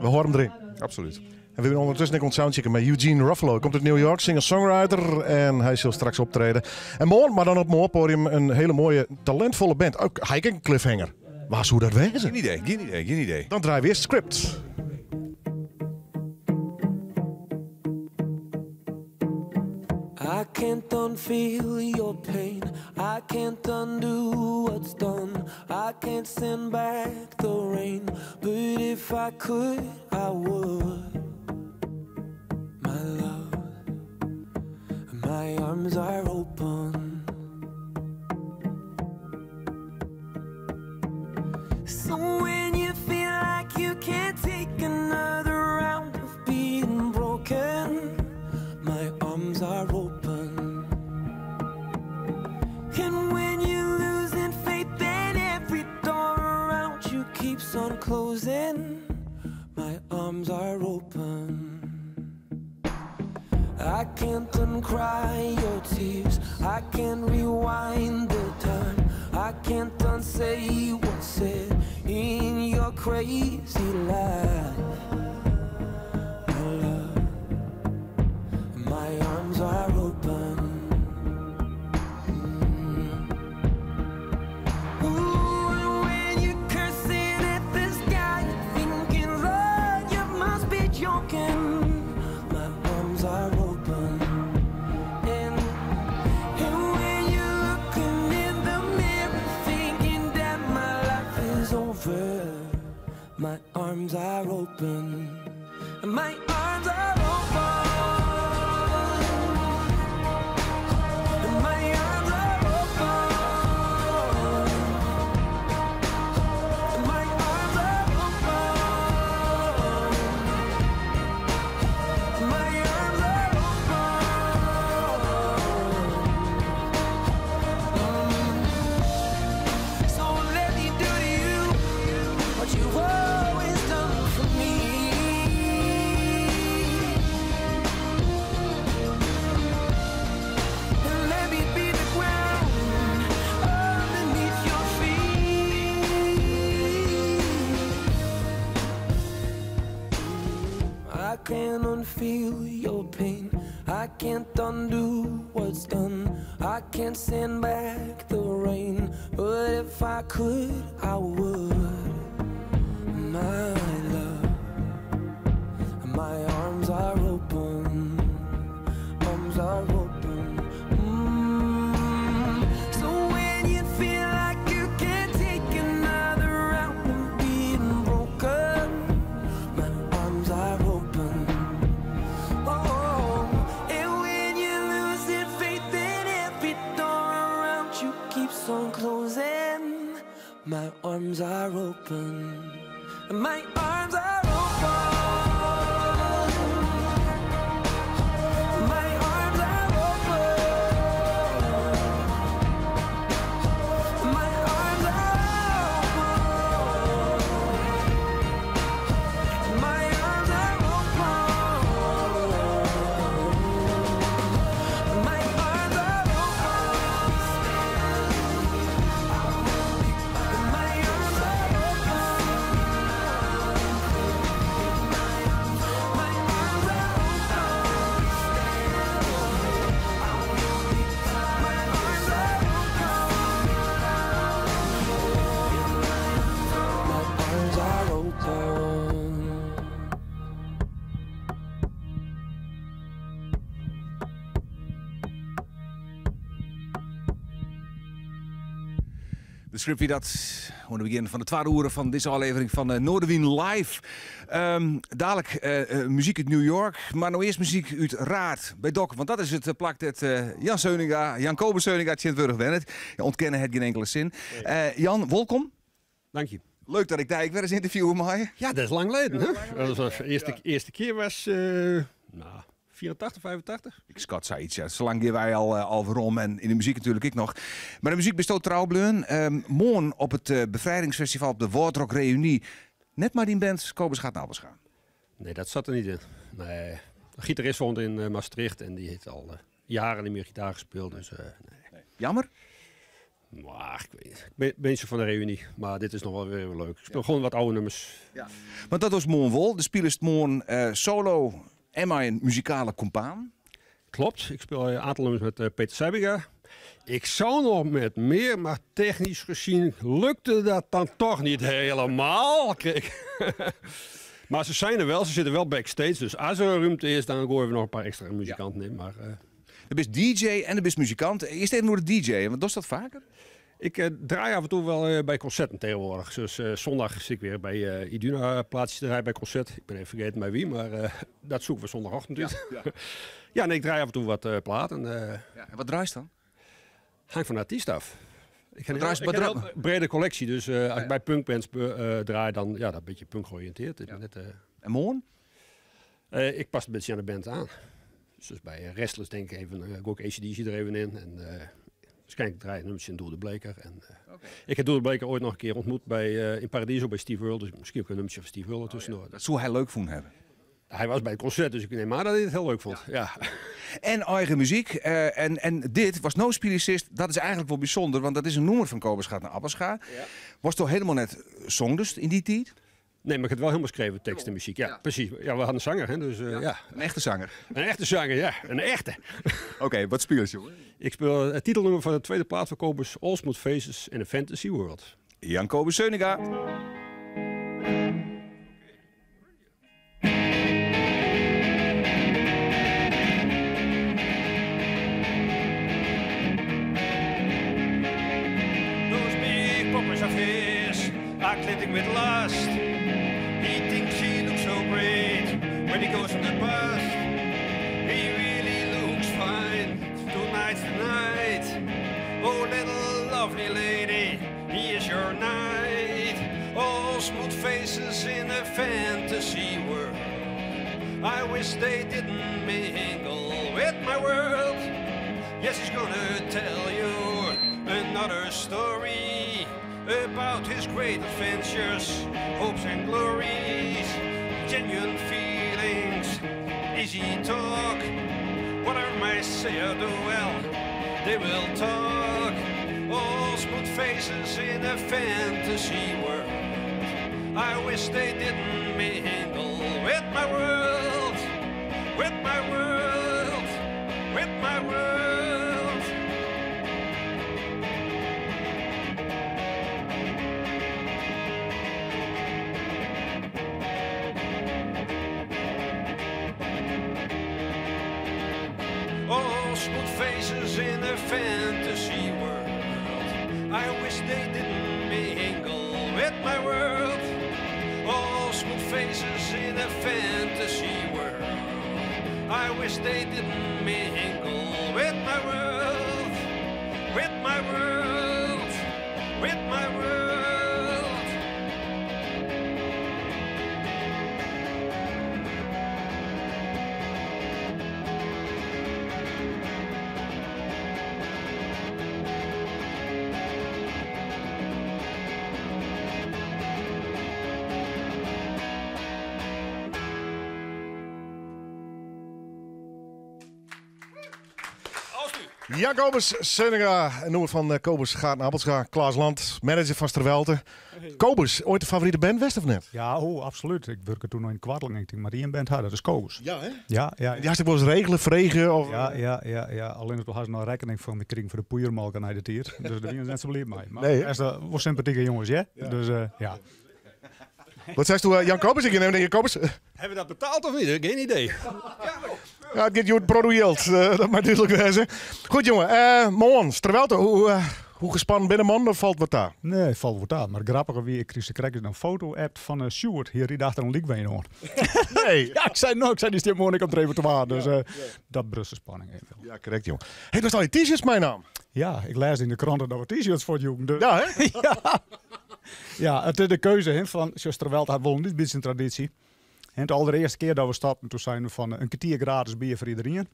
We hâlde him deryn. Absolút. En we binne ûndertusken ek oan it soundchecken mei Eugene Ruffalo. Komt út New York, singer-songwriter en hy sil straks optrede. En moarn, mar dan op moai podium, in hiele moaie, talintfolle band. Ook hy ek in cliffhanger. Wa soe dat wêze? Gjin idee, gjin idee, gjin idee. Dan draaie we earst Script. I can't unfeel your pain. I can't undo what's done. I can't send back the rain. But if I could, I would. My love, my arms are open. So when you feel like you can't take another round of being broken, my arms are open. And when you're losing faith and every door around you keeps on closing, my arms are open. I can't uncry your tears. I can't rewind the time. I can't unsay what's said in your crazy life. My love, my arms are open. Ooh, and when you're cursing at the sky, thinking, Lord, you must be joking. My arms are open. And when you're looking in the mirror, thinking that my life is over, my arms are open. My arms are open. My arms are open. My arms are open. My arms are open. So let me do to you what you've always done for me. And let me be the ground underneath your feet. I can't unfeel your pain. I can't undo what's done. I can't send back the rain. But if I could, I would. My love, my arms are open. Arms are open. So when you feel like you can't take another round of being broken, my arms are open. Oh, and when you're losing faith in every door around you keeps on closing, my arms are open. My arms are open. My arms are open. My arms are open. My arms are open. My arms are open. My arms are open. My arms are open. My arms are open. De script wie dat oan it begjin fan de twadde oere fan dizze ôflevering fan eh, Noardewyn Live. Dalik eh, eh, muzyk út New York, mar no earst muzyk út Raard by Dokkum. Want dat is it plak dêr't Jan Seuninga, Jan Kobus Seuninga tsjintwurdich wennet. Ja, ûntkenne hat gjin inkele sin. Jan, wolkom. Dank je. Leuk dat ik dy ek wer ris ynterviewe mei. Ja, dat is lang leden. Hè? Dat was de earste kear was nou, 84, 85. Ik skat sayts, ja. Sa lang gean wy al werom en yn de muzyk natuerlik ek noch. Mar de muzyk bisto trou bleaun. Moarn op it Befrijdingsfestival op de Wâldrock Reunie. Net mei dyn band Kobus gaat naar Appelscha. Nee, dat zat er niet in. Nee. De gitarist woont in Maastricht en die heeft al jaren niet meer gitaar gespeeld. Dus, nee. Jammer? Maar, ik weet niet. Ik ben niet zo van de reunie, maar dit is nog wel weer leuk. Ik speel gewoon wat oude nummers. Ja. Want dat was Moon Wol. De speel is Moon solo en mijn muzikale compaan. Klopt, ik speel een aantal nummers met Peter Sijbinga. Ik zou nog met meer, maar technisch gezien lukte dat dan toch niet helemaal. Kijk. Maar ze zijn er wel, ze zitten wel backstage. Dus als er ruimte is, dan gooien we nog een paar extra muzikanten in. Maar, Je bent DJ en je bent muzikant. Eerst even door de DJ, want doe je dat vaker? Ik draai af en toe wel bij concerten tegenwoordig. Dus zondag zit ik weer bij Iduna plaatsje te draaien bij concert. Ik ben even vergeten bij wie, maar dat zoeken we zondagochtend uit. Ja, ja. Ja, nee, ik draai af en toe wat platen. Ja, en wat draai je dan? Hangt van de artiest af. Ik heb Wat draai je- een wat heel brede collectie, dus als ik bij punkbands draai, dan ja, dat een beetje punk georiënteerd. Ik ben net, En morgen? Ik pas een beetje aan de band aan. Dus bij Restless denk ik even, gooi ik AC/DC er even in. En waarschijnlijk draai ik nummertje in Doel de Bleker. En ik heb Doel de Bleker ooit nog een keer ontmoet in Paradiso bij Steve Earle. Dus misschien ook een nummertje van Steve Earle tussendoor. Dat zou hij leuk vonden hebben. Hij was bij het concert, dus ik neem aan dat hij het heel leuk vond. Ja. En eigen muziek. En dit was No Spilicist. Dat is eigenlijk wel bijzonder, want dat is een nummer van Kobus gaat naar Appelscha. Was toch helemaal net song dus in die tijd? Nee, maar ik heb het wel helemaal geschreven, tekst en muziek. Ja, precies. Ja, we hadden een zanger, hè, dus ja. Een echte zanger. Een echte zanger, ja. Een echte. Oké, wat speel je, jongen? Ik speel het titelnummer van de tweede plaat van Kobus, All Smooth Faces in a Fantasy World. Jan Kobus Seunnenga. Those big poppers of his are glinting with lust. He thinks he looks so great when he goes on the bus. He really looks fine. Tonight's the night. Oh, little lovely lady, he is your knight. All smooth faces in a fantasy world. I wish they didn't mingle with my world. Yes, he's going to tell you another story about his great adventures, hopes and glories, genuine feelings, easy talk. What I may say or do, well, they will talk. All smooth faces in a fantasy world. I wish they didn't mingle with my world, with my world, with my world. All smooth faces in a fantasy world. I wish they didn't mingle with my world. All smooth faces in a fantasy world. I wish they didn't mingle with my world. With my world. With my world. Jacobus Seunnenga, een noemer van Kobus gaat naar Appelscha. Klaas Land, manager van Strawelte. Hey. Kobus, ooit de favoriete band, West of net? Ja, oh, absoluut. Ik werkte toen nog in Kwarteling. Ik denk, maar die een band had, dat is Kobus. Ja, hè? Ja, ja. Die had ik wel eens regelen, vregen? Of... Ja, ja, ja, ja. Alleen het was nog rekening van de kring voor de poeiermelk aan de tier. Dus daar ben ik net zo blij mee. Maar Nee, hè? hij is wel sympathieke jongens, hè? Ja. Dus ja. Wat zei toen, Jan Kobus? Ik neem Jan Kobus. Hebben we dat betaald of niet? Geen idee. Ja, het gaat je het product, dat mag duidelijk wezen. Goed, jongen. Moon, Strawelte, hoe gespannen binnen man, of valt wat daar? Nee, valt wat daar. Maar grappige wie ik kreeg, kreeg een foto-app van Sjoerd. Hier, die dacht er een liekbeen hoor. Nee. Ja, ik zei nog, ik zei die stem morgen op het repertoire. Dus dat brust de spanning even. Ja, correct, jongen. Hey, dat is al die t-shirts mijn naam. Ja, ik lees in de kranten dat we t-shirts voor het joeken. Dus. Ja, hè? Ja. Ja, het is de keuze hè, van Strawelte had wel niet beetje een traditie. En de allereerste keer dat we stapten, toen zijn we van een kwartier gratis bier voor iedereen.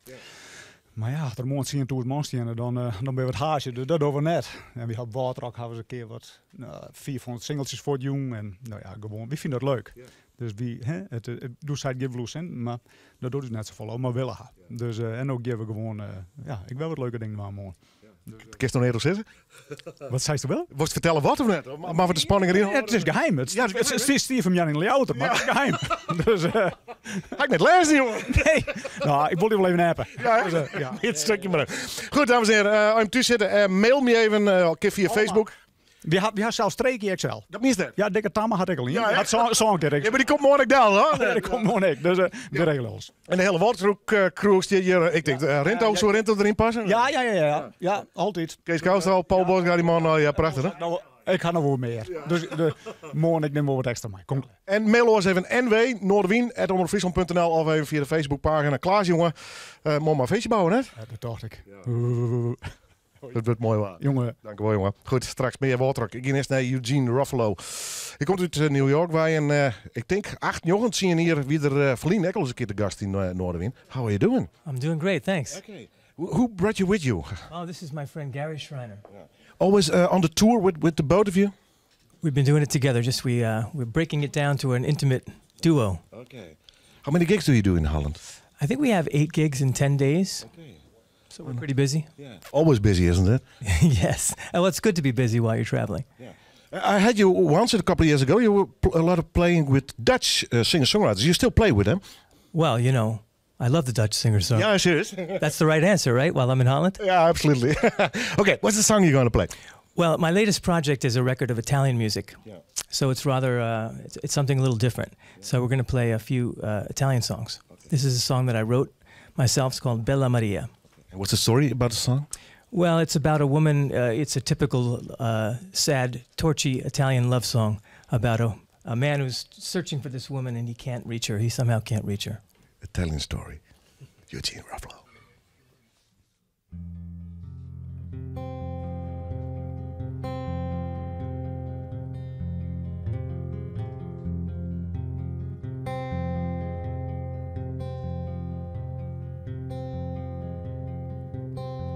Maar ja, er moet zien toen het man stien, dan ben je wat haasje, dus dat doen we net. En we hadden water ook, hadden we eens een keer wat, nou, 400 singeltjes voor het jong. En nou ja, gewoon, wie vindt dat leuk? Dus wy, hè, it, it, doe sei it gjin blûsinten, mar dat docht ús net safolle, mar wille ha. Dus en no gean we gewoan, ja, ek wer wat leuke dingen dwaan moarn. Kinst noch neat oer sizze? Wat seist wel? Wolst fertelle wat of net? Mar we de spanning erin Het is geheim. Het, ja, het, het is Steve Jan in Ljouwert, maar het is geheim. Dus, Ga ik net lezen, jongen. Nee. Nou, ik wil die wel even appen. Ja, dus, ja. Dit stukje maar. Goed, dames en heren. Om thuis zitten, mail me even keer via Facebook. We ha sels trije kear XL. Dat is dat? Ja, dikke tamme had ik al in. Ja, had zo'n keer Ja, maar die komt morgen down, hoor. Ja, die komt morgen. Dus we regelen ons. En de hele Wâldrock-crew staat hier. Ik denk, Rinto, zou Rinto erin passen? Ja. Ja, altijd. Kees Koustal, Paul Bosga, die man. Ja, prachtig, hè? Nou, ik ga nog wel meer. Dus morgen, ik neem wel wat extra mee. Kom. En mail ons even nw, noardewyn, of even via de Facebookpagina. Klaas, jongen, moet maar een feestje bouwen, hè? Ja, dat dacht ik. Ja. Dat wordt mooi waar. Jongen. Dank u wel, jongen. Goed, straks meer Wâldrock. Ik ga eerst naar Eugene Ruffalo. Ik kom uit New York, waar en ik denk 8 jongens zien hier wie er Verlien Eccles een keer de gast in Noardewyn. How are you doing? I'm doing great, thanks. Okay. Who brought you with you? Oh, this is my friend Gary Schreiner. Yeah. Always on the tour with the both of you? We've been doing it together. Just we're breaking it down to an intimate duo. Okay. How many gigs do you do in Holland? I think we have 8 gigs in 10 days. Okay. So we're pretty busy. Yeah. Always busy, isn't it? Yes. Well, it's good to be busy while you're traveling. Yeah. I had you once a couple of years ago. You were a lot of playing with Dutch singer-songwriters. You still play with them? Well, you know, I love the Dutch singer-songwriters. Yeah, serious. That's the right answer, right? While I'm in Holland? Yeah, absolutely. Okay, what's the song you're going to play? Well, my latest project is a record of Italian music. Yeah. So it's rather, it's something a little different. Yeah. So we're going to play a few Italian songs. Okay. This is a song that I wrote myself. It's called Bella Maria. And what's the story about the song? Well, it's about a woman. It's a typical sad, torchy Italian love song about a man who's searching for this woman and he can't reach her. He somehow can't reach her. Italian story. Eugene Ruffalo.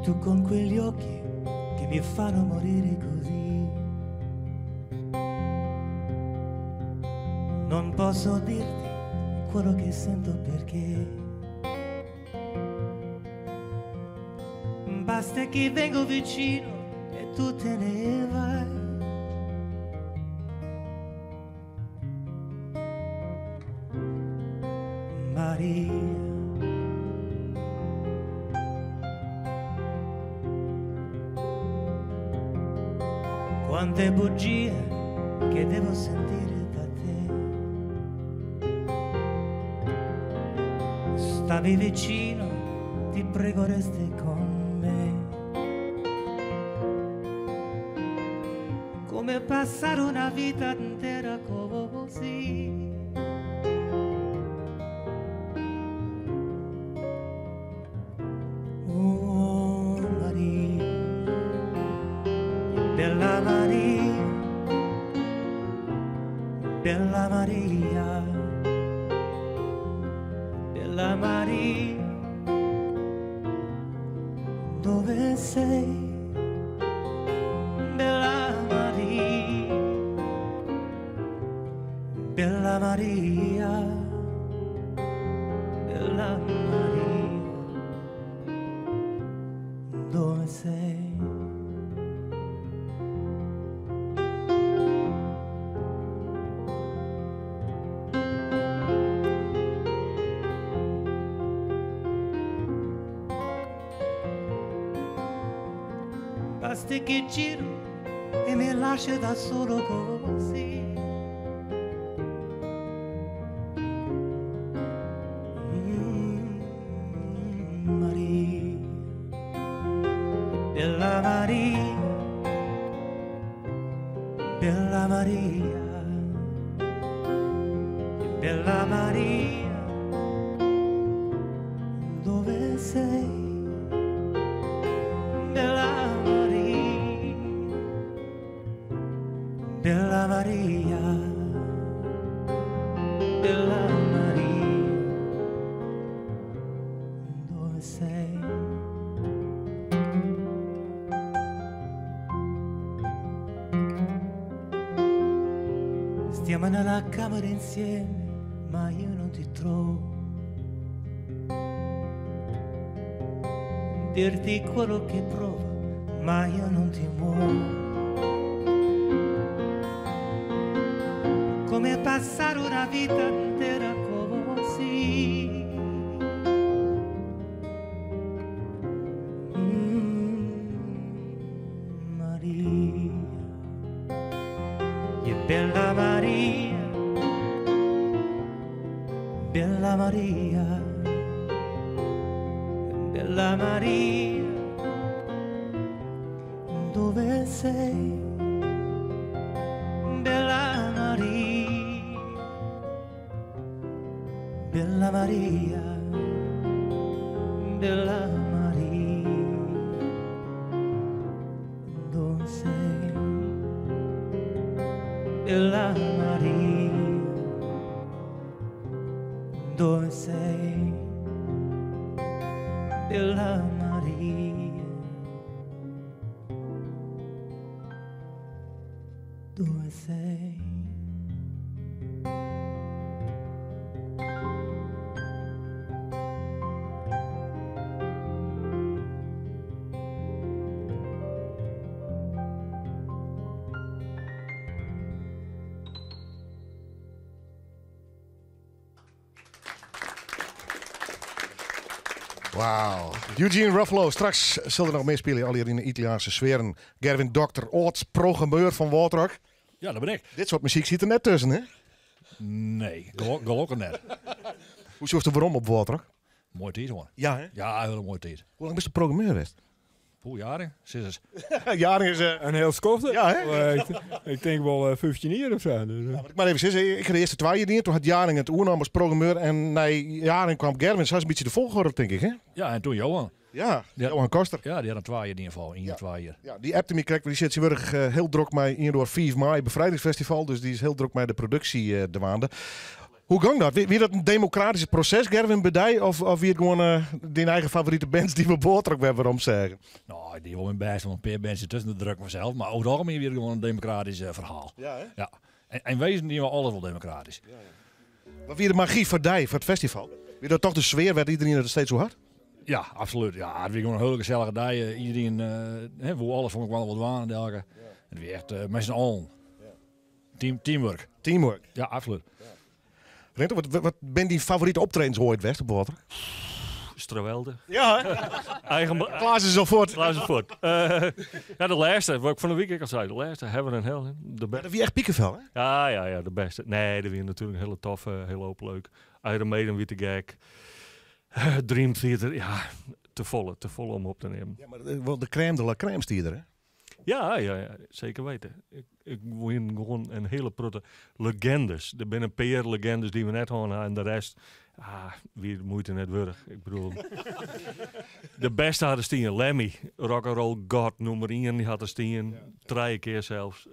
Tu con quegli occhi che mi fanno morire così. Non posso dirti quello che sento perché basta che vengo vicino e tu te ne vai. Maria, quante bugie che devo sentire da te. Stavi vicino, ti prego resti con me. Come passare una vita intera così. Oh Maria, bella Maria, bella Maria, bella Maria, dove sei? Bella Maria, bella Maria, bella Maria, dove sei? Basta che giro e mi lascio da solo così. Maria, bella Maria, bella Maria, bella Maria, dove sei? Bella Maria, bella Maria, bella Maria, dove sei? Stiamo nella camera insieme, ma io non ti trovo. Dirti quello che provo, ma io non ti muovo. Come passare una vita intera così. Maria, che bella Maria, bella Maria, bella Maria, dove sei? Bella Maria, bella Maria, bella Maria, dove sei? Bella Maria, dove sei? Bella Maria, dove sei? Wauw. Eugene Ruffalo, straks zullen er nog meer spelen, al hier in de Italiaanse sferen. Gerwin Dokter, oud programmeur van Wâldrock. Ja, dat ben ik. Dit soort muziek zit er net tussen, hè? Nee, gelukkig net. Hoe zocht je waarom op Wâldrock? Mooi tijd, hoor. Ja, hè? Ja, hele mooie tijd. Hoe lang ben je programmeur geweest? Hoe jaren? Zes. Jaren is... Een heel skofte. Ja, hè? Ik denk wel 15 jaar of zo. Dus. Ja, maar ik maar even zeggen, ik had de eerste 2 jaar toen had Jaring het oernaam als programmeur en na Jaring kwam Gerwin. Zij is een beetje de volgorde, denk ik, hè? Ja, en toen Johan. Ja, Johan Koster. Ja, die had een 2 jaar in ieder geval. 1 jaar, 2 jaar. Ja, die appte me, kijk, die zit tegenwoordig heel druk met hier door 5 mei Bevrijdingsfestival. Dus die is heel druk met de productie de maanden. Hoe ging dat? Wie dat een democratisch proces, Gerwin Bedij? Of wie het gewoon die eigen favoriete bands die we boordruk hebben waarom zeggen? Nou, die wil mijn best, want een paar bands tussen de druk mezelf. Maar over het algemeen weer gewoon een democratisch verhaal. Ja, hè? Ja. En wezen die we alles wel democratisch. Ja, ja. Maar wie de magie voor die, voor het festival? Wie dat toch de sfeer werd iedereen er steeds zo hard? Ja, absoluut. Ja, het was gewoon een hele gezellige dag. Iedereen, hoe alles vond ik wel wat waan en dergelijke. Ja. Het was echt met z'n allen. Ja. Teamwork. Teamwork. Ja, absoluut. Ja. Rinto, wat ben die favoriete optredens ooit weg op Wâldrock? Strewelde. Ja, hè? Eigen Klaas is al voort. Klaas is voort. Ja, de laatste, wat ik van de week al zei. De laatste, Heaven and Hell. De dat wie echt piekenvel, hè? Ja, ja, ja, de beste. Nee, dat wie natuurlijk een hele toffe, heel hoop leuk. Iron Maiden, wie te gek. Dream Theater, ja, te volle om op te nemen. Ja, maar wel de crème de la crème stier er, hè? Ja, ja, ja, zeker weten. Ik win gewoon een hele protte legendes. Er zijn een paar legendes die we net hadden en de rest, wie de moeite net wurg. Ik bedoel, de beste hadden stien. Lemmy, rock'n'roll god nummer 1, die had er stien. Ja. 3 keer zelfs.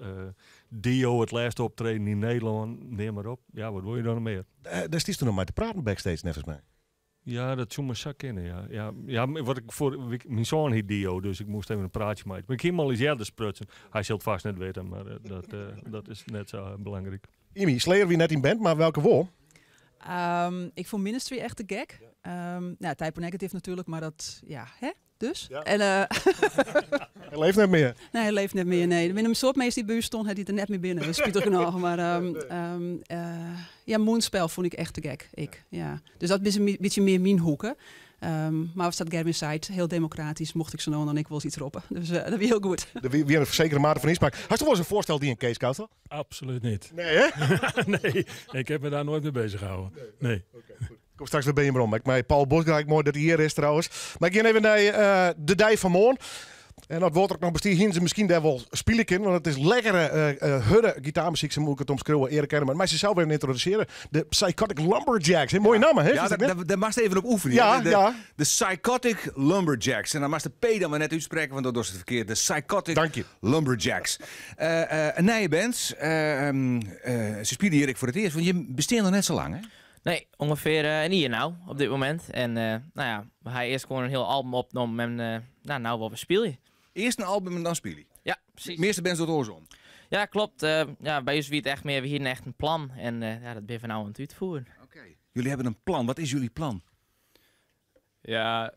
Dio, het laatste optreden in Nederland, neem maar op. Ja, wat wil je dan nog meer? Daar stiest toen nog maar te praten backstage, net volgens mij. Ja, dat zou maar zo kennen, ja. Ja, ja, wat ik voor, ik, mijn zoon heet Dio, dus ik moest even een praatje maken. Maar ik ging al eens eerder sprutsen. Hij zal het vast net weten, maar dat is net zo belangrijk. Imy, Slayer wie net in band, maar welke wol? Ik vond Ministry echt te gek. Type O Negative natuurlijk, maar dat, ja, hè? Dus. Ja. En, Hij leeft net meer. Nee, hij leeft net meer, nee. Er een soort meest die buurt stond, had hij er net meer binnen. Dat is spijtig genoeg. Maar ja, Moonspell vond ik echt te gek. Ik, ja. Dus dat is een beetje meer mijn hoeken. Maar wat staat Gerwin zei, heel democratisch, mocht ik zo nou dan ik wel eens iets roepen. Dus dat was heel goed. De, wie een zekere mate van inspraak. Had je wel eens een voorstel die een Kees Koustel? Absoluut niet. Nee, hè? Nee, ik heb me daar nooit mee bezig gehouden. Nee. Nee. Oké, goed. Ik kom straks weer bij je om. Ik mij Paul Bosrijk, mooi dat hij hier is trouwens. Maar ik ga even naar de Dij van Moorn. En dat wordt ook nog bestier hier ze misschien daar wel spelen in, want het is lekkere hudde gitaarmuziek, ze moet ik het omschreeuwen, Erik kennen. Maar ze zelf even introduceren. De Psychotic Lumberjacks. Een mooie naam, hè? Ja, Is dat net? daar mag ze even op oefenen. Ja, hè? ja. De Psychotic Lumberjacks. En dan mag de P dan maar net uitspreken, want dat was het verkeerd. De Psychotic Dank je. Lumberjacks. Een nieuwe band. Ze spelen hier ik voor het eerst, want je besteedt nog net zo lang, hè? Nee, ongeveer een jaar nou, op dit moment. En we hebben eerst gewoon een heel album opgenomen en nou wat we spelen. Eerst een album en dan speel je? Ja, precies. Meeste bands door het oorsom. Ja, klopt. Bij ons wie het echt meer, we hier echt een plan. En dat ben je van nou aan het uitvoeren. Oké. Jullie hebben een plan. Wat is jullie plan? Ja,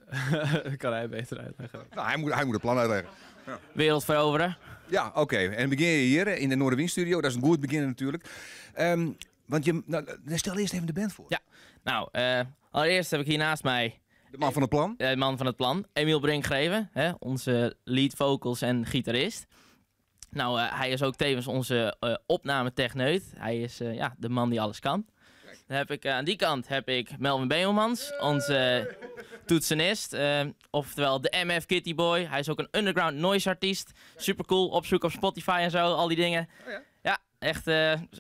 dat kan hij beter uitleggen. Nou, hij moet het plan uitleggen. Ja. Wereld veroveren. Ja, oké. En begin je hier in de Noardewyn Studio. Dat is een goed begin natuurlijk. Want je, nou, stel eerst even de band voor. Ja, nou, allereerst heb ik hier naast mij... De man van het plan. De man van het plan. Emiel Brinkgreven, hè, onze lead vocals en gitarist. Nou, hij is ook tevens onze opnametechneut. Hij is de man die alles kan. Dan heb ik, aan die kant heb ik Melvin Bemelmans, onze toetsenist. Oftewel de MF Kitty Boy. Hij is ook een underground noise artiest. Super cool, opzoek op Spotify en zo, al die dingen. Oh ja. Ja, echt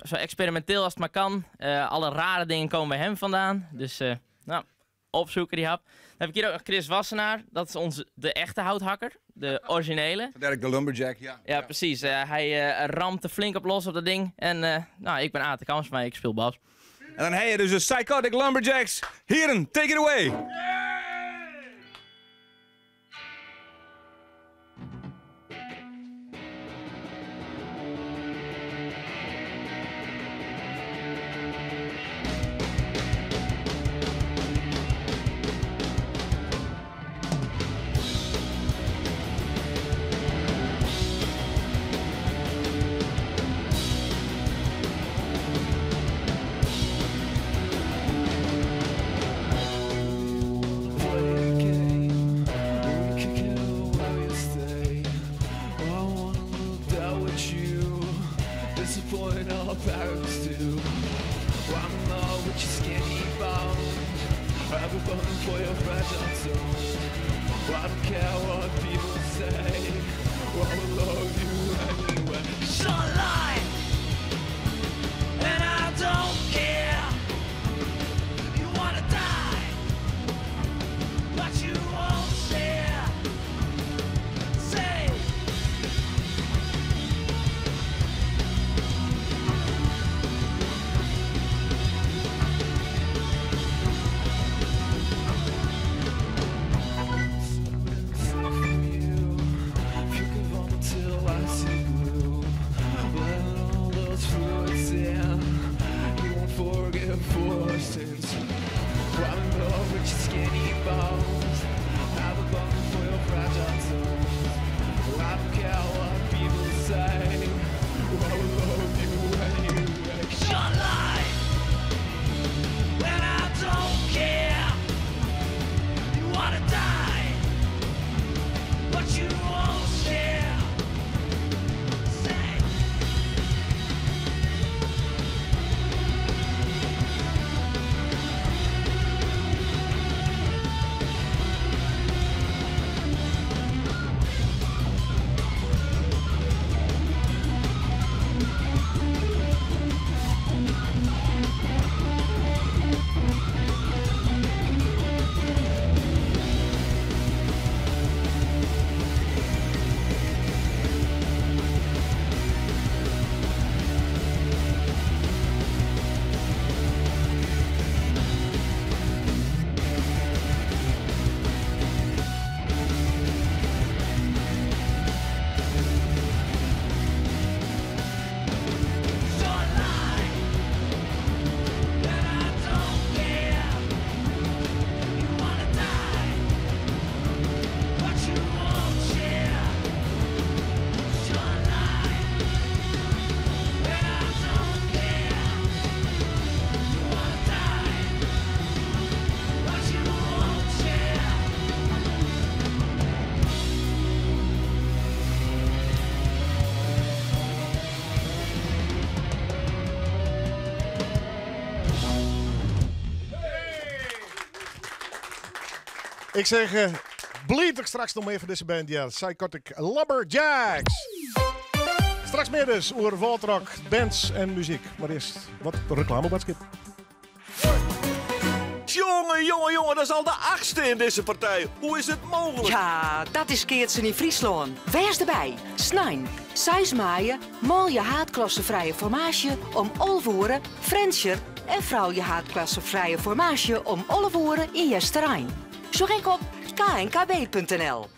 zo experimenteel als het maar kan. Alle rare dingen komen bij hem vandaan. Dus opzoeken die hap. Dan heb ik hier ook nog Chris Wassenaar. Dat is de echte houthakker. De originele. Dirk de Lumberjack, ja. Ja, precies. Hij ramt er flink op los op dat ding. En ik ben Ate Kamsma, ik speel bas. En dan heb je dus de Psychotic Lumberjacks. Heren, take it away! Ik zeg, bleed ik straks nog meer van deze band. Ja, Psychotic Lumberjacks. Straks meer dus over Wâldrock, bands en muziek. Maar eerst wat reclameboodschap. Jongen, jongen, jongen, dat is al de 8e in deze partij. Hoe is het mogelijk? Ja, dat is Keatsen in Friesland. Wees erbij. Snijn, 6 maaien, mooie haatklassevrije formatie om Olvoeren, Frensjer en vrouwje haatklassevrije formatie om Olvoeren in Easterein. Zoek ik op knkb.nl.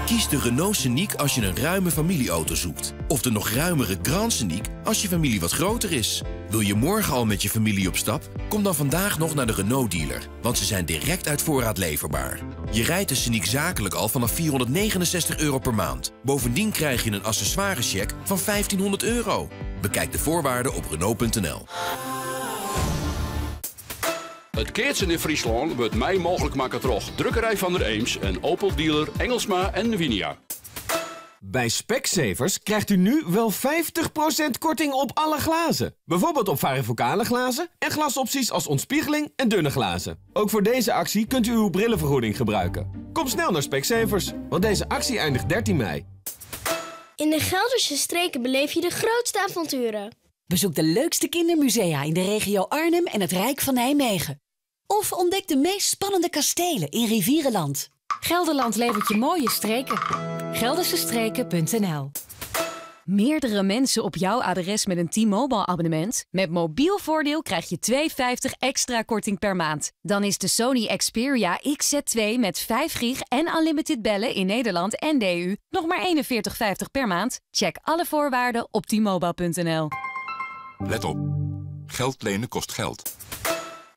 Kies de Renault Scenic als je een ruime familieauto zoekt. Of de nog ruimere Grand Scenic als je familie wat groter is. Wil je morgen al met je familie op stap? Kom dan vandaag nog naar de Renault dealer, want ze zijn direct uit voorraad leverbaar. Je rijdt de Scenic zakelijk al vanaf €469 per maand. Bovendien krijg je een accessoirecheck van €1500. Bekijk de voorwaarden op Renault.nl. It keatsen yn Fryslân wurdt mei mooglik makke troch Drukkerij Van der Eems en Opel dealer Engelsma en Winia. Bij Specsavers krijgt u nu wel 50% korting op alle glazen. Bijvoorbeeld op varifocale glazen en glasopties als ontspiegeling en dunne glazen. Ook voor deze actie kunt u uw brillenvergoeding gebruiken. Kom snel naar Specsavers, want deze actie eindigt 13 mei. In de Gelderse streken beleef je de grootste avonturen. Bezoek de leukste kindermusea in de regio Arnhem en het Rijk van Nijmegen. Of ontdek de meest spannende kastelen in Rivierenland. Gelderland levert je mooie streken. Geldersestreken.nl Meerdere mensen op jouw adres met een T-Mobile abonnement? Met mobiel voordeel krijg je 2,50 extra korting per maand. Dan is de Sony Xperia XZ2 met 5 gig en unlimited bellen in Nederland en de EU nog maar 41,50 per maand. Check alle voorwaarden op t-mobile.nl. Let op. Geld lenen kost geld.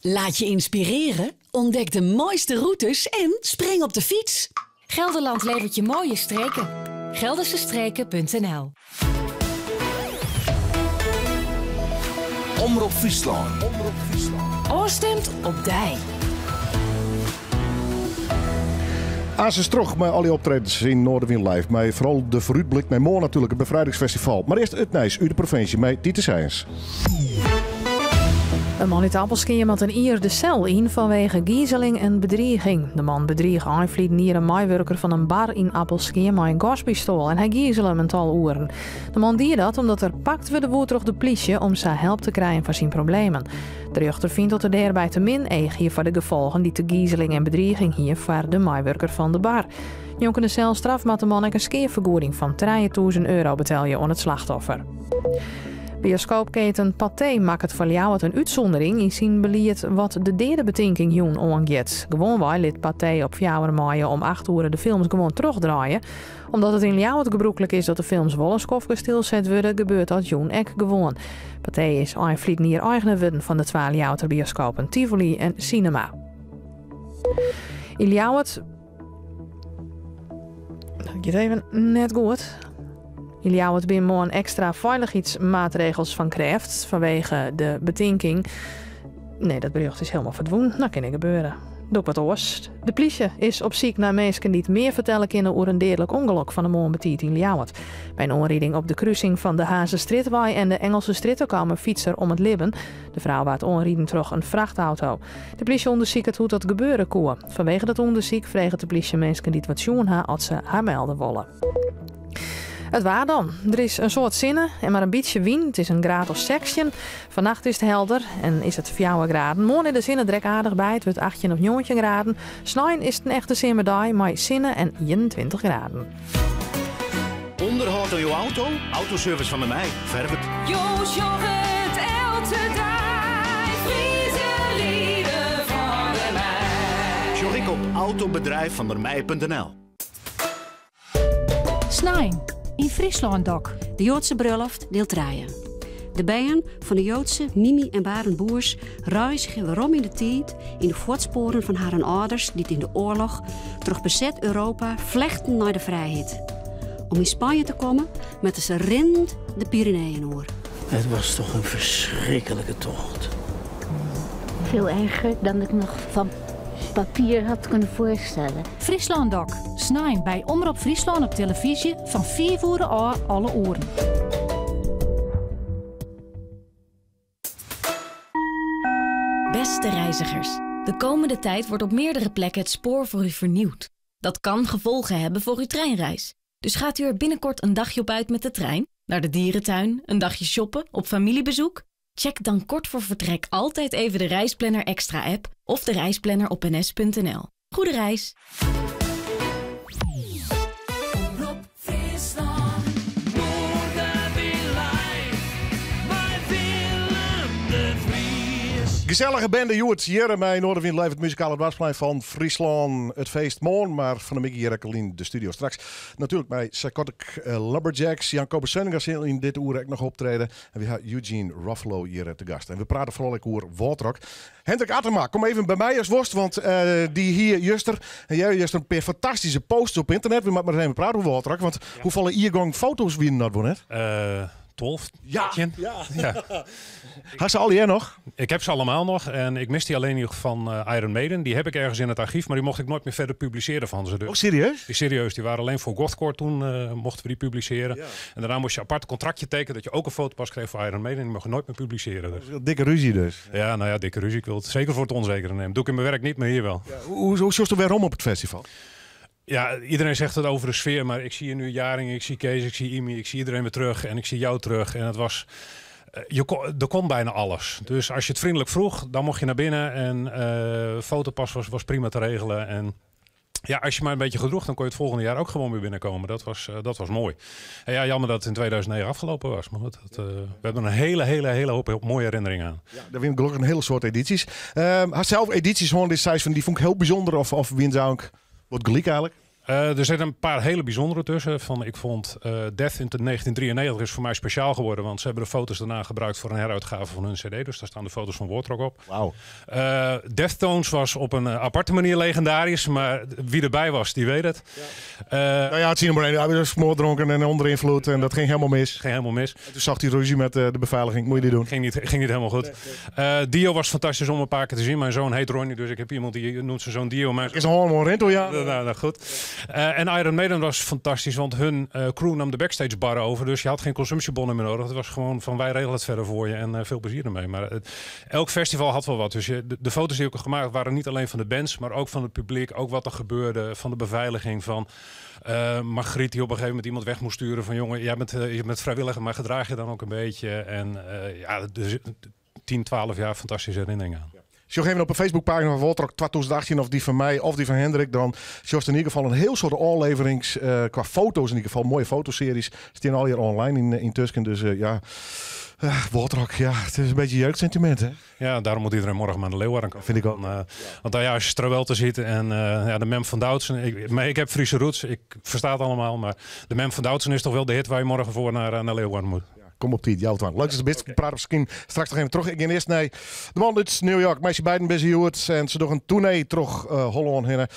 Laat je inspireren, ontdek de mooiste routes en spring op de fiets. Gelderland levert je mooie streken. Geldersestreken.nl Omrop Fryslân. Omrop Fryslân. Ofstimd op dy. Aansens troch mei al dy optredens yn Noardewyn Live. Mei foaral de foarútblik nei moarn natuerlik it Befrijdingsfestival. Mar earst it nijs út de provinsje mei Tiete Sijens. In man út Appelskea moat in jier de sel yn fanwege gizeling en bedriging. De man bedrige ein ferline jier in meiwurker fan in bar yn Appelskea mei in gaspistoal en hy gizele him in tal oeren. De man die dat omdat er pakt wurde woe troch de plysje om sa help te krijen foar syn problemen. De rjochter fynt dat er dêrby te min each hie foar de gefolgen dy't de gizeling en bedriging hie foar de meiwurker fan de bar. Njonken de selstraf moat de man ek in skeafergoeding fan €3000 betelje oan it slachtoffer. Bioskoopketen Pathé makket foar Ljouwert in útsûndering yn syn belied wat de deadebetinking jûn oangiet. Gewoanwei lit Pathé op 4 maaie om 8 oere de films gewoan trochdraaie. Omdat it yn Ljouwert gebrûklik is dat de films wol in skoftke stilset wurde, gebeurt dat jûn ek gewoan. Pathé is ein ferline jier eigener wurden fan de twa Ljouwerter bioskopen Tivoli en Cinema. Yn Ljouwert Dat giet even net goed. Yn Ljouwert binne moarn ekstra feilichheidsmaatregels fan krêft fanwege de betinking. Nee, dat berjocht is hielendal ferdwûn. Dat kin ek gebeure. Doch ik wat oars. De plysje is op syk nei minsken dy't mear fertelle kinne oer in deadlik ûngelok fan 'e moarn betiid yn Ljouwert. By in oanriding op de krusing fan de Hazestrjitwei en de Engelse Strjitte kaam in fytser om it libben. De frou waard oanriden troch in frachtauto. De plysje ûndersiket hoe't dat gebeure koe. Fanwege dat ûndersyk freget de plysje minsken dy't wat sjoen ha oft se har melde wolle. It waar dan. Der is in soad sinne en mar in bytsje wyn. It is in graad of 16. Fannacht is it helder en is it 4 graden. Moarn is de sinne der ek aardich by. It wurdt 18 of 19 graden. Snein is it in echte simmerdei mei sinne en 21 graden. Underhâld oan jo auto? Autoservice Van der Meij, Ferwert. Jo sjogge it eltse dei, Friezen ride Van der Meij. Sjoch ek op autobedrijfvandermij.nl. Snein, yn Fryslân Dok. De Joadse brulloft, diel trije. De bern fan de Joadse Mimi en Barend Boers reizgje werom yn de tiid yn de fuotspoaren fan harren âlders dy't yn de oarloch troch beset Europa flechten nei de frijheid. Om yn Spanje te kommen moatte se rinnend de Pyreneeën oer. Het was toch een verschrikkelijke tocht. Veel erger dan ik nog van papier had kunnen voorstellen. Fryslân Dok, snein by Omrop Fryslân op televyzje fan 5 oere ôf alle oeren. Beste reizigers, de komende tijd wordt op meerdere plekken het spoor voor u vernieuwd. Dat kan gevolgen hebben voor uw treinreis. Dus gaat u er binnenkort een dagje op uit met de trein? Naar de dierentuin, een dagje shoppen, op familiebezoek? Check dan kort voor vertrek altijd even de Reisplanner Extra app of de reisplanner op ns.nl. Goede reis! Omrop Fryslân, Noardewyn Live, mei Willem de Vries. Gesellige bende hjoed hjir by Noardewyn Live, it muzikale doarpsplein fan Fryslân. It feest moarn, mar fan 'e middei hjir ek al yn de studio. Straks natuerlik mei Psychotic Lumberjacks. Jan Kobus Seunnenga sil yn dit oere ek noch optrede. En we ha Eugene Ruffolo hjir te gast. En we prate foaral ek oer Wâldrock. Hendrik Attema, kom even by my as wolst, want dy hie juster en earjuster in pear fantastyske posts op ynternet. We moatte mar ris even prate oer Wâldrock, want hoefolle jiergong foto's wienen dat wol net? 12, Ja, 13. ja. Ja. Ha se allegear noch? Ik heb ze allemaal nog en ik mis die alleen nog van Iron Maiden. Die heb ik ergens in het archief, maar die mocht ik nooit meer verder publiceren van ze. Dus. Oh, serieus? Die serieus, die waren alleen voor Gothcore toen mochten we die publiceren. En daarna moest je apart een contractje tekenen dat je ook een fotopas kreeg voor Iron Maiden. En die mocht je nooit meer publiceren. Dus. Dat is dikke ruzie dus. Ja, nou ja, dikke ruzie. Ik wil het zeker voor het onzekere nemen. Doe ik in mijn werk niet, maar hier wel. Ja, hoe zocht je waarom op het festival? Ja, iedereen zegt het over de sfeer, maar ik zie hier nu Jaring, ik zie Kees, ik zie Imi, ik zie iedereen weer terug en ik zie jou terug. En het was, je kon, er kon bijna alles. Dus als je het vriendelijk vroeg, dan mocht je naar binnen en fotopas was prima te regelen. En ja, als je maar een beetje gedroeg, dan kon je het volgende jaar ook gewoon weer binnenkomen. Dat was mooi. En ja, jammer dat het in 2009 afgelopen was. Maar goed, we hebben een hele, hele, hele hoop mooie herinneringen aan. Ja, daar win ik gelukkig een hele soort edities. Had zelf edities gewoon dit zei van, die vond ik heel bijzonder of win zou ik wat gelijk eigenlijk? Er zitten een paar hele bijzondere tussen. Van, ik vond Death in 1993 is voor mij speciaal geworden. Want ze hebben de foto's daarna gebruikt voor een heruitgave van hun cd. Dus daar staan de foto's van Wâldrock op. Wauw. Deftones was op een aparte manier legendarisch. Maar wie erbij was, die weet het. Ja. Nou ja, het zien maar één. Hij was smoordronken en onder invloed. En dat ging helemaal mis. Ging helemaal mis. En toen zag hij ruzie met de beveiliging. Moet je die doen? Ging niet helemaal goed. Nee, nee. Dio was fantastisch om een paar keer te zien. Mijn zoon heet Ronnie, dus ik heb iemand die noemt zijn zoon Dio. Mijn Is een hormoon Rinto, ja. Nou, goed. En Iron Maiden was fantastisch, want hun crew nam de backstage bar over. Dus je had geen consumptiebonnen meer nodig. Het was gewoon van wij regelen het verder voor je en veel plezier ermee. Maar elk festival had wel wat. Dus de foto's die ik heb gemaakt waren niet alleen van de bands, maar ook van het publiek. Ook wat er gebeurde, van de beveiliging, van Margriet die op een gegeven moment iemand weg moest sturen. Van jongen, jij bent, je bent vrijwilliger, maar gedraag je dan ook een beetje. En ja, dus 10, 12 jaar fantastische herinneringen aan. Ja. Als je even op een Facebookpagina van Wâldrock 2018 of die van mij of die van Hendrik, dan zoals in ieder geval een heel soort afleverings qua foto's in ieder geval, mooie fotoseries, staan al hier online intussen. Dus ja, Wâldrock, ja, het is een beetje jeugdsentiment, hè? Ja, daarom moet iedereen morgen maar naar de Leeuwarden komen. Vind ik ook. Want daar, ja, als je Strawelter ziet en ja, de Mem van Doutzen, ik heb Friese roots, ik versta het allemaal, maar de Mem van Doutzen is toch wel de hit waar je morgen voor naar Leeuwarden moet. Kom op tijd, jouw twang. Leuk dat je bent. We praten misschien straks nog even terug. Ik ga eerst naar de man uit New York. Meisje Biden busy Hewitt. En ze doen een tournee terug Holland heen.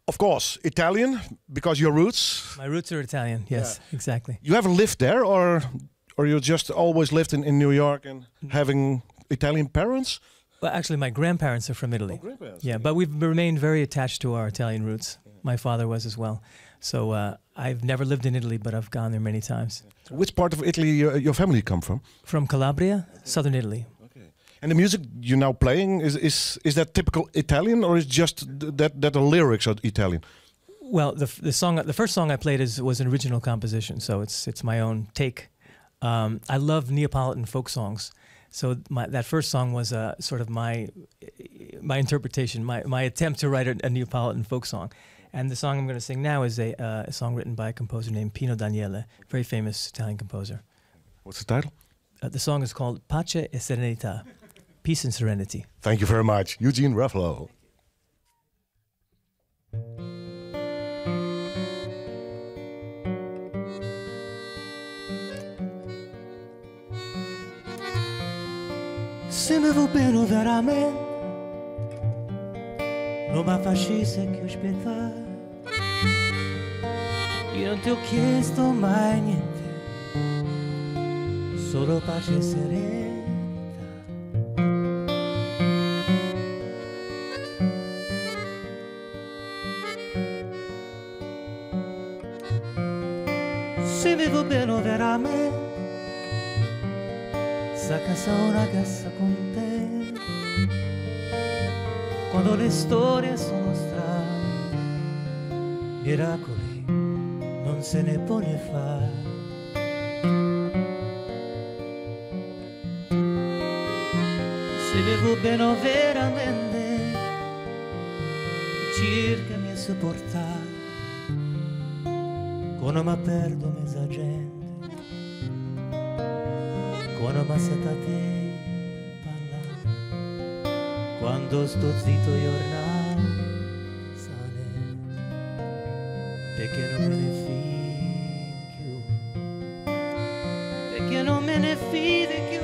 Of course, Italian, because your roots. My roots are Italian, yes, yeah. Exactly. You ever lived there, or you just always lived in New York and having Italian parents? Well, actually, my grandparents are from Italy. Oh, grandparents. Yeah, but we've remained very attached to our Italian roots. Yeah. My father was as well. So I've never lived in Italy, but I've gone there many times. Which part of Italy your family come from? From Calabria, southern Italy. Okay. And the music you're now playing, is that typical Italian, or is just that the lyrics are Italian? Well, the first song I played was an original composition, so it's my own take. I love Neapolitan folk songs, so that first song was sort of my interpretation, my attempt to write a Neapolitan folk song. And the song I'm going to sing now is a song written by a composer named Pino Daniele, very famous Italian composer. What's the title? The song is called Pace e Serenità, Peace and Serenity. Thank you very much, Eugene Ruffolo. Se me vuò bene veramente, non mi facesse che aspettare. Io non ti ho chiesto mai niente, solo pace e serenità. Se mi vuoi bene veramente, sa casa una casa con te. Quando le storie sono strane, miracoli non se ne può ne fare. Se mi vuoi bene veramente, cercami a sopportare. Quando mi perdo mezza gente, quando mi sento a te parlare. Quando sto zitto giornata sane, perché non me ne fido più, perché non me ne fido più,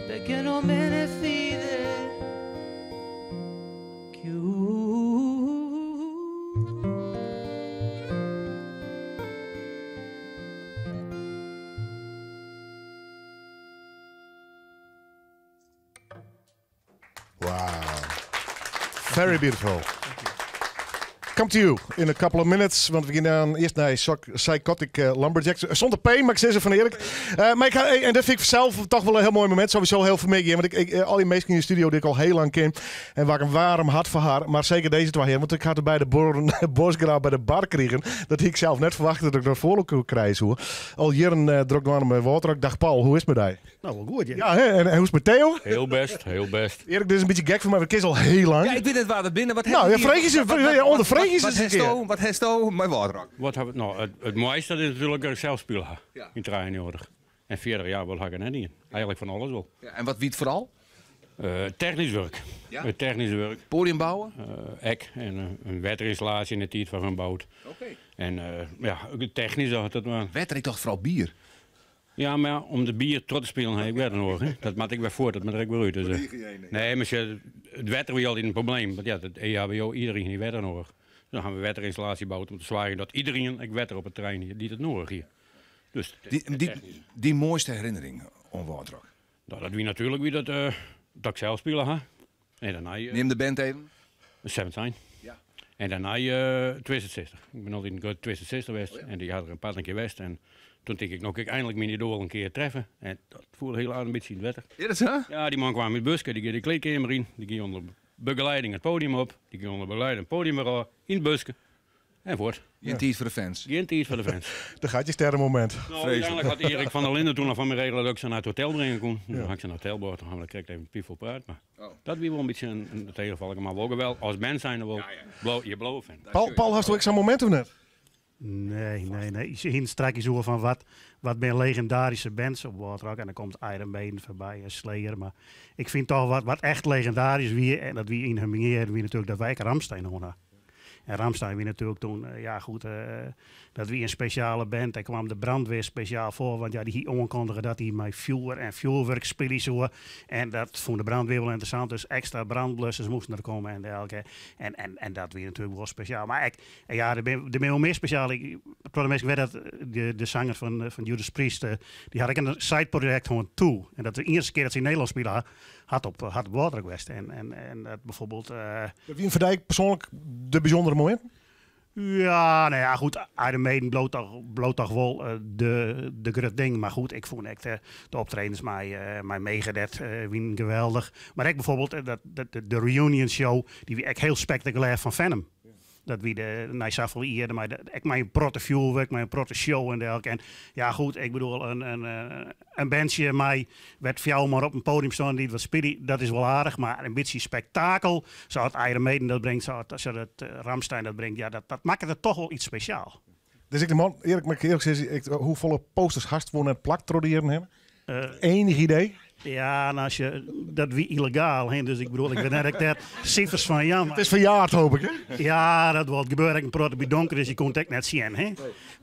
perché non me ne fido più. Wow. Very beautiful. Come to you in a couple of minutes. Want we gaan eerst naar Psychotic Lumberjacks. Zonder P, maar ik zeg ze van Erik. Maar ik ga, en dat vind ik zelf toch wel een heel mooi moment. Sowieso heel veel mee. Want ik, al die mensen in de studio die ik al heel lang ken. En waar ik een warm hart voor haar. Maar zeker deze twee heren. Want ik had er bij de bosgraaf bij de bar kregen. Dat ik zelf net verwachtte dat ik dat voor elkaar krijg. Hoor. Al jaren druk door met water. Dag Paul, hoe is het met jou? Nou, wel goed, ja. Ja, hè? En hoe is het met Theo? Heel best, heel best. Erik, dit is een beetje gek voor mij, want ik is al heel lang. Ja, ik weet het waar dat binnen. Wat Nou, ja, vreeg je ze, ondervreeg je ze Wat eens een keer. Wat heeft to met Wâldrock? Wat hebben we, nou, het mooiste dat is natuurlijk dat ik zelf spelen ha. In 93. En 40 jaar wil ik er net in. Eigenlijk van alles wel. Ja, en wat wie het vooral? Technisch werk. Ja? Het technisch werk. Podium bouwen? Ek en een weterinstallatie in de tijd van bouwt. Oké. En ja, ook technisch had het maar. Wetter, ik dacht vooral bier. Ja, maar ja, om de bier trots te spelen heb ik weer nodig. Hè. Dat maak ik weer voor, dat moet ik weer uit. Dus, nee, maar het wetter was altijd een probleem. Want ja, het EHBO, iedereen die wetter nodig. Dus dan gaan we wetterinstallatie bouwen om te zorgen dat iedereen ik wetter op het terrein hier, die het nodig hier. Dus Die mooiste herinnering aan Wâldrock? Nou, dat wie natuurlijk wie dat, dat ik zelf spelen ha. En daarna, Neem de band even. 17. Ja. En daarna Twisted Sister. Ik ben altijd een grote Twisted Sister geweest. Oh, ja. En die had er een paar keer geweest. En toen denk ik nog, ik eindelijk mijn idool een keer treffen. En dat voelde heel aardig een beetje in het wetter. Ja, dat is hè? Ja, die man kwam in het busje, die ging de kleedkamer in. Die ging onder begeleiding het podium op. Die ging onder begeleiding het podium weer af, in het busje. En voort. Geen tijd voor de fans. Geen tijd voor de fans. Daar gaat je sterrenmoment. Nou, uiteindelijk had Erik van der Linden toen nog van me regelen dat ik ze naar het hotel brengen kon. Toen had ik ze naar het hotel gebracht, dan gaan we direct even pief op praat. Maar dat wie wel een beetje een tegenval. Maar wel, als mens zijn er wel je blauwe fan. Paul, had ook zo'n moment of net? Nee. Hier straks is van wat ben legendarische bands op Wâldrock. En dan komt Iron Maiden voorbij en Slayer. Maar ik vind toch wat echt legendarisch wie, en dat wie in hun meer, wie natuurlijk dat wij Rammstein horen. En Rammstein wie natuurlijk toen, ja goed, dat wie een speciale band. Daar kwam de brandweer speciaal voor, want ja, die aankondigen dat hij met vuur en vuurwerk spelen zou. En dat vond de brandweer wel interessant, dus extra brandblussers moesten er komen en dergelijke. En dat wie natuurlijk wel speciaal. Maar ja, er ben wel meer speciaal. Ik weet dat de zanger van Judas Priest, die had ik een sideproject gewoon toe. En dat de eerste keer dat ze in Nederland speelden, had op Wâldrock West. En dat bijvoorbeeld... Wim van Dijk persoonlijk de bijzondere moment? Ja, nou ja, goed. Iron Maiden bloot toch wel de groot ding. Maar goed, ik vond echt de optredens mij Megadeth wie geweldig. Maar ik bijvoorbeeld de reunion show, die wie echt heel spectaculair van Venom. Dat wie de Nijsafel hier, maar ik mijn protte vuurwerk, mijn protte show en dergelijke. En ja, goed, ik bedoel, een bandje mij werd jou maar op een podium staan die wat spiri, dat is wel aardig, maar een beetje spektakel, zou het Iron Maiden dat brengt, zou het Rammstein dat brengt, ja, dat maakt het toch wel iets speciaal. Dus ik de man, eerlijk, maar eerlijk gezegd, hoeveel posters gast voor het plak troderen hebben? Enig idee? Ja, en als je, dat wie illegaal, hè? Dus ik bedoel, ik ben net daar cijfers van jammer. Het is verjaard, hoop ik, hè? Ja, dat wordt gebeuren. Ik een bij donker, dus je kon het echt net zien, hè?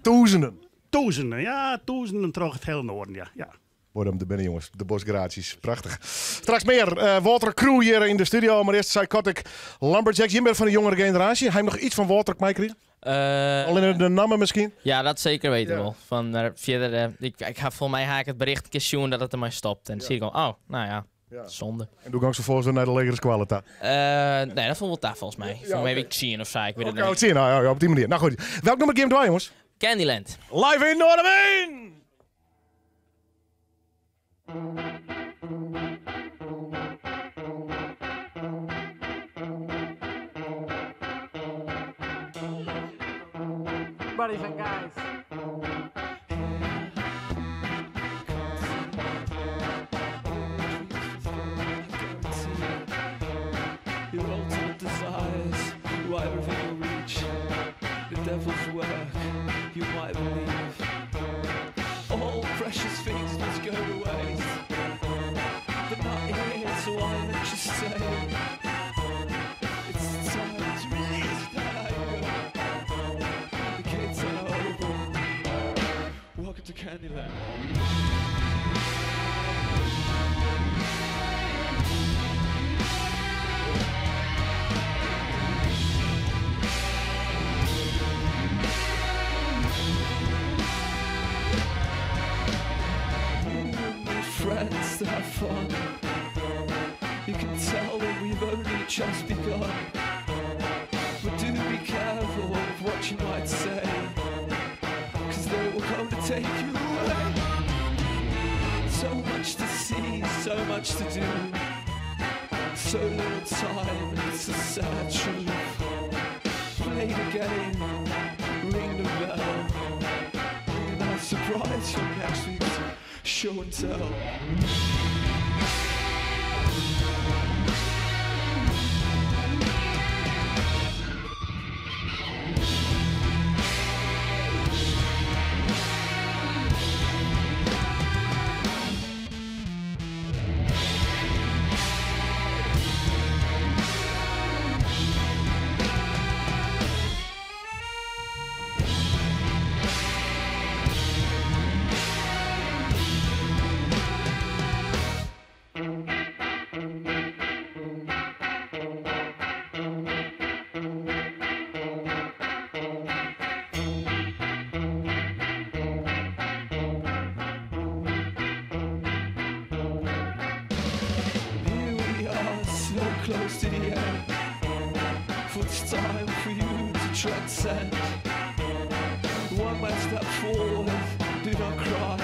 Duizenden. Duizenden, ja, duizenden terug het hele noorden, ja. Ja. Mooi om te binnen, jongens. De Bosgraties. Prachtig. Straks meer. Walter Crew hier in de studio. Maar eerst Psychotic Lumberjacks. Je bent van de jongere generatie. Hij heeft nog iets van Walter meegekregen? Alleen de namen misschien? Ja, dat zeker weten ja. Wel. Van, verder, ik ga volgens mij haak het bericht een keer zien dat het ermee stopt. En dan zie ik al, oh, nou ja, zonde. En doe ik ook zo volgens naar de legere kwaliteit? Nee, dat vond ik wel daar volgens mij. Ja, volgens mij okay. heb ik zien of zo. Ik weet het niet. niet. Zien, nou, ja, op die manier. Nou goed. Welk nummer game doen jongens? Candyland. Live in Noardewyn! Buddies and guys. Your ultimate desires, why everything will reach. The devil's work, you might believe. All precious things must go to waste. They're not here to then. Friends to have fun. You can tell that we've only just begun. But do be careful of what you might say, 'cause they will come to take you away. So much to see, so much to do, so little time, it's a sad truth. Play the game, ring the bell. Be a nice surprise for next week's show and tell. Here we are, so close to the end. For it's time for you to transcend. One last step forward, do not cry.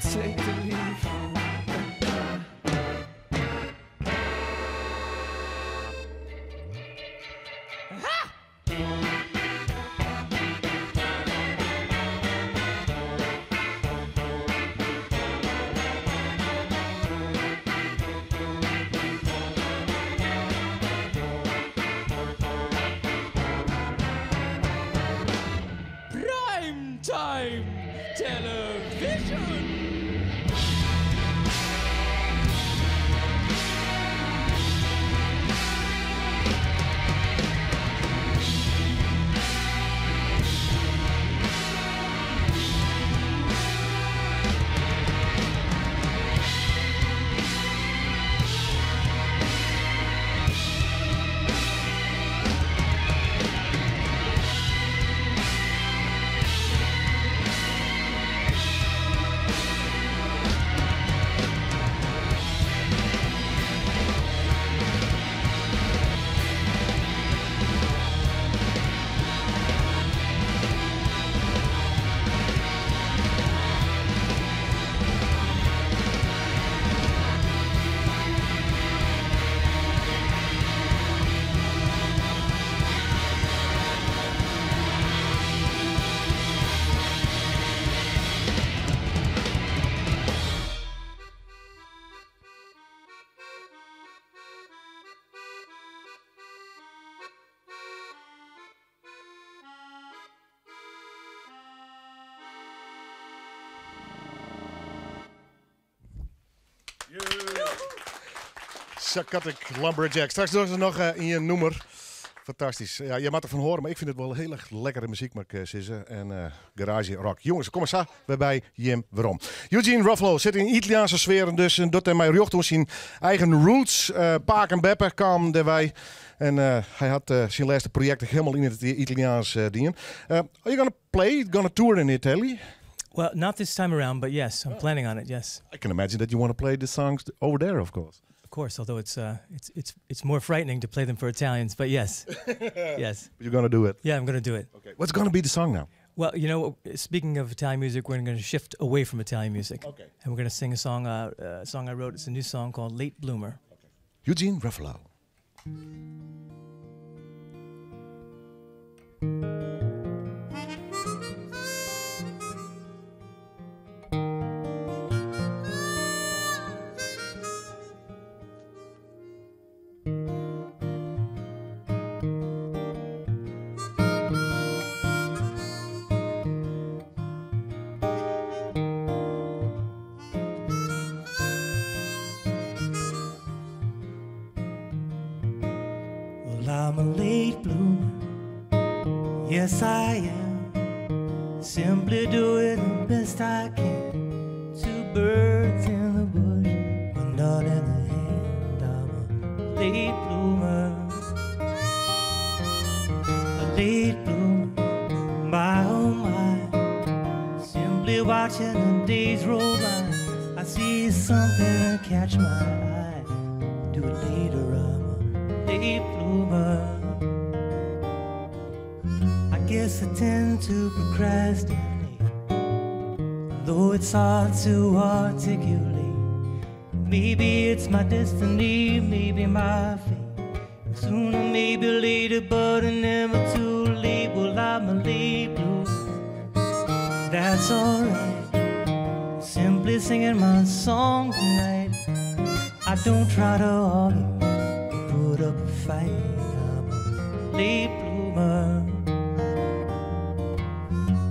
Take the leap and die. Prime time television. Psychotic Lumberjack. Straks doen ze nog in je noemer. Fantastisch. Ja, je mag ervan horen, maar ik vind het wel heel erg lekkere muziek, maar ik zeggen. En garage rock. Jongens, kom maar zo weer bij Jim Werom. Eugene Ruffolo zit in Italiaanse sferen dus. En doet hij mij rjocht om zijn eigen roots. Paak en Beppe kwam erbij. En hij had zijn laatste project helemaal in het Italiaans dienen. Are you going to play, going to tour in Italy? Well, not this time around, but yes, I'm planning on it. Yes. I can imagine that you want to play the songs over there, of course. Of course, although it's more frightening to play them for Italians, but yes. Yes. You're going to do it. Yeah, I'm going to do it. Okay. What's going to be the song now? Well, speaking of Italian music, we're going to shift away from Italian music. Okay. And we're going to sing a song I wrote. It's a new song called Late Bloomer. Okay. Eugene Ruffolo. I'm a late bloomer, yes I am, simply doing the best best I can. Two birds in the bush, one nut in the hand. I'm a late bloomer, a late bloomer. My oh my, simply watching the days roll by. I see something catch my eye. Do it later, I'm a late bloomer. I guess I tend to procrastinate, though it's hard to articulate. Maybe it's my destiny, maybe my fate. Sooner, maybe later, but never too late. Well, I'm a late bloomer. That's alright. Simply singing my song tonight. I don't try to argue, put up a fight. I'm a late bloomer.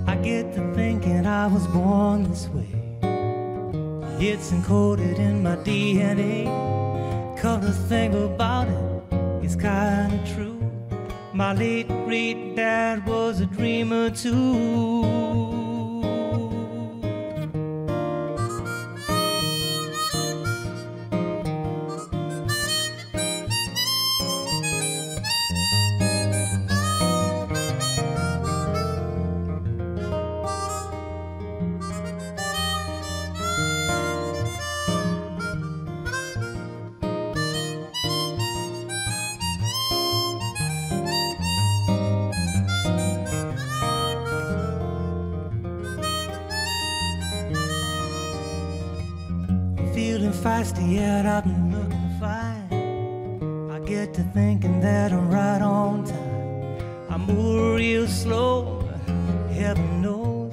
I get to thinking I was born this way. It's encoded in my DNA. Come to think about it, it's kinda true. My late great dad was a dreamer too. I'm feeling feisty, yet I've been looking fine. I get to thinking that I'm right on time. I move real slow, heaven knows.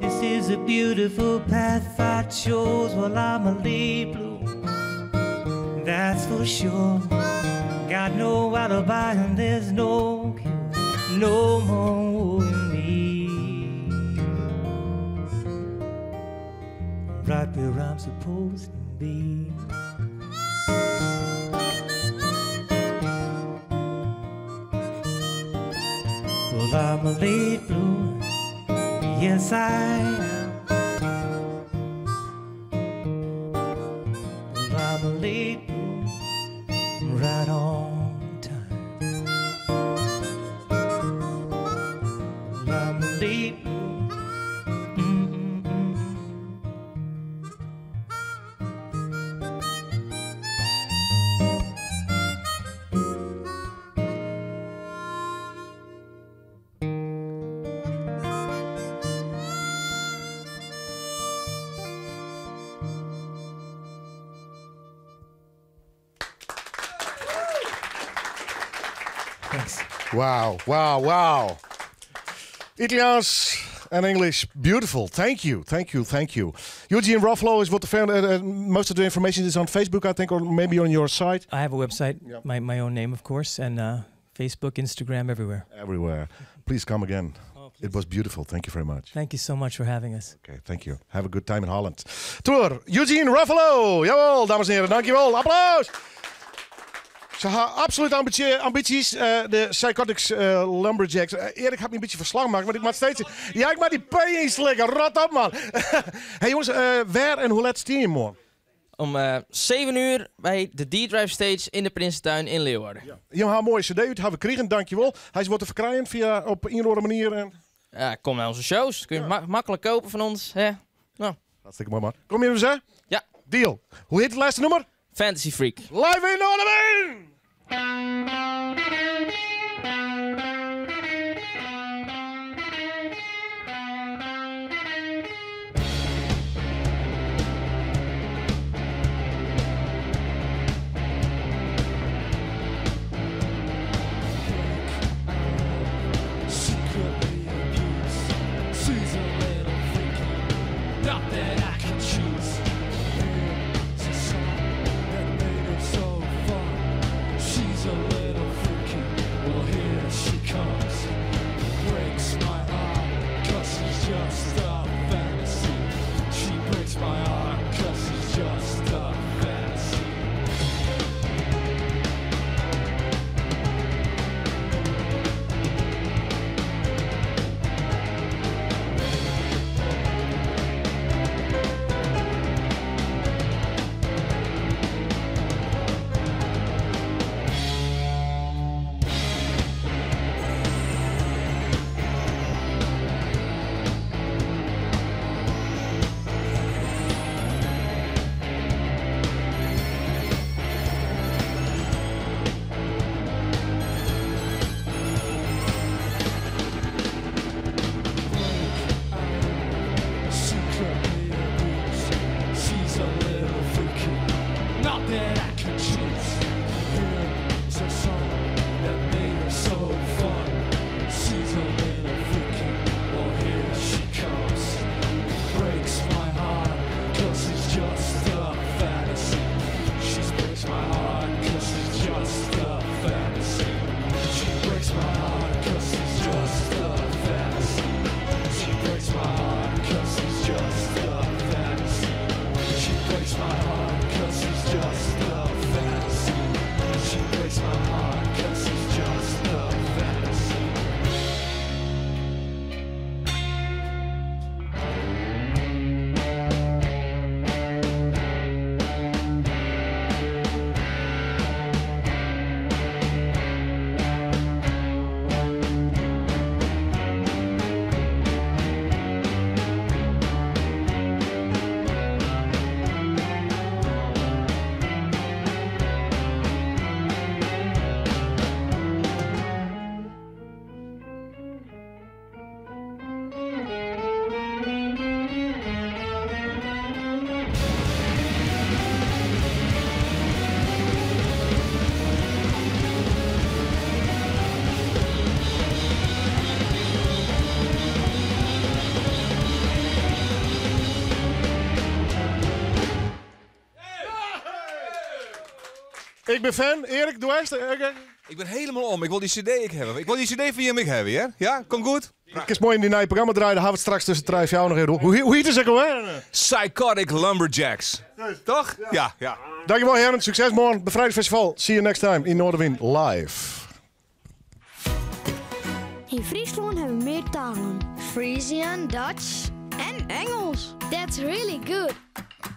This is a beautiful path I chose. Well, I'm a late bloomer, that's for sure. Got no alibi and there's no cure, no more in me. Right where I'm supposed to be. Well, I'm a late bloomer, yes I am. Well, I'm a late bloomer, right on time. Well, I'm a late bloomer. Mm-mm-mm. Thanks. Wow, wow, wow. Italiaans and English, beautiful. Thank you, thank you, thank you. Eugene Ruffolo is what the fan. Most of the information is on Facebook, I think, or maybe on your site. I have a website, my own name, of course, and Facebook, Instagram, everywhere. Everywhere. Please come again. It was beautiful. Thank you very much. Thank you so much for having us. Okay, thank you. Have a good time in Holland. Tour, Eugene Ruffolo. Jawel, dames en heren, dankjewel. Applaus. Ze hebben absoluut ambities. De Psychotics Lumberjacks. Erik had me een beetje verslag maken, want ik maak steeds... Ja, ik maak die P inslikken. Rot op, man. Hey jongens, waar en hoe laat stean je morgen? Om 7 uur bij de D-Drive Stage in de Prinsentuin in Leeuwarden. Ja. Je hebt een mooie cd uit, hebben we gekregen, dankjewel. Hij is wat te verkrijgen via op een of andere manier. En... Ja, kom naar onze shows. Kun je makkelijk kopen van ons. Hè? Nou. Hartstikke mooi, man. Kom je even zeggen? Ja. Deal. Hoe heet het laatste nummer? Fantasy Freak. Live in Noardewyn! Secretly abused. She's a little freaky, not that I can choose. Here's a song that made her so fun. She's a little freaky, Ik bin fan. Erik, doe eerst. Ik bin hielendal om. Ik wol dy CD ek hawwe. Ik wol dy CD fan jim ek hawwe, hear. Ja, komt goed. Kinst moai yn dyn nije programma draaie. Dêr hawwe we it straks tusken trije en fjouwer noch even oer. Hoe hjit it ek alwer? Psychotic Lumberjacks. Toch? Ja, ja. Dankjewol hearen. Sukses moarn. Befrijdingsfestival. See you next time yn Noardewyn live. Yn Fryslân hawwe we mear talen. Frisian, Dutch en Ingelsk. That's really good.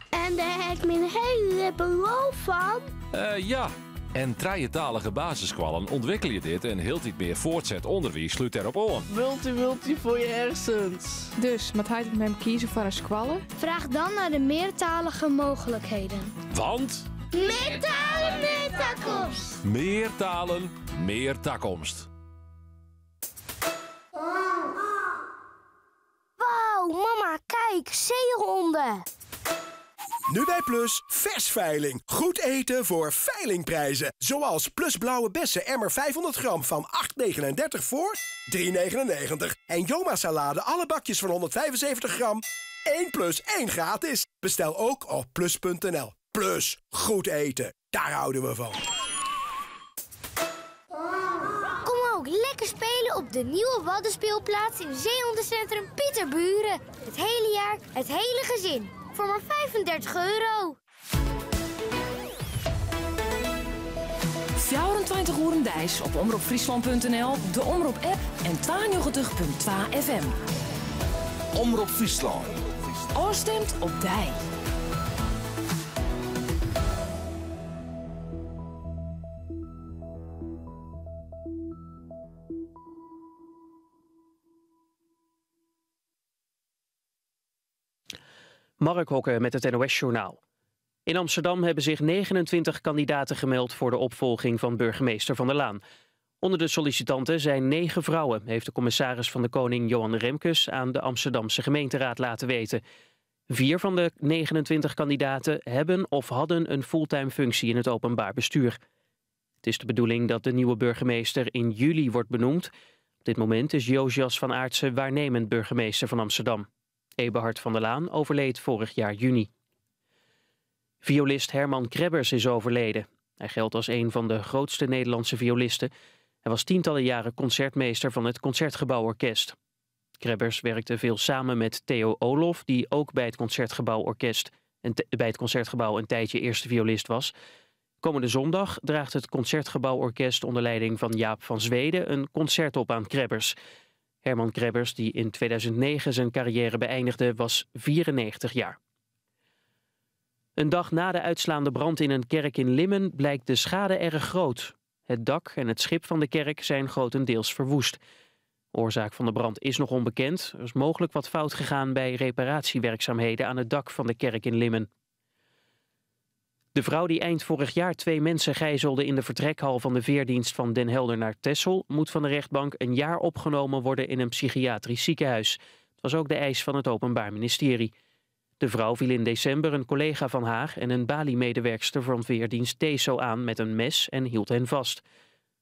En dêr ha ik myn hiele libben lol fan. Eh, ja. En trijetalige basisskoallen ûntwikkelje dit en hieltyd mear fuortset ûnderwiis slút dêrop oan. Multi multi foar je hersens. Dus, moat heit en mem kieze foar in skoalle? Fraach dan nei de meartalige mooglikheden. Want? Mear talen, mear takomst! Mear talen, mear takomst. Wauw, mama, kijk, zeehonden! Nu bij Plus, versveiling. Goed eten voor veilingprijzen. Zoals Plus blauwe bessen emmer 500 gram van 8,39 voor 3,99. En Joma salade alle bakjes van 175 gram. 1 plus 1 gratis. Bestel ook op plus.nl. Plus, goed eten. Daar houden we van. Kom ook lekker spelen op de nieuwe Waddenspeelplaats in Zeehondencentrum Pieterburen. Het hele jaar, het hele gezin. Voor maar 35 euro. 24 oeren deis op omropfryslan.nl, de Omrop app en 92.2 FM. Omrop Fryslân. Ofstimd op dy. Mark Hokke met het NOS-journaal. In Amsterdam hebben zich 29 kandidaten gemeld voor de opvolging van burgemeester Van der Laan. Onder de sollicitanten zijn negen vrouwen, heeft de commissaris van de Koning Johan Remkes aan de Amsterdamse gemeenteraad laten weten. Vier van de 29 kandidaten hebben of hadden een fulltime functie in het openbaar bestuur. Het is de bedoeling dat de nieuwe burgemeester in juli wordt benoemd. Op dit moment is Jozias van Aartsen waarnemend burgemeester van Amsterdam. Eberhard van der Laan overleed vorig jaar juni. Violist Herman Krebbers is overleden. Hij geldt als een van de grootste Nederlandse violisten. Hij was tientallen jaren concertmeester van het Concertgebouworkest. Krebbers werkte veel samen met Theo Olof, die ook bij het Concertgebouworkest en bij het Concertgebouw een tijdje eerste violist was. Komende zondag draagt het Concertgebouworkest onder leiding van Jaap van Zweden een concert op aan Krebbers. Herman Krebbers, die in 2009 zijn carrière beëindigde, was 94 jaar. Een dag na de uitslaande brand in een kerk in Limmen blijkt de schade erg groot. Het dak en het schip van de kerk zijn grotendeels verwoest. Oorzaak van de brand is nog onbekend. Er is mogelijk wat fout gegaan bij reparatiewerkzaamheden aan het dak van de kerk in Limmen. De vrouw die eind vorig jaar twee mensen gijzelde in de vertrekhal van de veerdienst van Den Helder naar Texel moet van de rechtbank een jaar opgenomen worden in een psychiatrisch ziekenhuis. Het was ook de eis van het Openbaar Ministerie. De vrouw viel in december een collega van haar en een Bali-medewerkster van veerdienst TESO aan met een mes en hield hen vast.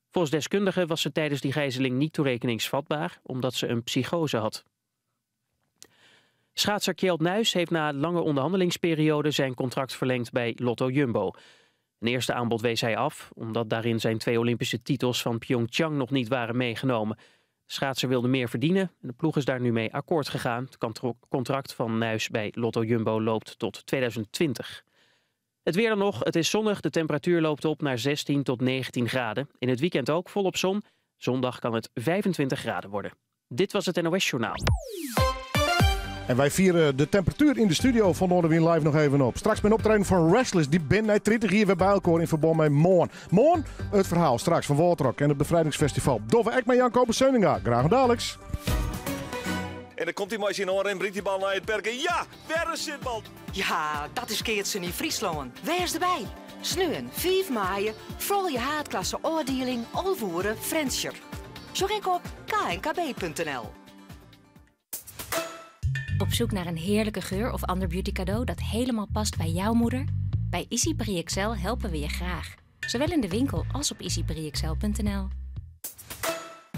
Volgens deskundigen was ze tijdens die gijzeling niet toerekeningsvatbaar omdat ze een psychose had. Schaatser Kjeld Nuis heeft na lange onderhandelingsperiode zijn contract verlengd bij Lotto Jumbo. Een eerste aanbod wees hij af, omdat daarin zijn twee Olympische titels van Pyeongchang nog niet waren meegenomen. De schaatser wilde meer verdienen en de ploeg is daar nu mee akkoord gegaan. Het contract van Nuis bij Lotto Jumbo loopt tot 2020. Het weer dan nog, het is zonnig, de temperatuur loopt op naar 16 tot 19 graden. In het weekend ook volop zon. Zondag kan het 25 graden worden. Dit was het NOS Journaal. En wij vieren de temperatuur in de studio van Noardewyn Live nog even op. Straks mijn optreden van Restless. Dy binne nei 30 jier wer by elkoar yn ferbân mei moarn. Moarn it ferhaal straks fan Wâldrock en it Befrijdingsfestival. Dogge we ek mei Jan Kobus Seunnenga. Graach oant daliks. En dan komt hy mei syn oanrin, bringt dy bal nei it perk. Ja, wer in sitbal. Ja, dat is keatsen yn Fryslân. Wês derby. Sneon 5 maaie, froulju haadklasse ôfdieling alve oere Frjentsjer. Sjoch ek op knkb.nl. Op zoek naar een heerlijke geur of ander beauty cadeau dat helemaal past bij jouw moeder? Bij Ici Paris Exel helpen we je graag. Zowel in de winkel als op icparisexcel.nl.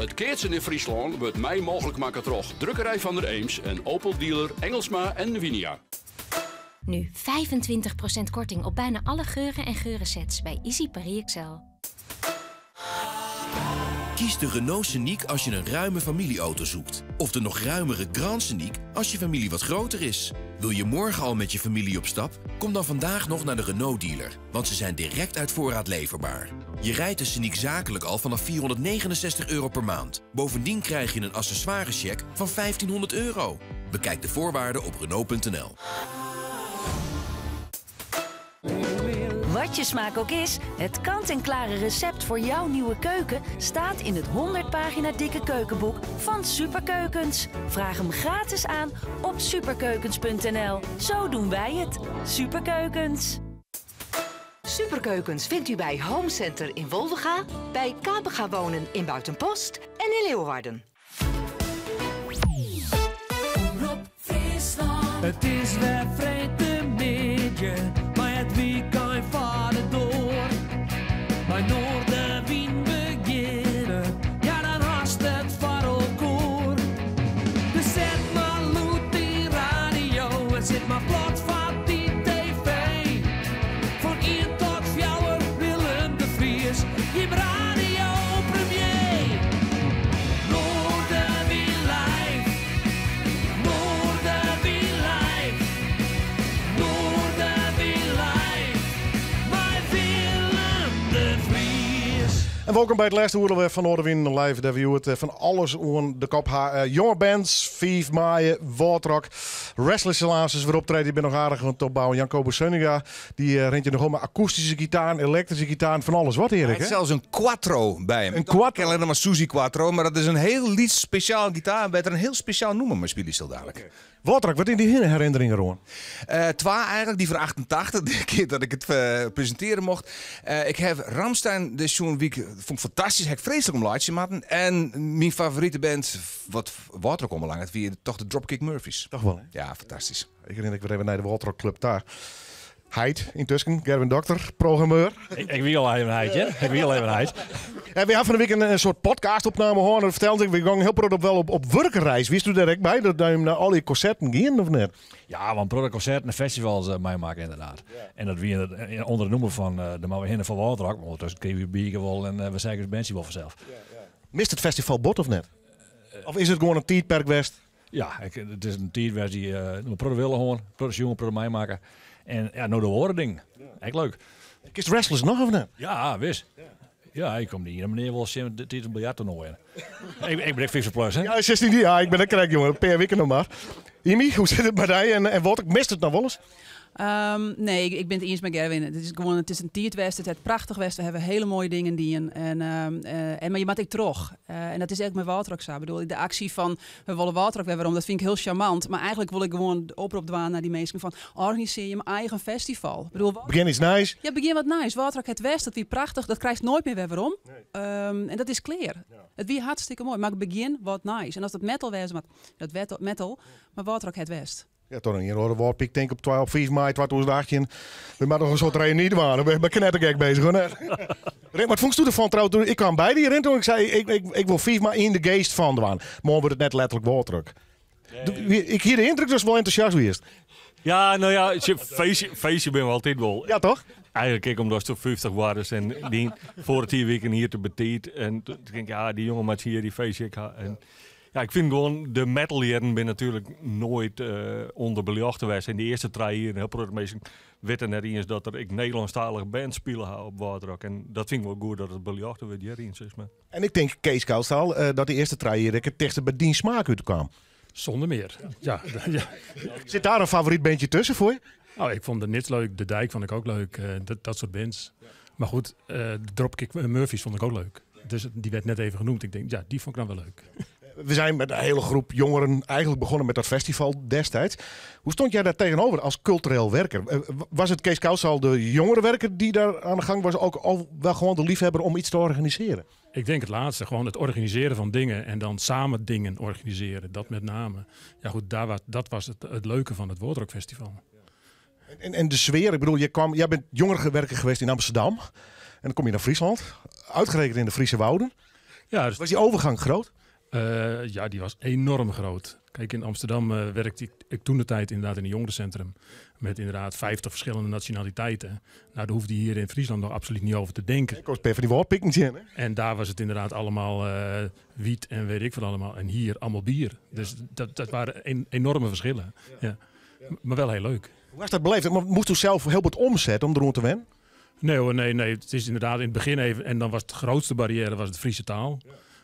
It keatsen yn Fryslân wurdt mei mooglik makke troch Drukkerij van der Eems en Opel dealer Engelsma en Winia. Nu 25% korting op bijna alle geuren en geurensets bij Easy Paris XL. Kies de Renault Scenic als je een ruime familieauto zoekt. Of de nog ruimere Grand Scenic als je familie wat groter is. Wil je morgen al met je familie op stap? Kom dan vandaag nog naar de Renault dealer, want ze zijn direct uit voorraad leverbaar. Je rijdt de Scenic zakelijk al vanaf 469 euro per maand. Bovendien krijg je een accessoirecheck van 1500 euro. Bekijk de voorwaarden op Renault.nl. Wat je smaak ook is, het kant-en-klare recept voor jouw nieuwe keuken staat in het 100 pagina dikke keukenboek van Superkeukens. Vraag hem gratis aan op superkeukens.nl. Zo doen wij het. Superkeukens. Superkeukens vindt u bij Home Center in Wolvega, bij KPG Wonen in Buitenpost en in Leeuwarden. Het is weer freedtemiddei, mar it wykein foar de doar. Mei Noardewyn begjinne, ja dan hast it foar elkoar. Dus set mar lûd dyn radio en sit mar plat foar dy TV. Fan ien tot fjouwer Willem de Vries, jim radiopremier. Noardewyn live, Noardewyn live, Noardewyn live, mei Willem de Vries. En welkom by it lêste oere wer fan Noardewyn Live. Dêr we hjoed fan alles oan de kop ha. Jonge bands, 5 maaie, Wâldrock, Restless Relaas is wer optreden. Dy binne noch aardich oan it opbouwen. Jan Kobus Seunnenga, dy rint hjir noch om mei akoestyske gitaar, elektryske gitaar, fan alles wat, Erik. Hy hat sels in quattro by him. In quattro? Ik ken allinnich mar Suzi Quatro, mar dat is in hiel lyts spesjaal gitaar wêr't er in hiel spesjaal nûmer mei spylje sil dadlik. Wâldrock, wat binne dyn herinneringen deroan? Twa eigenlik, dy fan 88, de kear dat ik it presintearje mocht. Ik haw Rammstein dêr sjoen, wie ik, fûn ik fantastysk, ha ik freeslik om laitsje moatten. En myn favorite band wat Wâldrock oanbelanget wie toch de Dropkick Murphys. Toch wol, hè? Ja, fantastysk. Ik rin ek wer even nei de Wâldrock Club ta. Heit, yntusken, Gerwin Dokter, programmeur. Ik wie al even heit, ja. Ik wie al even heit. En we ha fan 'e wike in soart podcastopname hân. Dat fertelde ik, we gongen hiel protte op wel op wurkreis. Wiest do dêr ek by, dat jim nei al dy konserten gienen of net? Ja, want protte konserten en festivals meimakke ynderdaad. En dat wie ûnder de noemer fan dêr moatte we hinne foar Wâldrock. Mar ûndertusken krigen we bierke wol en we seagen ús bandsje wol fansels. Mist it festival bot of net? Of is it gewoan in tiidperk west? Ja, it is in tiid west dy't in protte wille hân, protte sjoen, protte meimakke. En ja, no de oare dingen. Ek leuk. Kinst Restless noch of net? Ja, wis. Ja, ik kom dy iene menear wol tsjin tidens in biljarttoernoai. Ik bin ek 50 plus, hè? Ja, 16, ja, ik bin ek krekt, jonge. In pear wiken noch mar. Imy, hoe sit it mei dy en wat? Mist it noch wolris? Nee, ik bin it iens mei Gerwin. It is gewoan, it is in tiid west, it hat prachtich west. We hawwe hiele moaie dingen dien. En, en, mar je moatte ek troch. En dat is ek mei Wâldrock sa. Ik bedoel, de aksje fan we wolle Wâldrock wer werom, dat fyn ik hiel sjarmant. Mar eigenlik wol ik gewoan de oprop dwaan nei dy minsken fan organisearje jim eigen festival. Ik bedoel, Begjin iets nijs. Ja, begjin wat nijs. Wâldrock hat west, dat wie prachtich. Dat krijst noait mear wer werom. En dat is klear. It wie hartstikke moai, mar begjin wat nijs. En as dat metal wêze moat, dat metal. Mar Wâldrock hat west. Ja, toch ien oare Wâldpyk tink op 2 op 5 maai 2018. We moatte noch in soart reüny dwaan. We binne knettergek bezich, hoor. Net? Rint, wat fûnst do derfan trouwens? Ik kwam by dy, Rint, toen ik sei, ik wol 5 maai yn de geast fan dwaan. Moarn wurdt it net letterlik Wâldrock. Nee. Ik hie de yndruk datst wol entûsjast wiest. Ja, no ja, feestje binne we altyd wol. Ja, toch? Eigenlik ek omdatst 50 wurdest en dyn foarich jier wiken hier te betiid. En toen tink ik, ja, dy jonge moat hjir dy feestje ek ha. En Ja, ik fyn gewoan, de metaljierren binne natuerlik noait ûnderbeljochte west. En de earste trije jier, in hiel protte minsken witte net iens dat der ek Nederlânsktalige bands spile ha op Wâldrock. En dat fyn ik wol goed dat it beljochte wurdt hjiryn, sis mar. En ik tink, Kees Koudstaal, dat dy earste trije jier ek it tichtste by dyn smaak útkaam. Sûnder mear, ja. Sit dêr in favoryt bandje tusken foar je? Nou, ik fûn de Nits leuk, De Dijk fûn ik ek leuk, dat soart bands. Mar goed, de Dropkick Murphys fûn ik ek leuk. Dus dy waard net even neamd. Ik tink, ja, dy fûn ik dan wol leuk. We zijn met een hele groep jongeren eigenlijk begonnen met dat festival destijds. Hoe stond jij daar tegenover als cultureel werker? Was het Kees Koudstaal de jongerenwerker die daar aan de gang was, ook al wel gewoon de liefhebber om iets te organiseren? Ik denk het laatste, gewoon het organiseren van dingen en dan samen dingen organiseren, dat met name. Ja goed, dat was het leuke van het Wâldrock Festival. En de sfeer, ik bedoel, jij bent jongerenwerker geweest in Amsterdam en dan kom je naar Friesland, uitgerekend in de Friese Wouden. Ja, dus was die overgang groot? Ja, die was enorm groot. Kijk, in Amsterdam werkte ik toen de tijd inderdaad in een jongerencentrum. Met inderdaad 50 verschillende nationaliteiten. Nou, daar hoefde je hier in Friesland nog absoluut niet over te denken. Ik was per van die woordpikken zien, hè? En daar was het inderdaad allemaal wiet en weet ik wat allemaal. En hier allemaal bier. Dus dat waren enorme verschillen. Ja. Maar wel heel leuk. Hoe was dat beleefd? Maar moest u zelf heel wat omzetten om erom te wennen? Nee hoor, nee, nee. Het is inderdaad in het begin even... En dan was het grootste barrière was het Friese taal.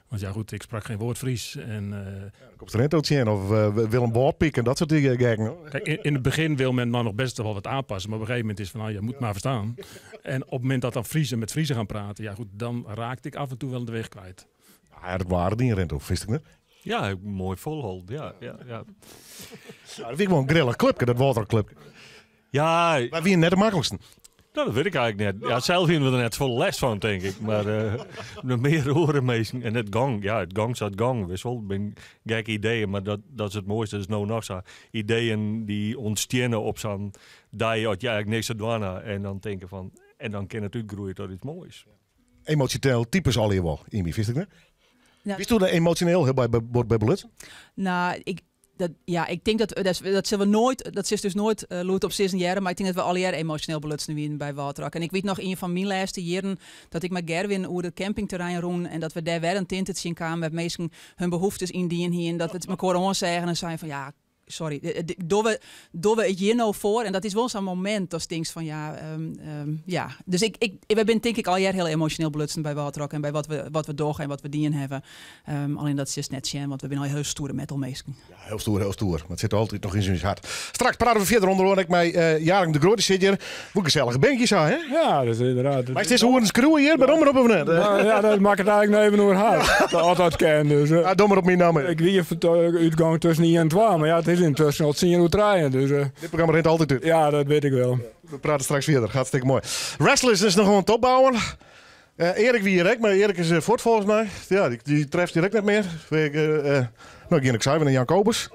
Want ja goed, ik sprak geen woord Fries. En Ja, dan komt er net ook in, of Willem Woordpiek en dat soort dingen. Gek, hoor. Kijk, in het begin wil men maar nog best wel wat aanpassen. Maar op een gegeven moment is van, nou, je moet maar verstaan. En op het moment dat dan Friesen met Friesen gaan praten, ja goed, dan raakte ik af en toe wel de weg kwijt. Ja, dat waren die in Rento, wist ik niet. Ja, mooi volhold. Ja, ja, ja. Ja, dat vind ik wel een grillig clubje, dat waterclubje. Ja. Maar wie net de makkelijkste? Nou, dat weet ik eigenlijk net. Ja, zelf vinden we er net vol les van, denk ik. Maar de meer horen meesten. En het gang, ja, het gang zat gang. Wist wel, het zijn gekke ideeën, maar dat is het mooiste. Dat is nou nog zo. Ideeën die ontstaan op zo'n dag dat je eigenlijk niks te doen had. En dan denken van, en dan kan het uitgroeien tot iets moois. Emotioneel types al hier wel, Amy, wist ik niet? Ja. Wist u dat emotioneel heel bij Belut? Nou, ik... Dat, ja, ik denk dat, dat, dat zullen we nooit, dat is dus nooit lood op 6 jaren, maar ik denk dat we alle jaren emotioneel belutsen nu in bij Wâldrock. En ik weet nog een van mijn laatste jaren dat ik met Gerwin over het campingterrein roen en dat we daar weer een tintetje zien kwamen met mensen hun behoeftes indienen hier en dat we het elkaar aan zeggen en zeiden van ja, sorry, doen we het hier nou voor? En dat is wel zo'n moment dat stinkt van ja, ja. Dus we zijn denk ik al jaren heel emotioneel belutsen bij Wâldrock en bij wat we doorgaan en wat we dienen hebben. Alleen dat is dus net shame, want we zijn al heel stoere metalmeesten. Ja, heel stoer, heel stoer. Maar het zit altijd nog in zijn hart. Straks praten we verder onder ik met Jaring de Groot, die zit hier. Hoe gezellige beentjes aan, hè? Ja, dat is inderdaad. Maar het is hoe een screw hier, maar dommer op of net? Nou, ja, dat maakt het eigenlijk nog even door hard. Dat altijd ken, dus. Ja, dommer op mijn naam. Ik wie een uitgang tussen 1 en 2, maar ja, het is intussen al 10 uur draaien. Dus, Dit programma rent altijd uit. Ja, dat weet ik wel. We praten straks verder. Gaat hartstikke mooi. Wrestlers is nog gewoon het opbouwen. Erik wie direct, maar Erik is voort volgens mij. Ja, die treft direct net meer. Ik nou, ik zei en Jan Kobus.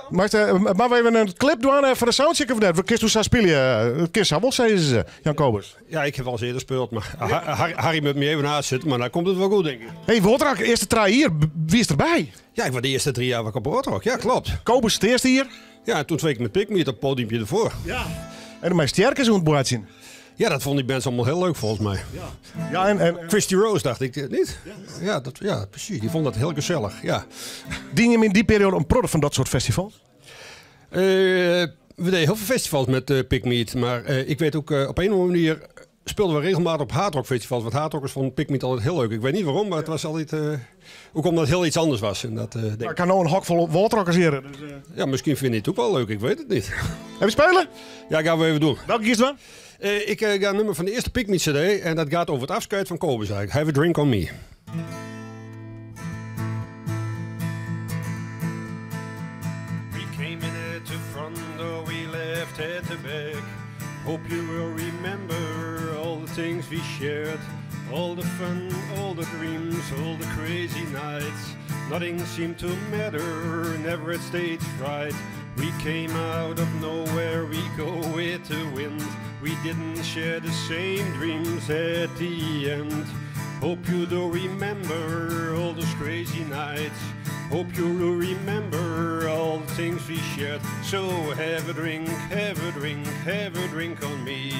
Maar we even een clip doen voor de soundcheck of net? We kisten hoe spelen. Het kist wel, zei ze, Jan Kobus. Ja, ik heb wel eens eerder gespeeld, maar Harry moet me even naast zitten, maar dan komt het wel goed, denk ik. Hey, Wâldrock, eerste 3 hier. Wie is erbij? Ja, ik was de eerste 3 jaar op Wâldrock. Ja, klopt. Kobus, het eerste hier? Ja, en toen twee ik met Pigmeat op het podiumpje ervoor. Ja. En mijn sterke zo'n boertje. Ja, dat vonden die bands allemaal heel leuk volgens mij. Ja, ja en Christy Rose dacht ik, niet? Ja, ja, dat, ja, precies. Die vond dat heel gezellig, ja. Dien je hem in die periode een product van dat soort festivals? We deden heel veel festivals met Pigmeat. Maar ik weet ook, op een of andere manier speelden we regelmatig op hardrock festivals. Want hardrockers vonden Pigmeat altijd heel leuk. Ik weet niet waarom, maar het was altijd... ook omdat het heel iets anders was. En dat, denk Maar ik kan nou een hok vol Wâldrockers hier. Dus, Ja, misschien vind je het ook wel leuk. Ik weet het niet. Heb je spelen? Ja, gaan we even doen. Welke kies dan? Ik ga een nummer van de eerste Pigmeat CD. En dat gaat over het afscheid van Kobus eigenlijk. Have a drink on me. We came in at the front door, we left at the back. Hope you will remember all the things we shared. All the fun, all the dreams, all the crazy nights. Nothing seemed to matter, never at stage fright. We came out of nowhere, we go with the wind. We didn't share the same dreams at the end. Hope you do remember all those crazy nights. Hope you will remember all the things we shared. So have a drink, have a drink, have a drink on me.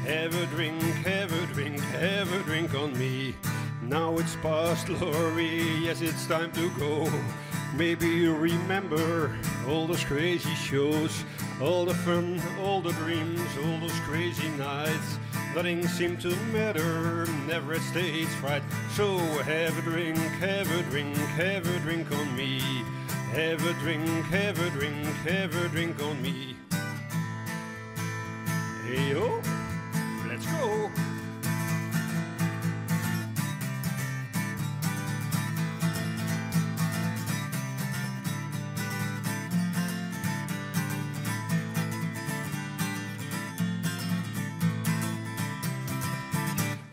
Have a drink, have a drink, have a drink on me. Now it's past glory, yes, it's time to go. Maybe you remember all those crazy shows, all the fun, all the dreams, all those crazy nights. Nothing seemed to matter, never at stage fright. So have a drink, have a drink, have a drink on me. Have a drink, have a drink, have a drink on me. Hey ho, let's go.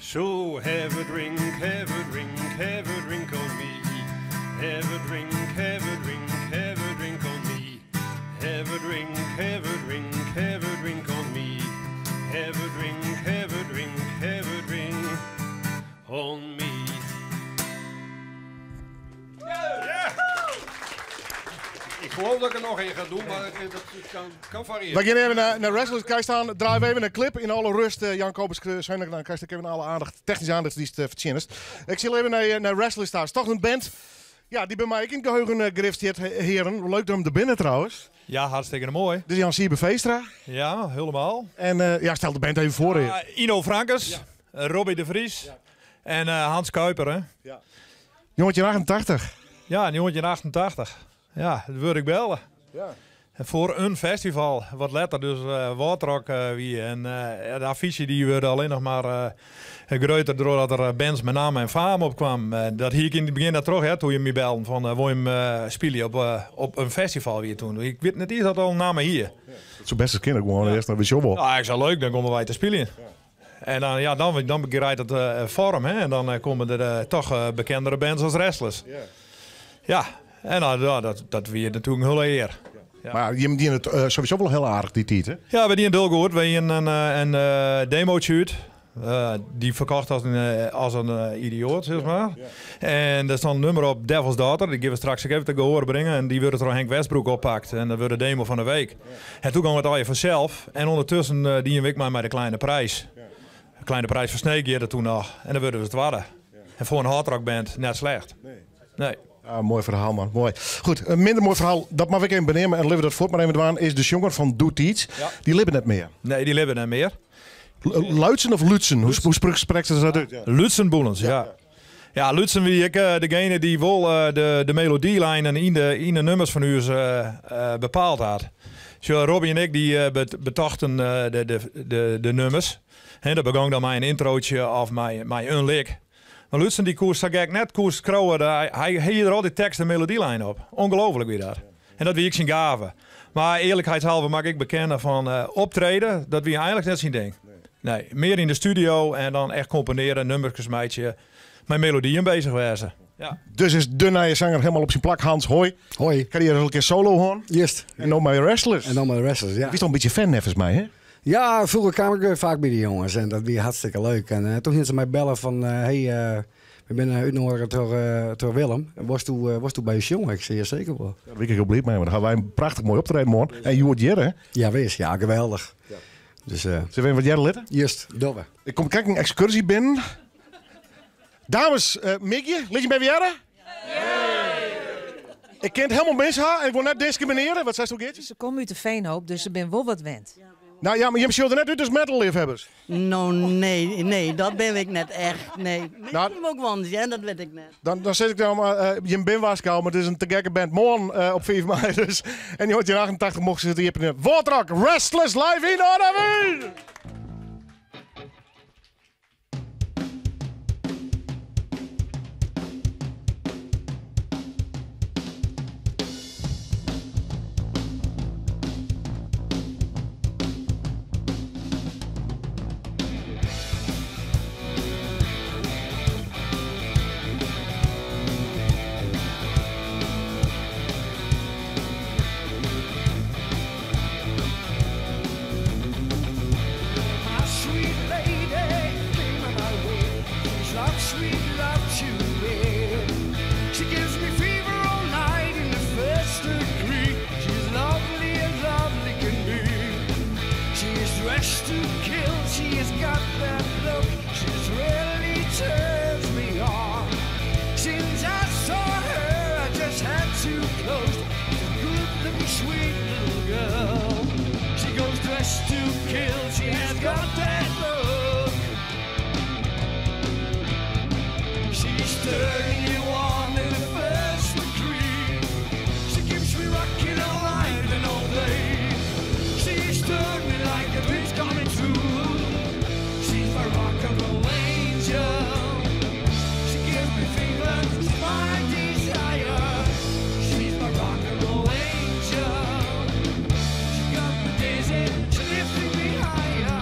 So have a drink, have a drink, have a drink on me. Have a drink, have a drink, have a drink on me. Have a drink, have a drink, have a drink on me. Have a drink, have a drink, have a drink on me. Yeah! geloof dat ik er nog één ga doen, maar dat kan variëren. We gaan even naar Restless. Kijk staan, draaien we even een clip in alle rust. Jan Kobus, zijn dan krijg ik even alle aandacht, technische aandacht die het verdient. Ik zal even naar Restless staan. Het is toch een band. Ja, die bij mij ook in het geheugen grift, heren. Leuk dat hem er binnen trouwens. Ja, hartstikke mooi. Dus Jan Siebe Veestra. Ja, helemaal. En ja, stel de band even voor, heer. Ino Frankes, Robbie de Vries en Hans Kuiper. Hè? Ja. Jongetje 88. Ja, een jongetje 88. Ja, dat wil ik bellen. Ja. En voor een festival, wat later dus Wâldrock wie. En de affiche die werd alleen nog maar groter doordat er bands met naam en faam op kwam. Dat hier ik in het begin dat terug, hè, toen je me belde van wil je hem spelen op een festival weer toen. Ik weet niet eens dat al namen hier. Ja, dat is best als kinderen gewoon eerst naar de show. Ja, ik zei leuk, dan komen wij te spelen. Ja. En dan, ja, dan begrijpt het vorm, hè, en dan komen er toch bekendere bands als Restless. Ja, ja en dan, ja, dat weer natuurlijk een hele eer. Ja. Maar je die het sowieso wel heel aardig die tijd, hè? Ja, we die een deel gehoord. We een demootje uit. Die verkocht als een idioot, zeg maar. Ja. En er staat een nummer op Devil's Daughter. Die gaan we straks ook even te gehoor brengen. En die wordt door Henk Westbroek oppakt. En dat wordt de demo van de week. Ja. En toen kwam het al je vanzelf. En ondertussen die een week maar met de kleine prijs. Ja. De kleine prijs van Sneek hier toen nog. En dan werden we het warren. Ja. En voor een hardrockband net slecht. Nee. Nee. Ah, mooi verhaal, man. Mooi. Goed, een minder mooi verhaal, dat mag ik even benemen en liever dat voort maar even doen, is de jongen van Doetiets. Ja. Die leven net meer. Nee, die leven net meer. Luitzen of Lutzen? Hoe spreekt ze dat uit? Ja. Lutzen Boelens, ja. Ja, Lutzen wie ik, degene die wel de melodielijnen in de nummers van u bepaald had. Zo, Robbie en ik die betochten de nummers. En dat begon dan mijn introotje of mijn een lik. Maar Lutzen die koers zag ik net koers krauwen, hij hield er al die tekst en melodielijn op. Ongelooflijk wie dat. En dat wie ik zijn gave. Maar eerlijkheidshalve mag ik bekennen van optreden, dat wie eigenlijk net zijn ding. Nee, meer in de studio en dan echt componeren, nummertjes meidje, met melodieën bezig wezen. Ja. Dus is de nieuwe zanger helemaal op zijn plak, Hans. Hoi. Hoi. Kan je eens een keer solo horen? Juist. En dan mijn Restless. En dan mijn Restless, ja. Je is toch een beetje fan, volgens mij, hè? Ja, vroeger kwam ik vaak bij die jongens en dat was hartstikke leuk. En toen gingen ze mij bellen van, hey, we zijn uitgenodigd door Willem. Was toen bij je jongen? Ik zei, ja, zeker wel. Ja, daar ben ik heel blij mee, maar dan gaan wij een prachtig mooi optreden morgen. En je wordt Jerre, hè? Ja, wees. Ja, geweldig. Ja. Dus, Zullen we even wat Jerre litten? Juist, doe. Ik kom kijk een excursie binnen. Dames, Mickey, liet je bij Jerre? Ik ken het helemaal mis, ha? En ik wil net discrimineren. Wat zei ze ook, Geertje? Ze komen uit de Veenhoop, dus ze ben wel wat wend. Nou ja, maar je zult er net uit als metal-liefhebbers. Nou, nee, dat ben ik net echt. Nee, Nou, misschien ook wel eens, hè, dat weet ik net. Dan zit ik dan maar, je bent waarschijnlijk, maar het is een te gekke band. Morgen op 5 mei dus. En die hoort in 88 mochten ze zitten hier in Wâldrock, Restless live in Noardewyn! She got me dizzy, she lifted me higher.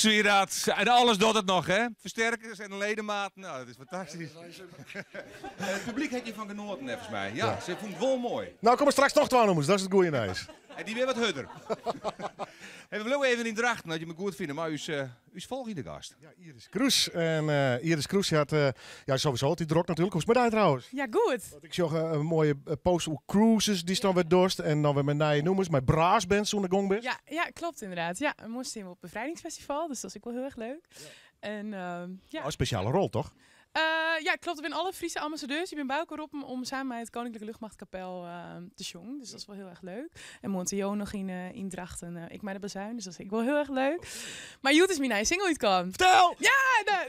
Zie je dat? En alles doet het nog, hè? Versterkers en de ledematen. Nou, dat is fantastisch. Het publiek heeft je van genoten, volgens mij. Ja, Ja. ze vond het wel mooi. Nou, kom maar straks nog twee nummers, dat is het goede nieuws. En die weer wat hudder. Hey, we willen even in Drachten, dat je me goed vindt, maar u is, u is volgende gast. Ja, Iris Kroes. En Iris Kroes die had, ja, sowieso altijd druk natuurlijk. Hoe is het met haar trouwens? Ja, goed. Want ik zag een mooie post hoe cruises die staan weer dorst. En dan weer met nieuwe nummers, met braasbands toen de gong bent. Ja, ja, klopt inderdaad. Ja, we moesten in op het bevrijdingsfestival, dus dat is ook wel heel erg leuk. En, ja. Oh, een speciale rol, toch? Ja, klopt. Ik ben alle Friese ambassadeurs. Ik ben bij elkaar op om samen met het Koninklijke Luchtmachtkapel te zongen. Dus dat is wel heel erg leuk. En Monteo nog in Drachten. Ik met de bazuin, dus dat is ook wel heel erg leuk. Maar Joet is mijn nieuwe single uitkwam. Vertel! Ja,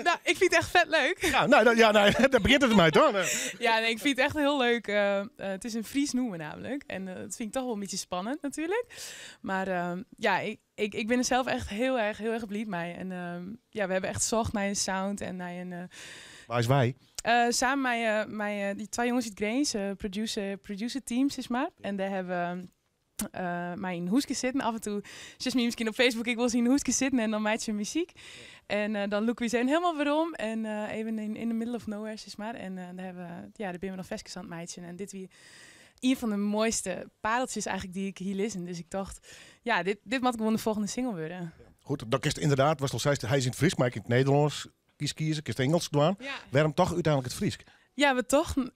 nou, ik vind het echt vet leuk. Ja, nou, ja, nee, daar begint het mij toch? Ja, nee, ik vind het echt heel leuk. Het is een Fries noemen namelijk. En dat vind ik toch wel een beetje spannend natuurlijk. Maar ja, ik ben er zelf echt heel erg blij mee. En ja, we hebben echt zocht naar een sound en naar een... Waar is wij? Samen met die twee jongens uit Grains, producer teams, zeg maar. En daar hebben we mij in hoesje zitten. Af en toe, zes misschien op Facebook, ik wil zien hoesje zitten en dan maakt ze muziek. En dan loeken we zijn helemaal weer om. En even in the middle of nowhere, zeg maar. En daar hebben we, ja, daar ben we nog vestjes aan het meidje. En dit weer een van de mooiste pareltjes eigenlijk die ik hier lees. Dus ik dacht, ja, dit moet gewoon de volgende single worden. Ja. Goed, dat is het inderdaad, was al zei, hij is in het Fries, maar ik in het Nederlands kies kiezen, ik in het Engels doen. Ja. Waarom toch uiteindelijk het Fries? Ja, we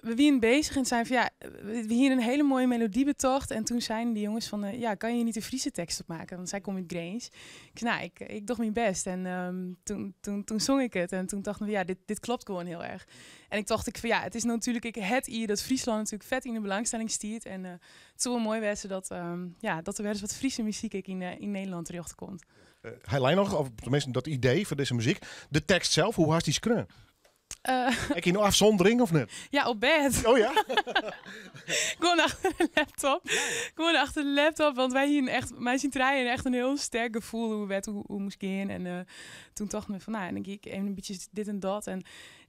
waren bezig en zijn van ja, we hier een hele mooie melodie betocht. En toen zeiden die jongens van, ja, kan je niet een Friese tekst opmaken? Want zij komt uit Grains. Ik zei, nou, ik doe mijn best. En toen zong ik het. En toen dacht ik, ja, dit klopt gewoon heel erg. En ik dacht ik van, ja, het is natuurlijk het hier dat Friesland natuurlijk vet in de belangstelling stiert. En het is wel mooi wezen dat, ja, dat er wel eens wat Friese muziek ik in Nederland terecht komt. Hij lijkt nog, of tenminste dat idee voor deze muziek. De tekst zelf, hoe was die skreun? Ik in afzondering of niet? Ja, op bed. Oh ja? Gewoon achter de laptop. Gewoon achter de laptop, want wij hier echt, mij zien treinen echt een heel sterk gevoel hoe het hoe moest gaan. En toen dacht ik me van, nou, en dan ik even een beetje dit en dat.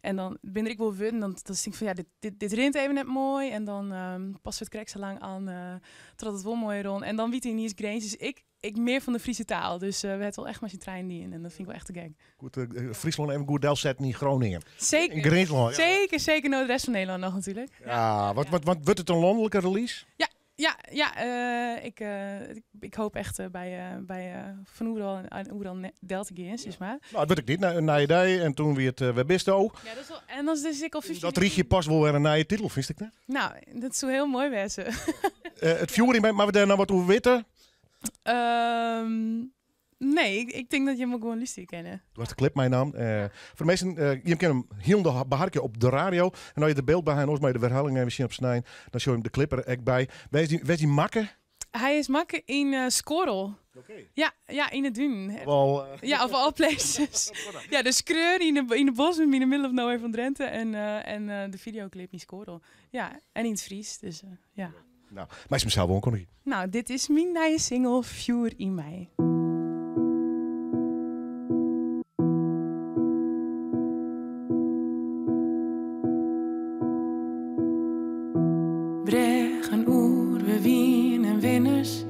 En dan ben ik wel wun, dan denk ik van, ja, dit rint even net mooi. En dan past het krek zo lang aan, totdat het wel mooi rond. En dan weet hij niet eens Grains, dus ik meer van de Friese taal. Dus we hebben wel echt maar zijn trein die in. En dat vind ik wel echt te gek. Goed, Friesland even goed zetten in Groningen. Zeker. In Grensland. Ja. Zeker, zeker. Nou, de rest van Nederland nog natuurlijk. Ja, wat wordt het een landelijke release? Ja, ik hoop echt bij Van Oeral en Oeral Delta Gears, zeg maar. Nou, dat weet ik niet. Naar je en toen weer het Webisto. Ja, dat is wel, en dan is ik al 15. Dat riech je pas wel weer een nieuwe titel, vind ik net? Nou, dat zou heel mooi wezen. Het Fury, maar we daar nou wat over weten? Nee, ik denk dat je hem ook gewoon lustig kennen. Dat was de clip, mijn naam. Voor de meesten, je kent hem heel de beharkje op de radio. En als je de beeld bij hem ons bij de herhaling even zien op snijn, dan show je hem de clip er echt bij. Wees die makke? Hij is makke in Skorrel. Okay. Ja, in het Dun. Wel, ja, of all places. Ja, de Skreur in de bos, in de middle of nowhere van Drenthe. En de videoclip in Skorrel. Ja, en in het Fries, dus ja. Nou, maar is mezelf wel kon. Nou, dit is mijn nieuwe single, Vuur in mij. Bregen oer, we wien en winners.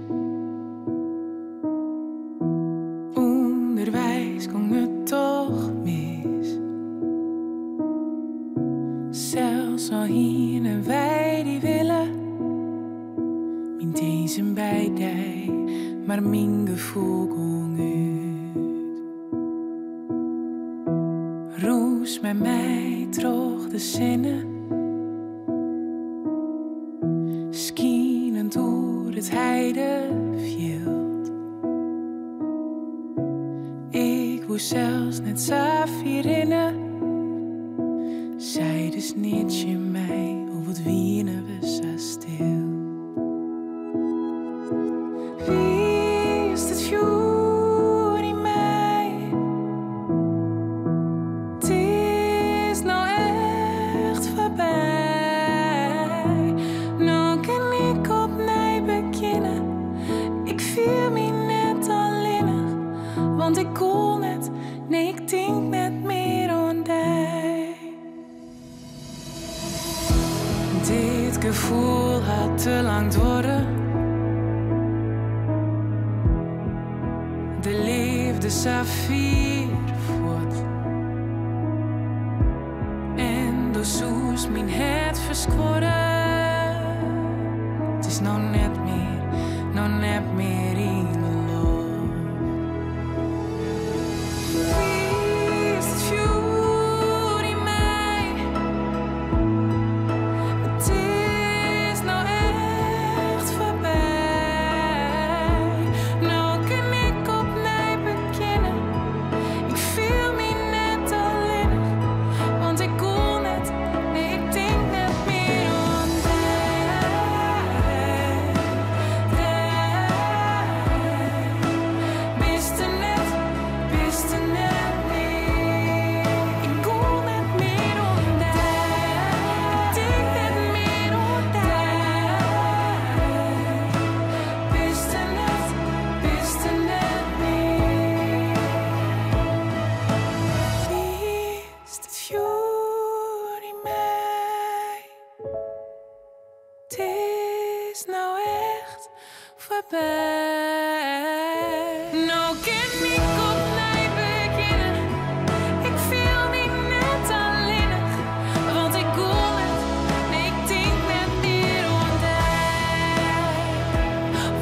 Onderwijs kon het toch mis. Zelfs al hier en wij die willen. Mijn deze bij dij, maar mijn gevoel ging uit. Roes met mij trog de zinnen. Skiën door het heideveld. Ik woe zelfs net Safirinnen. Zij dus niet je mij, of wat wienen we zo stil. Wie is het vuur in mij? Het is nou echt voorbij. Nou kan ik opnieuw beginnen. Ik voel me net alleenig, want ik kon net, nee, ik denk net meer aan dich. Dit gevoel had te lang door. De liefde sa fier fuort. En do soest myn hert ferskuorre. It is no net mear, no net mear yn 'e loft. Wiest it fjoer yn my. It is no echt foarby. No kin ik opnij begjinne. Ik fiel my net allinnich, want ik gûl net, nee ik tink net mear oan dy. Bist der net, bist der net mear. Ik gûl net mear oan dy. Ik tink net mear oan dy. Bist der net, bist der net mear. Wiest it fjoer yn my. It is no echt foarby. No kin ik opnij begjinne. Ik fiel my net allinnich, want ik gûl net, nee ik tink net mear oan dy.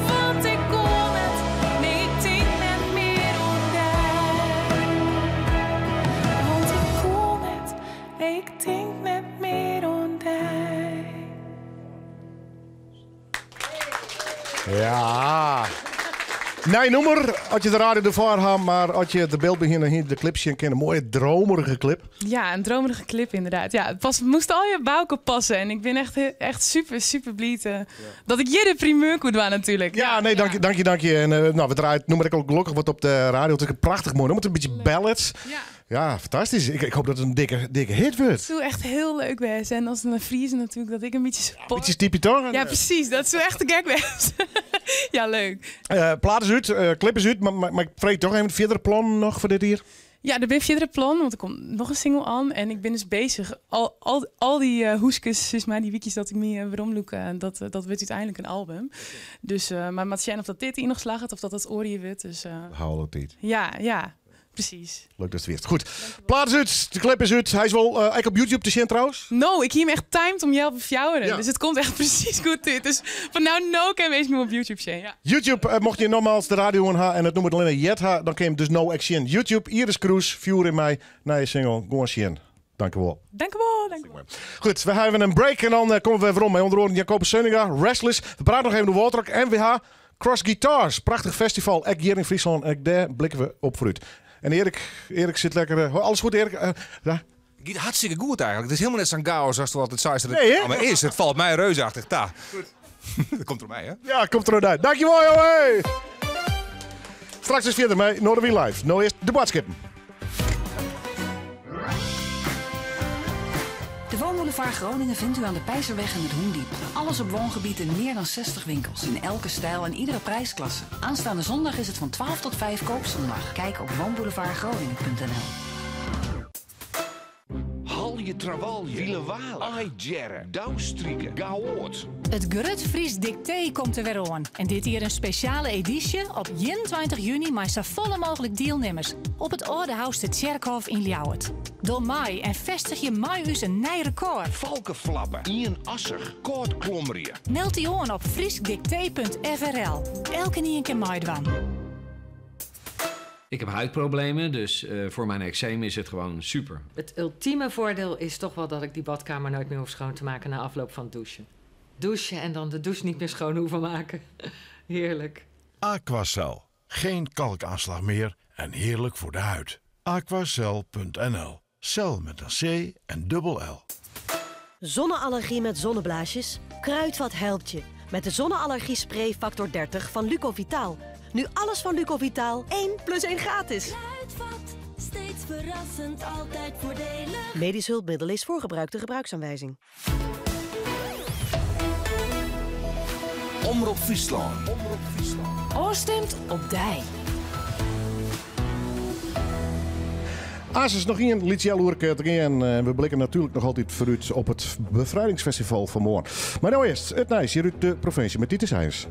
Want ik gûl net, nee ik tink net mear oan dy. Want ik gûl net, nee ik tink net mear oan dy. Ja. Nij nûmer, as je de radio derfoar ha, mar as je de byld begjinne, de clip sjen kinne. In moaie dromerige clip. Ja, in dromerige clip inderdaad. Ja, it pas, moast allegear by elkoar passe. En ik bin echt, echt super, super bliid dat ik hjir de primeur koe dwaan natuerlik. Ja, nee, dank je, dank je, dank je. En no, we draaie it nûmer ek al gelokkich wat op de radio. It is in prachtich moai nûmer. It is in bytsje ballads. Ja, fantastysk. Ik hoopje dat it in dikke, dikke hit wurdt. It soe echt hiel leuk wêze. En as in Friezen natuerlik, dat ik in bytsje support. Bytsje stypje toch? Ja, presys. Dat soe echt te gek wêze. Ja, leuk. Plaat is út, clip is út, mar ik freegje toch even fierdere plannen noch foar dit jier? Ja, der binne fierdere plannen, want der komt noch in single oan. En ik bin dus beuzich. Al dy hoeskes, sis mar, dy wykjes dat ik my weromlûk, dat wurdt úteinlik in album. Dus, mar moat sjen oft dat dit jier noch slagget of dat dat oar jier wurdt. Dus, Hou al tiid. Ja, presys. Leuk datst der wiest. Goed, plaat is út, de clip is út. Hy is wol ek op YouTube te sjen trouwens. No, ik hie him echt timed om healwei fjouweren. Dus it komt echt presys goed út. Dus fan no no kinne minsken him op YouTube sjen. Ja. YouTube, mochten je nogmaals de radio oan ha en it nûmer allinne heard ha, dan kin je him dus no ek sjen. YouTube, Iris Kroes, Fjoer yn my, nije single, gewoan sjen. Dankjewol. Dankjewol, dankjewol. Goed, we hawwe in break en dan komme we werom mei ûnder oaren Jacobus Seuninga, Restless. We prate noch even oer Wâldrock en we ha Cross Guitars, prachtich festival, ek hjir yn Fryslân. Ek dêr blikke we op foarút. En Erik, Erik sit lekker. Alles goed, Erik? Ja. Giet hartstikke goed eigentlik. It is hielendal net sa'n chaos ast altyd seist dat it Nee, hè? allemaal is. It falt my reusachtich ta. Dat komt troch my, hè? Ja, komt troch dy. Dankjewol, jongen! Straks is fierder mei Noardewyn Live. No earst de boadskippen. De Woonboulevard Groningen vindt u aan de Peizerweg en het Hoendiep. Alles op woongebied in meer dan 60 winkels. In elke stijl en iedere prijsklasse. Aanstaande zondag is het van 12 tot 5 koopzondag. Kijk op woonboulevardgroningen.nl. Halje trawalje, wielewale, ai djerre, doustrieken, gaoort. It Grut Frysk Diktee komt der wer oan. En dit jier in spesjale edysje op 21 juny mei safolle mooglik dielnimmers op it Aldehoustertsjerkhôf yn Ljouwert. Doch mei en fêstigje mei ús in nij rekôr. Falkeflappen, ienassich, kâldklommerje. Meld dy oan op fryskdiktee.frl. Elkenien kin meidwaan. Ik heb huidproblemen, dus voor mijn eczeem is het gewoon super. Het ultieme voordeel is toch wel dat ik die badkamer nooit meer hoef schoon te maken na afloop van het douchen. Douchen en dan de douche niet meer schoon hoeven maken. Heerlijk. Aquacel. Geen kalkaanslag meer en heerlijk voor de huid. Aquacel.nl. Cel met een C en dubbel L. Zonneallergie met zonneblaasjes? Kruidvat helpt je. Met de zonneallergie spray factor 30 van Lucovitaal. Nu alles van Lucovitaal 1 plus 1 gratis. Kruidvat, steeds verrassend, altijd voordelig. Medisch hulpmiddel is voor gebruik de gebruiksaanwijzing. Omrop Fryslân. Ofstimd op dy. Aansens noch ien lyts healoerke te gean. En we blikke natuerlik noch altyd foarút op it befrijdingsfestival fan moarn. Mar no earst it nijs hjir út de provinsje mei Titus Heijers.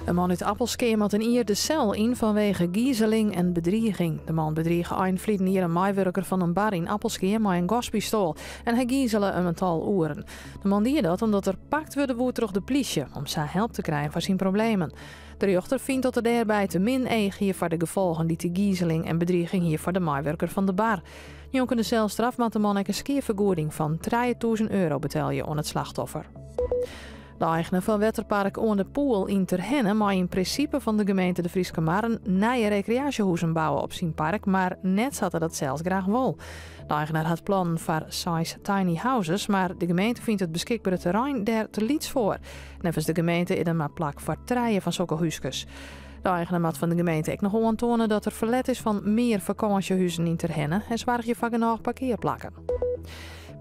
In man út Appelskea moat in jier de sel yn fanwege gizeling en bedriging. De man bedrige ein ferliden jier in meiwurker fan in bar yn Appelskea mei in gaspistoal en hy gizele him in tal oeren. De man die dat omdat er pakt wurde woe troch de plysje om sa help te krijen foar syn problemen. De rjochter fynt dat er dêrby te min each hie foar de gefolgen dy't dy gizeling en bedriging hie foar de meiwurker fan de bar. Njonken de selstraf moat de man ek in skeafergoeding fan 3000 euro betelje oan it slachtoffer. De eigener fan wetterpark Oan de Poel yn Terherne mei yn prinsipe fan de gemeente De Fryske Marren nije rekreaasjehuzen bouwe op syn park, mar net sa't er dat sels graach wol. De eigener hat plannen foar seis tiny houses, mar de gemeente fynt it beskikbere terrein dêr te lyts foar. Neffens de gemeente is der mar plak foar trije fan sokke húskes. De eigener moat fan de gemeente ek noch oantoane dat der ferlet is fan mear fakânsjehuzen yn Terherne en soargje foar genôch parkearplakken.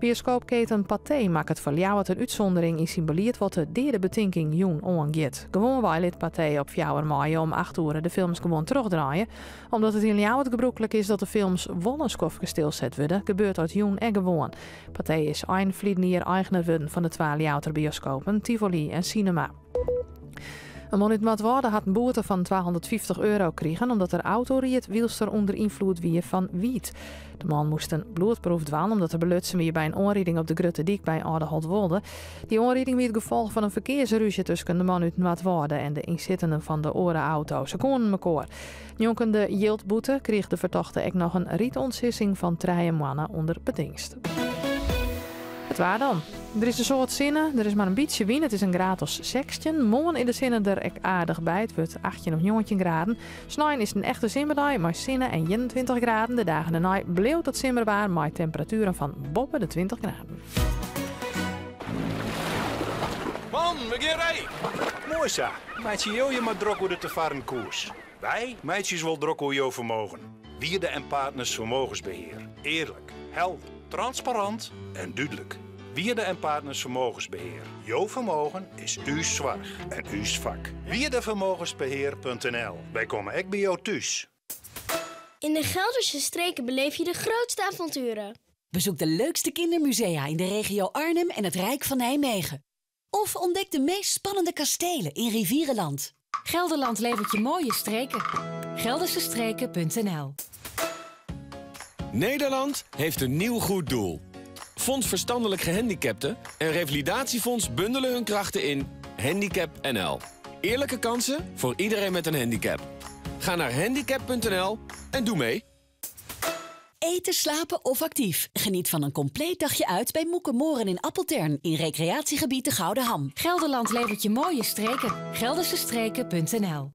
Bioskoopketen Pathé makket foar Ljouwert in útsûndering yn syn belied wat de deadebetinking jûn oangiet. Gewoanwei lit Pathé op fjouwer maaie om acht oere de films gewoan trochdraaie. Omdat it yn Ljouwert gebrûklik is dat de films wol in skoftke stilset wurde, gebeurt dat jûn ek gewoan. Pathé is ein ferliden jier eigener wurden fan de twa Ljouwerter bioskopen, Tivoli en Cinema. In man út Noardwâlde hat in boete fan 250 euro krigen omdat er auto ried wylst er ûnder ynfloed wie fan wiet. De man moast in bloedproef dwaan omdat er belutsen wie by in oanriding op de Grutte Dyk by Aldeholtwolde. Dy oanriding wie it gefolch fan in ferkearsrúzje tusken de man út Noardwâlde en de ynsittenden fan de oare auto. Se koenen mekoar. Njonken de jildboete krige de fertochte ek noch in rydûntsizzing fan trije moanne ûnder betingst. It waar dan. Der is in soad sinne, der is mar in bytsje wyn. It is in graad as 16. Moarn is de sinne der ek aardich by. It wurdt 18 of 19 graden. Snein is in echte simmerdei mei sinne en 21 graden. De dagen dêrnei bliuwt it simmerwaar mei temperatueren fan boppe de 20 graden. Man, we gean rij! Moai sa, meitsje jo je mar drok oer de te farren koers. Wy meitsje ús wol drok oer jo fermogen. Wierde en Partners Vermogensbeheer. Earlik, helder, transparant en dúdlik. Wierde en Partners Vermogensbeheer. Jo fermogen is ús soarch en ús fak. Wierdevermogensbeheer.nl Wy komme ek by jo thús. In de Gelderse streken beleef je de grootste avonturen. Bezoek de leukste kindermusea in de regio Arnhem en het Rijk van Nijmegen. Of ontdek de meest spannende kastelen in Rivierenland. Gelderland levert je mooie streken. Geldersestreken.nl Nederland heeft een nieuw goed doel. Fonds Verstandelijk Gehandicapten en Revalidatiefonds bundelen hun krachten in Handicap NL. Eerlijke kansen voor iedereen met een handicap. Ga naar handicap.nl en doe mee. Eten, slapen of actief. Geniet van een compleet dagje uit bij Moeke Moren in Appeltern in recreatiegebied de Gouden Ham. Gelderland levert je mooie streken. Geldersestreken.nl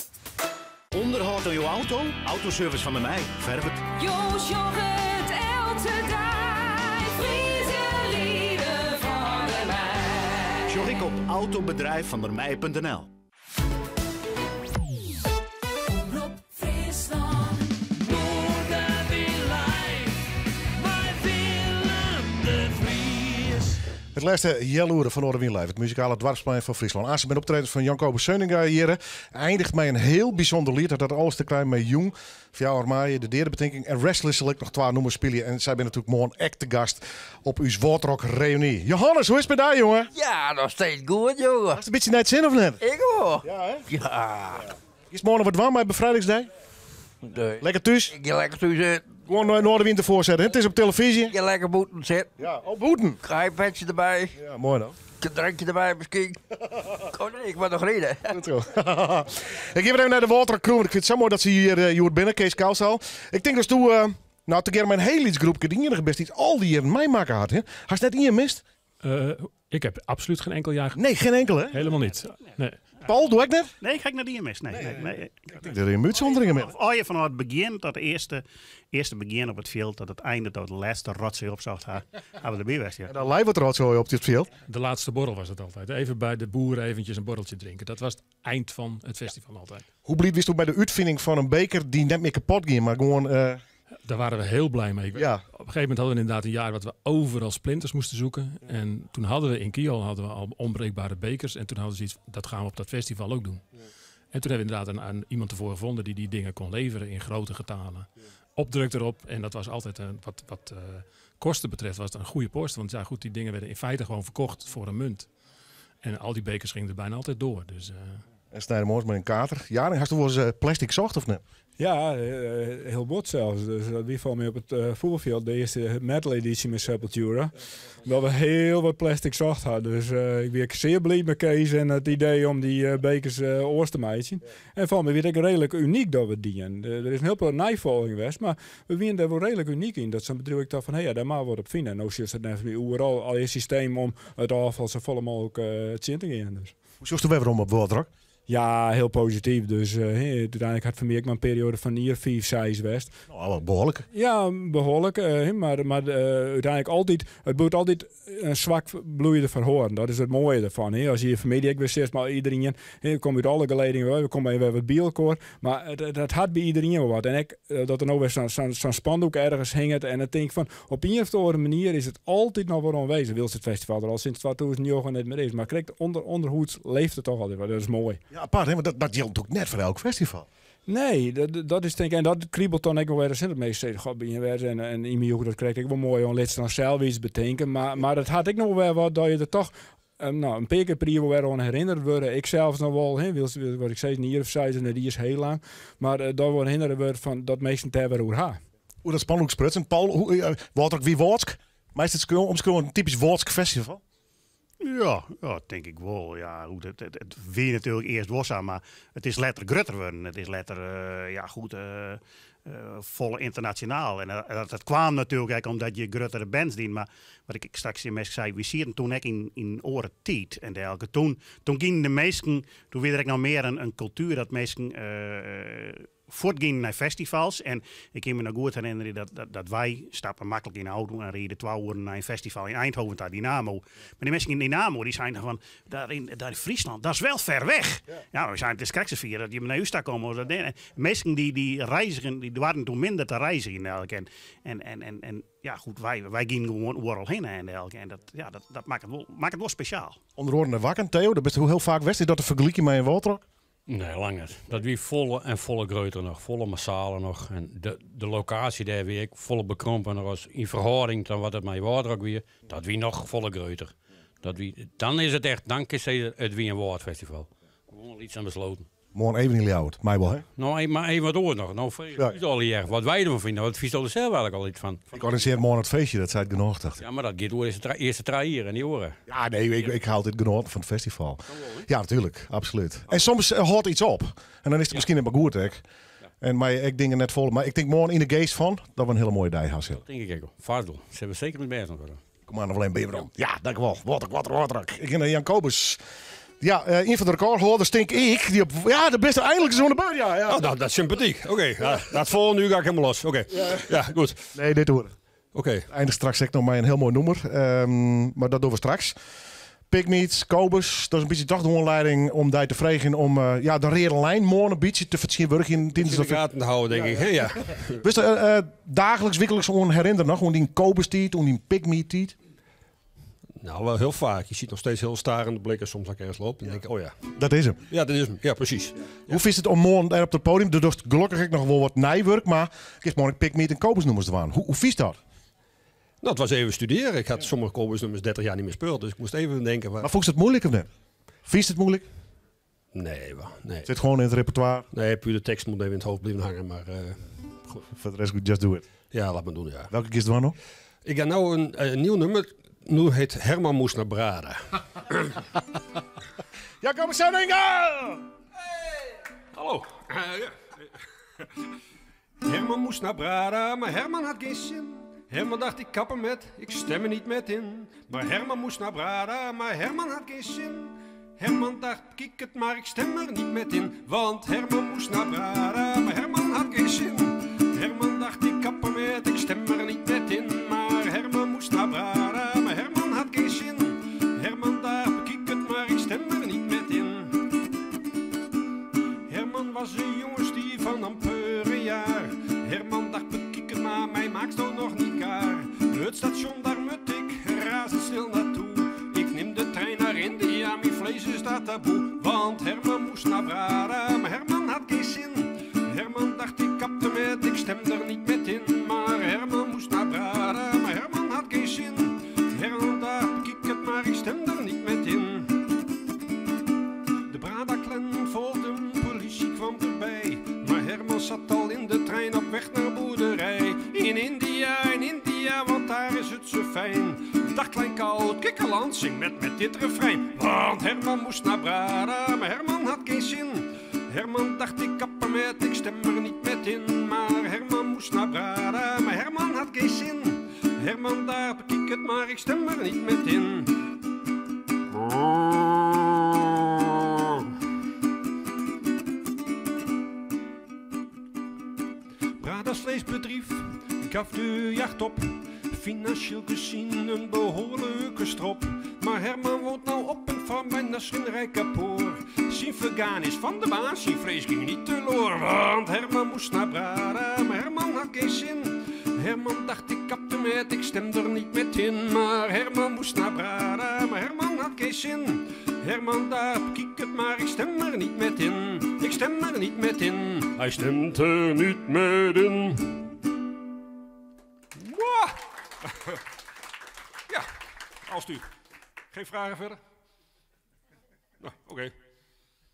Onderhoud aan jouw auto? Autoservice van de Meij. Verf het. Jo sjogge it eltse dei. Friezen ride fan der Meij. Sjoch ek op autobedrijfvandermij.nl. Omrop Fryslân. Noardewyn live mei Willem de Vries. It lêste healoere fan Noardewyn Live, it muzikale doarpsplein fan Fryslân. Aanst binne optredens fan Jan Kobus Seunnenga hjir. Einiget mei in hiel bysûnder liet. Dat hat alles te krijen mei jûn, fjouwer maaie, de deadebetinking. En Restless sil ek noch twa nûmers spylje. En sy binne natuerlik moarn ek te gast op ús Wâldrock reuny. Johannes, hoe is it mei dy, jonge? Ja, noch steeds goed, jonge. Hast in bytsje nei it sin of net? Ik wol. Ja, hè? Ja. Giest moarn noch wat dwaan mei Befrijdingsdei? Nee. Lekker thús? Ik gean lekker thús sitten. Gewoan nei Noardewyn derfoar sette, hè? It is op televyzje. Ik gean lekker bûten sitten. Ja, op bûten? iPadje derby. Ja, moai dan. Een drankje derby miskien. Oh nee, ik moat noch ride. Goed zo. Ik gean wer even nei de Wâldrock crew, want ik fyn it sa moai dat se hjir eh, hjoed binne. Kees Kousal. Ik tink datsto eh, nou, tegearre mei in hiel lyts groepke de iennige bist dy't al dy jierren meimakke hat. Hè? Hast net ien mist? Eh, ik heb absoluut geen enkel jaar. Nee, geen enkel hè? Helemaal niet. Nee. Paul, doe ik net? Nee, ik ha net ien mist. Nee. Ik tink dat der in útsûnderingen binne. Of je fanôf it begjin tot de earste begjin op it fjild, tot it einde, tot de lêste rotsoai opsocht ha, ha we derby west. Ja. En dan lei wat rotzooi op dit fjild. De laatste borrel was het altijd. Even bij de boer eventjes een borreltje drinken. Dat was het eind van het festival altijd. Hoe bliid wiesto by de útfining fan in beker dy't net mear kapot gie, mar gewoan... eh, Daar waren we heel blij mee. Ja. Op een gegeven moment hadden we inderdaad een jaar wat we overal splinters moesten zoeken. En toen hadden we in Kiel al onbreekbare bekers. En toen hadden ze iets, dat gaan we op dat festival ook doen. En toen hebben we inderdaad iemand ervoor gevonden die die dingen kon leveren in grote getalen. Opdruk erop. En dat was altijd, een, wat kosten betreft, was het een goede post. Want ja, goed, die dingen werden in feite gewoon verkocht voor een munt. En al die bekers gingen er bijna altijd door. Dus. En snijdemoarns mei in kater. Jaring, hast do wolris plastic socht of net? Ja, hiel bot sels. Dus dat wie foar my op it fûgelfjild, de earste metal edysje mei Sepultura. Dat we hiel wat plastic socht ha. Dus ik wie ek sear bliid mei Kees en it idee om dy bekers oars te meitsjen. En foar my wie it ek reedlik unyk dat we it dienen. Der is in hiel protte neifolging west, mar we wienen dêr wol reedlik unyk yn. Dat sa'n bedriuw ek tocht fan, hé, ja, dêr moatte we wat op fine. En no sjochst it neffens my oeral, allegear systemen om it ôffal safolle mooglik tsjin te gean. Dus. Hoe sjochst wer werom op Wâldrock? Ja, hiel posityf. Dus úteinlik hat foar my ek mar in perioade fan in jier 5, 6 west. No, behoarlik. Ja, behoarlik. Mar úteinlik altyd, it bliuwt altyd in swak bloeiende ferhoaren. Dat is it moaie derfan. As je je familie ek wer sjochst, mar iderien, we komme út alle geledingen wei, we komme even wer wat by elkoar. Mar it hat by iderien wol wat. En ek dat der no wer sa'n spandoek ergens hinget en dan tink ik fan, op ien of oare manier is it altyd noch wol oanwêzich, wylst it festival der al sinds 2009 net mear is. Mar krekt ûnderhûds leeft it toch altyd wat. Dat is moai. Ja, apart, hè? Want dat jildt natuerlik net foar elk festival. Nee, dat is tink ik, en dat kriebelt dan ek wol wer ris. Dat minsken sizze, god, by ien wer en yn myn joech dat krekt ek wol moai oan, lit se dan sels iets betinke. Mar it hat ek noch wol wer wat dat je der toch no, in pear kear per jier wol wer oan herinnerd wurde. Ik sels noch wol, hè, wylst, wat ik sis, in jier of seis en dat is hiel lang. Mar dat wol herinnere wurde fan dat minsken it dêr wer oer ha. Oer dat spandoek sprutsen, Paul, hoe, Wâldrock wie Wâldsk? Meist it omskriuwen, in typysk Wâldsk festival? Ja, ja, tink ik wol. Ja, goed, it wie natuerlik earst wol sa, mar it is letter grutter wurden. It is letter, ja goed, folle ynternasjonaal. En dat kwam natuerlik ek omdat je gruttere bands dienen. Mar wat ik straks tsjin minsken sei, wy sieten toen ek yn in oare tiid en dergelike. Toen, toen gienen de minsken, toen wie der ek noch mear in kultuer dat minsken fuortgienen nei festivals. En ik kin my noch goed herinnerje dat wy stappe maklik yn de auto en ride 2 oeren nei in festival yn Eindhoven ta, Dynamo. Mar dy minsken yn Dynamo dy seinen fan, daar in, daar in Friesland, dat is wel ver weg. Ja, wy seinen, it is krekt safier dat jimme nei ús ta komme. Of dat, en minsken dy reizigen, dy doarden toen minder te reizgjen en, en ja, goed, wy gienen gewoan oeral hinne en dergelike. En dat, ja, dat makket it wol spesjaal. Under oaren nei Wakken, Theo, dêr bist hiel faak west. Is dat te fergelykjen mei in Wâldrock? Nee, lang net. Dat wie folle en folle grutter noch, folle massaler noch. En de lokaasje dêr wie ek folle bekrompener as yn ferhâlding ta wat it mei Wâldrock wie. Dat wie noch folle grutter. Dat wie, dan is it echt, dan kinst sizze, it wie in Wâldfestival. Gewoan lyts en besloten. Moarn even yn Ljouwert, mei wol, hè? No, mar even wat oars noch. No freegje ik ús allegear wat wy derfan fine. Wat fynsto der sels eigentlik al iets fan? Ik organisearje moarn it feestje, dat seit genôch, dacht ik. Ja, mar dat giet oer de earste trije jier en dy oare. Ja, nee, ik ha altyd genoaten fan it festival. Ja, natuerlik, absolút. En soms hâldt iets op. En dan is it miskien net mar goed ek. En mei ek dingen net folle. Mar ik tink moarn yn de geast fan dat we in hiele moaie dei ha sille. Dat tink ik ek wol. Fêst wol. Sille we seker ús bêst noch dwaan. Kom mar noch wol even by werom. Ja, dankjewol. Wâldrock, Wâldrock, Wâldrock. Ik gean nei Jan Kobus. Ja, ien fan de rekôrhâlders tink ik. Die op, ja, de bist einlik ris oan de beurt. Ja, ja. Oh, dat is sympathyk. Oké, ja, dat volgende uur ga ik helemaal los. Oké, ja, goed. Nee, dit hoor. Oké. Eindig straks ek noch mei in hiel moai nûmer. Mar dat dogge we straks. Pygmeat, Kobus, dat is in bytsje toch de oanlieding om dy te freegjen om ja, de reade lijn moarn in bytsje te fertsjintwurdigjen. In de gaten te hâlden, denk ik. Hè, ja. Wurdst daagliks, wykliks oan herinnere noch, oan dyn Kobus-tiid, oan dyn Pygmeat-tiid? Nou, wel heel vaak. Je ziet nog steeds heel starende blikken soms als ik ergens loop. Dan denk ik, oh ja. Dat is 'm. Ja, dat is 'm. Ja, precies. Hoe fynst it om moarn dêr op it podium? Do dochst gelokkich ek noch wol wat nij wurk, mar kinst moarn ek Pygmeat en Kobus-nûmers dwaan. Hoe fynst dat? Nou, het was even studeren. Ik had sommige Kobus-nummers 30 jaar niet meer gespeeld. Dus ik moest even denken. Mar fûnst it muoilik of net? Fynst it muoilik? Nee, wel, nee. Sit gewoan yn it repertoire? Nee, puur de tekst moet even in het hoofd blijven hangen. Maar goed. Foar de rest, just do it. Ja, laat maar doen, ja. Welke giest dwaan no? Ik ga nou een nieuw nummer. Nu heet Herman moest naar Brada. Jacobus Sandinga! Hey! Hallo. Ja. Herman moest naar Brada, maar Herman had geen zin. Herman dacht, ik kap er met, ik stem er niet met in. Maar Herman moest naar Brada, maar Herman had geen zin. Herman dacht, kijk het maar, ik stem er niet met in. Want Herman moest naar Brada, maar Herman had geen zin. Herman dacht, ik kap er met, ik stem er niet met in. Maar Herman moest naar Brada, maar Herman had geen zin. Herman dacht, bekijk het maar, ik stem er niet met in. Herman was een jongenstier van amper een jaar. Herman dacht, bekijk het maar, mij maakt zo nog niet klaar. Het station, daar moet ik razendsnel naartoe. Ik neem de trein naar India, mijn vlees is daar taboe. Want Herman moest naar Brada, maar Herman had geen zin. Herman dacht, ik kapte met, ik stem er niet met in. Maar Herman moest naar Brada, maar Herman had geen zin. Herman dacht, bekijk het maar, ik stem er niet met in. De Brada-clan volgde koud. Kikkerland zing met met dit refrein. Want Herman moest naar Brada, maar Herman had geen zin. Herman dacht ik kap er met, ik stem er niet met in. Maar Herman moest naar Brada, maar Herman had geen zin. Herman daar bekijk het maar, ik stem er niet met in. Brada's vleesbedrijf gaf de jacht op. Financieel gezien een behoorlijke strop. Maar Herman woont nou op een farm bij Nasrin Kapoor. Zijn vegan is van de baan, zijn vlees ging niet teloor. Want Herman moest naar Brada, maar Herman had geen zin. Herman dacht ik kapte met, ik stem er niet met in. Maar Herman moest naar Brada, maar Herman had geen zin. Herman daar, kijk het maar, ik stem er niet met in. Ik stem er niet met in. Hij stemt er niet met in. Mwah! Ja, alstuur. Geen vragen verder? Nou, oké.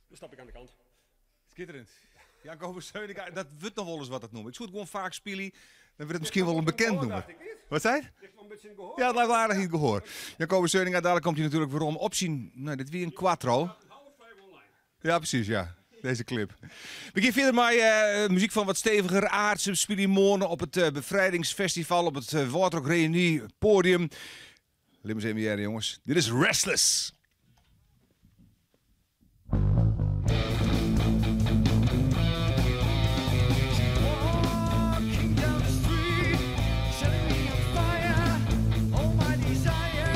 Dan stap ik aan de kant. Schitterend. Janko Seuninga, dat wordt nog wel eens wat dat noemen. Ik zoek het gewoon vaak spelen, dan wordt het misschien wel een bekend noemen. Wat zei het? Ja, het lijkt wel aardig in het gehoor. Jacobus Seuninga, dadelijk komt hij natuurlijk weer om op zien. Nou, dit weer een quattro. Ja, precies, ja. Deze clip. We gaan verder met muziek van wat steviger aardse spelen op het Bevrijdingsfestival, op het Wâldrock Reunie podium. Limmers even jaren, jongens. Dit is Restless. Walking down the street, setting me on fire. Oh, my desire,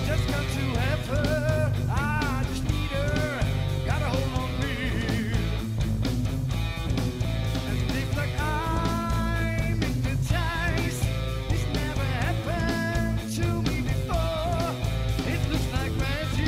just got to have her. I just need her, got a hold on me. And live like I'm hypnotized. This never happened to me before. It looks like magic.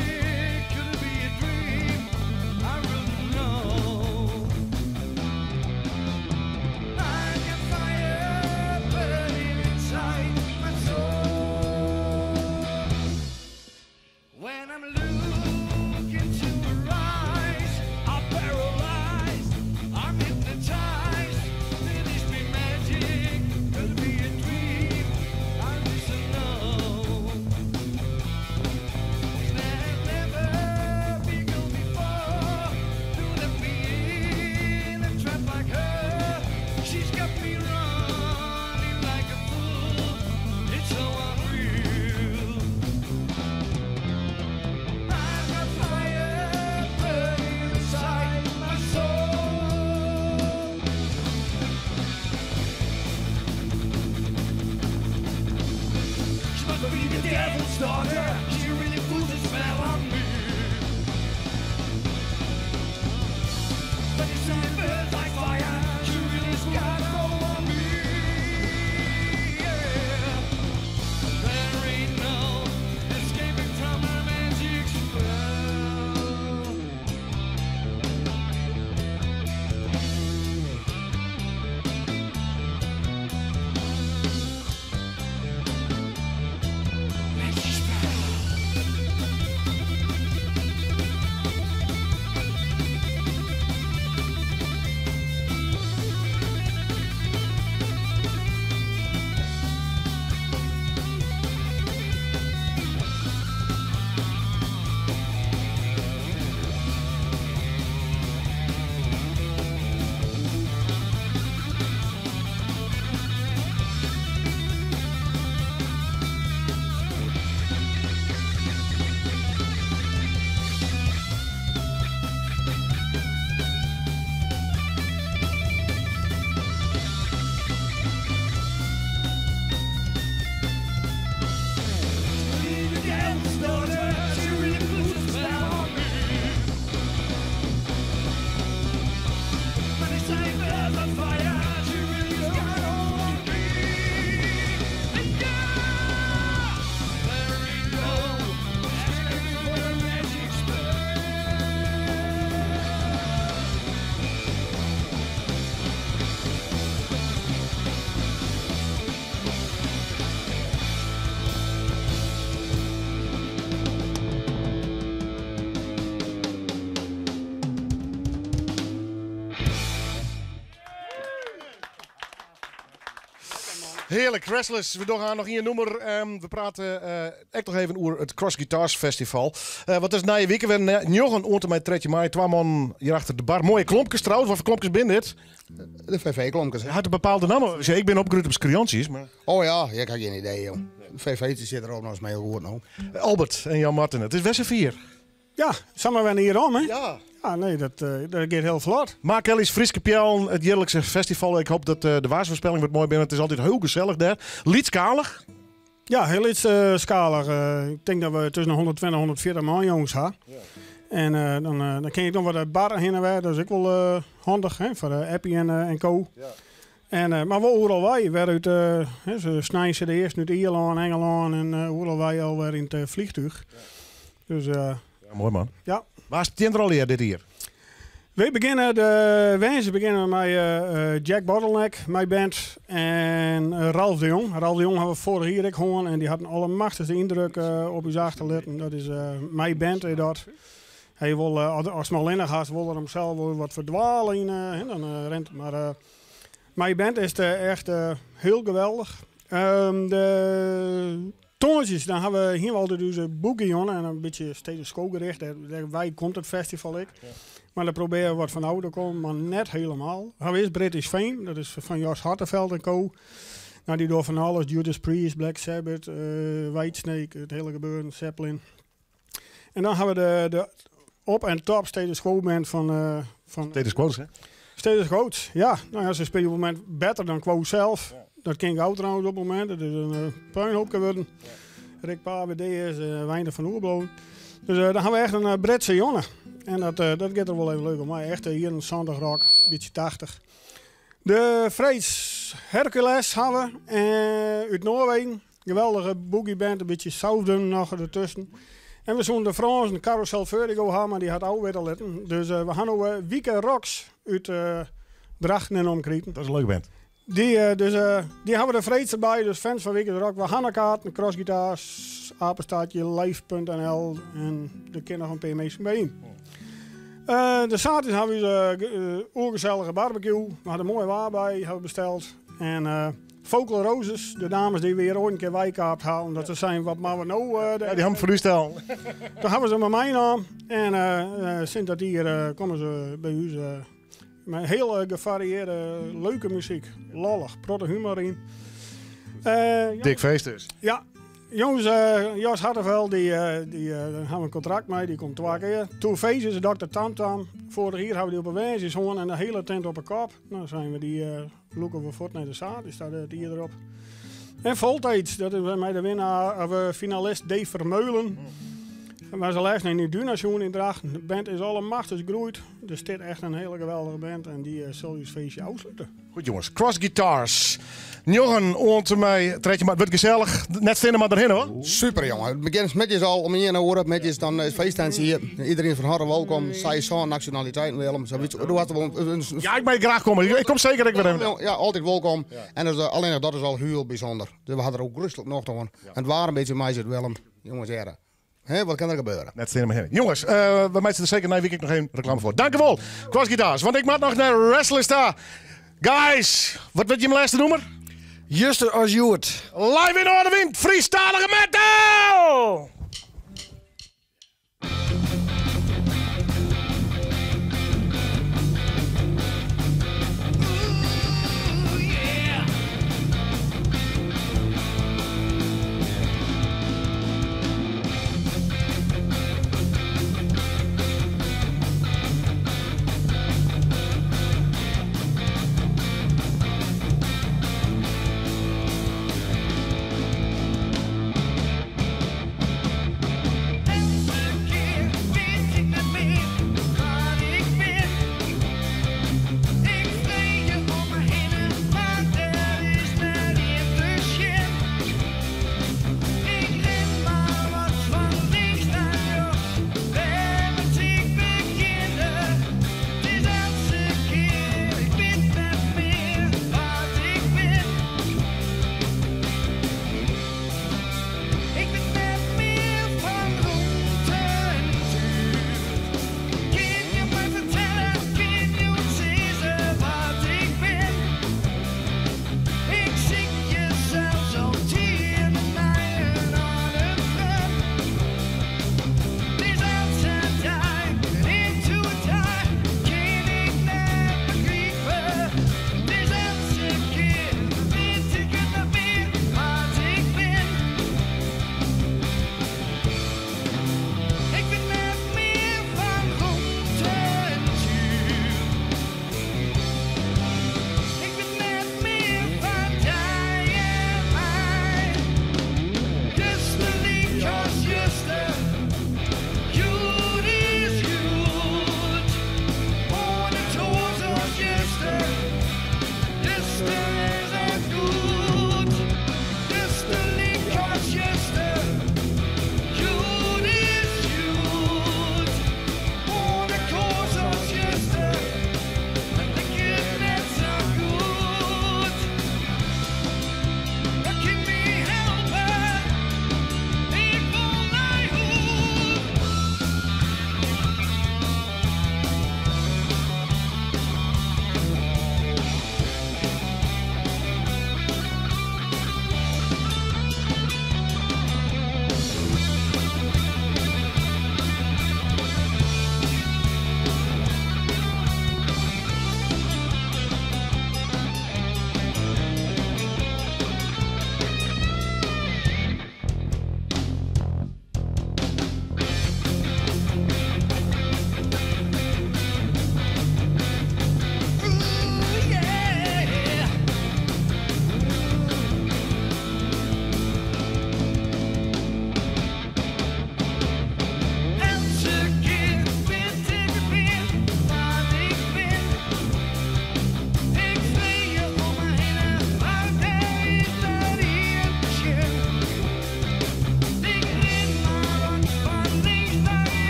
Hearlik, Restless. We dogge noch ien nûmer. We prate ek noch even oer it Cross Guitars Festival. Want is nije wike wer 9 oant en mei 13 maaie. Twa mannen hjir achter de bar. Moaie klompkes trouwens. Wat foar klompkes binne dit? De VV-klompkes. Hat in bepaalde namme. Ik bin opgroeid op skriantsjes, mar... Oh ja, ik ha gjin idee, joh. VV'tjes sit derop, no is my hiel goed no. Albert en Jan Marten, it is wer safier. Ja, samar wer in jier om, hè? Ja. Ja, nee, dat giet hiel flot. Makellys Fryske Peallen, it jierlikse festival. Ik hoopje dat de waarsfoarspelling wat moai binne. It is altyd hiel gesellich dêr. Lytsskalich? Ja, hiel lytsskalich. Ik tink dat we tusken de 120 en 140 man jonges ha. En dan kin ik noch wat bar hinne wer. Dat is ek wol handich, hè, foar Appie en co. En, mar wol oeral wei, wer út, hè, se snein sit de earsten út Ierlân, Engelân en oeral wei alwer yn it fleantúch. Dus, Ja, moai man. Ja. Wa stean der allegear dit jier? We begjinne de woansdei begjinne we mei Jack Bottleneck, mei band en Ralf de Jong. Ralf de Jong ha we foarich jier ek hân en dy hat in allemachtichste yndruk op ús achterlitten. Dat is mei band is dat. Hy wol, as him allinnich hast, wol er himsels wol wat ferdwale yn, hè, dan rint er. Mar mei band is it echt hiel geweldich. De tongersdeis, dan ha we hiene we altyd ús boogie-jûn en in bytsje status quo gericht. Dêr wei komt it festival ek. Mar dan probearje we wat fan ôf te kommen, mar net hielendal. We hawwe earst British Fame, dat is fan Jos Harteveld en co. Nou, dy dogge fan alles, Judas Priest, Black Sabbath, Whitesnake, it hiele gebeuren, Zeppelin. En dan hawwe we de op en top Status Quo band fan Status Quo, hè? Status Quo, ja. Nou ja, se spylje op it momint better dan Quo sels. Dat kin gau trouwens op it momint. Dat is in puinhoopke wurden. Rick Pape dea is, weinich fan oerbleaun. Dus dan hawwe we echt in Britse jonge. En dat giet der wol even leuk om. Echt jierren 70 rock, bytsje 80. De freeds Hercules hawwe we út Noarwegen. Geweldige boogieband, in bytsje Southern noch dertusken. En we soene de Frânsen Carousel Vertigo ha, mar dy hat ôfwitte litten. Dus we ha no Wike Rocks út Drachten en omkriten. Dat is in leuke band. Dy, dus, dy hawwe we de freeds derby, dus fans fan Wike Rock, we ha noch kaarten, crossguitars, apenstaartje live.nl en der kinne noch in pear minsken by yn. De saterdeis hawwe we ús oergesellige barbecue. We ha der moai waar by, hawwe we besteld. En Vocal Roses, de dames dy't we hjir oait in kear weikaapt ha, omdat se seinen, wat moatte we no? Ja, dy ha him foar ús stellen. Toen hawwe se mei meinaam en sinds dat jier komme se by ús mei hiel gefariearde, leuke muzyk. Lollich, protte humor yn. Dik feest dus. Ja. Jonges, Jos Harteveld, dy hawwe we in kontrakt mei, dy komt twa kear. Two Faces, Dr. Tamtam. Foarich jier hawwe we dy op 'e woansdeis hân en de hiele tent op 'e kop. No seinen we dy lûke we fuort nei de saterdeis, staat it jier derop. En Voltage, dat is mei de winnaar, of finalist Dave Vermeulen. En we zijn laatst naar Duna sjoen yn Drachten. De band is allemachtigs groeid. Dus dit echt in hiele geweldige band en dy sil ús feestje ôfslute. Goed jonges, Cross Guitars. 9 oant en mei 13 maart. Wurdt gesellich. Net stinne mar derhinne hoor. Super jongen. Het begint middeis al om 1 oere. Middeis dan is feesttentje hier. Iedereen van harte welkom. Zij zo'n nationaliteiten Willem. Zo, weet je, du hast wel een Ja, ik mag graag komen. Ik kom zeker ik weer even. Ja, altijd welkom. En dus, alleen dat is al heel bijzonder. Dus we hadden er ook rustig nog aan. En het waren een beetje mij zit Willem. Jongens, heren. Hè, wat kan er gebeuren? Net stinne mar hinne. Jongens, we meitsje der seker nije wike noch even reklame foar. Dank u wol, Cross Guitars. Want ik moat noch nei Restless ta. Guys, wat wurdt jim lêste nûmer? Juster as hjoed. Live yn Noardewyn, Frysktalige metal!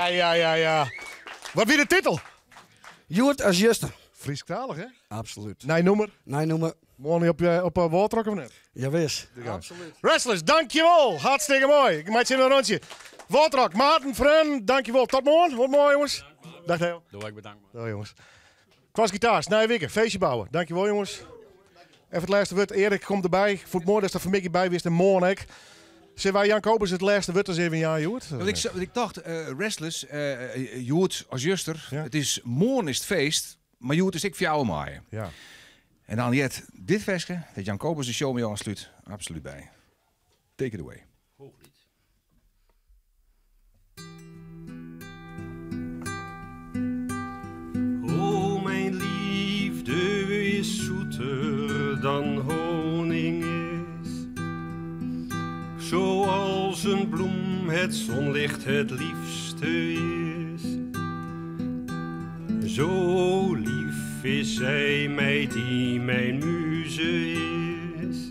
ja, ja, ja, ja. Wat wie de titel? Hjoed as juster. Frysktalich, hè? Absolút. Nij nûmer? Nij nûmer. Moarn op, op Wâldrock of net? Jawis. Absoluut. Restless, dankjewol. Hartstikke moai. Ik meitsje even in rûntsje. Wâldrock, Maarten, freonen, dankjewol. Tot moarn. Wat moai, jonges. Dag Theo. Doe ik bedankt. Dag jonges. Kwas Gitaars, nije wike, feestje bouwe. Dankjewol jonges. Even it lêste wurd. Erik komt derby. Fûn it moai datst der fan 'e middei by wiest en moarn ek. Sille wy Jan Kobus it lêste wurd ris even jaan, hjoed? Want ik tocht, Restless, hjoed as juster. It is moarn is it feest, mar hjoed is ek fjouwer maaie. Ja. En dan heart dit ferske, dat Jan Kobus de show mei ôfslút, absolút by. Take it away. Hooglied. O, mijn liefde is zoeter dan honing is. Zoals een bloem het zonlicht het liefste is. Zo lief is zij mij die mijn muze is.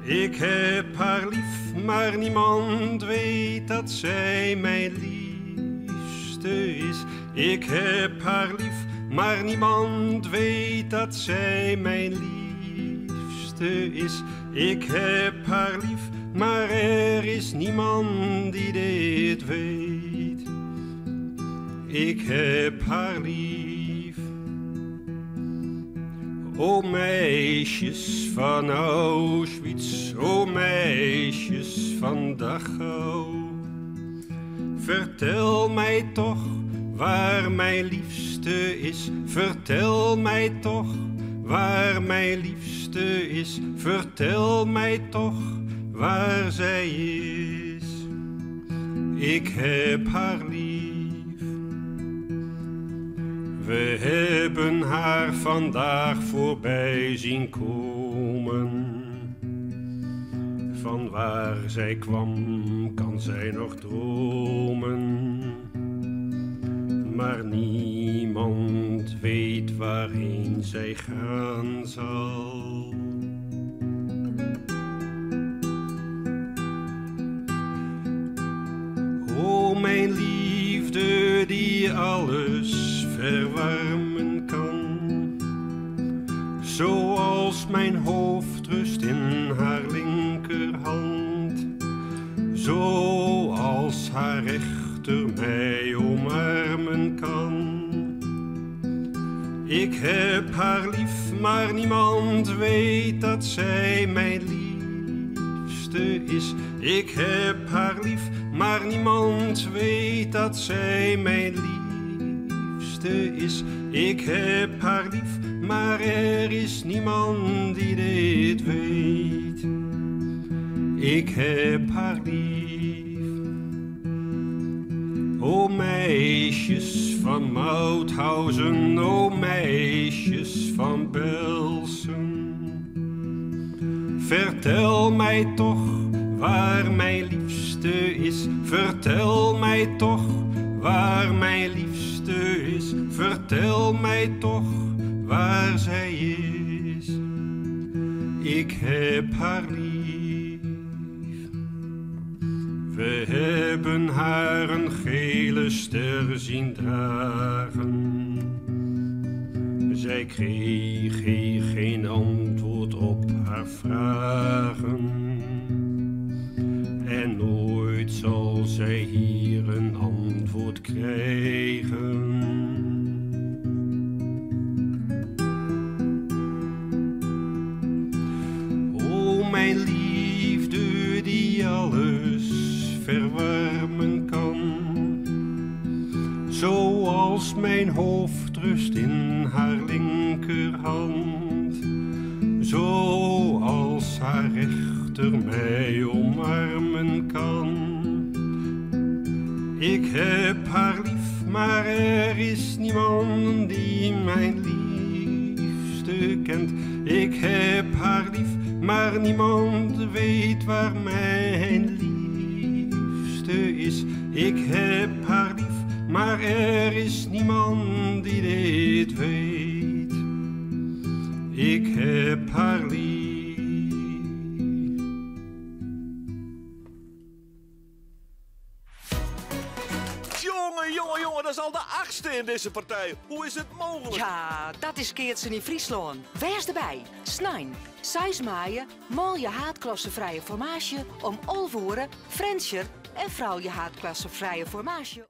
Ik heb haar lief, maar niemand weet dat zij mijn liefste is. Ik heb haar lief, maar niemand weet dat zij mijn liefste is. Ik heb haar lief, maar er is niemand die dit weet. Ik heb haar lief. O meisjes van Auschwitz, o meisjes van Dachau. Vertel mij toch waar mijn liefste is. Vertel mij toch waar mijn liefste is. Vertel mij toch waar zij is. Ik heb haar lief. We hebben haar vandaag voorbij zien komen. Van waar zij kwam, kan zij nog dromen. Maar niemand weet waarheen zij gaan zal. O mijn liefde die alles verwarmen kan. Zoals mijn hoofd rust in haar linkerhand. Zoals haar rechter mij omarmen kan. Ik heb haar lief, maar niemand weet dat zij mijn liefste is. Ik heb haar lief, maar niemand weet dat zij mijn liefste is. Ik heb haar lief, maar er is niemand die dit weet. Ik heb haar lief. O meisjes van Mauthausen, o meisjes van Belsen. Vertel mij toch waar mijn liefste is. Vertel mij toch waar mijn liefste is. Vertel mij toch waar zij is. Ik heb haar lief. We hebben haar een gele ster zien dragen. Zij kreeg geen antwoord op haar vragen. En nooit zal zij hier een antwoord krijgen. O mijn liefde die alles verwarmen kan. Zoals mijn hoofd rust in haar linkerhand. Zoals haar rechter mij omarmen kan. Ik heb haar lief, maar er is niemand die mijn liefste kent. Ik heb haar lief, maar niemand weet waar mijn liefste is. Ik heb haar lief, maar er is niemand die dit weet. Ik heb haar lief. dizze partij. Hoe is it mooglik? Ja, dat is keatsen yn Fryslân. Wês derby. Snein, 6 maaie, manlju haadklasse frije formaasje om 11 oere, Frjentsjer en froulju haadklasse frije formaasje.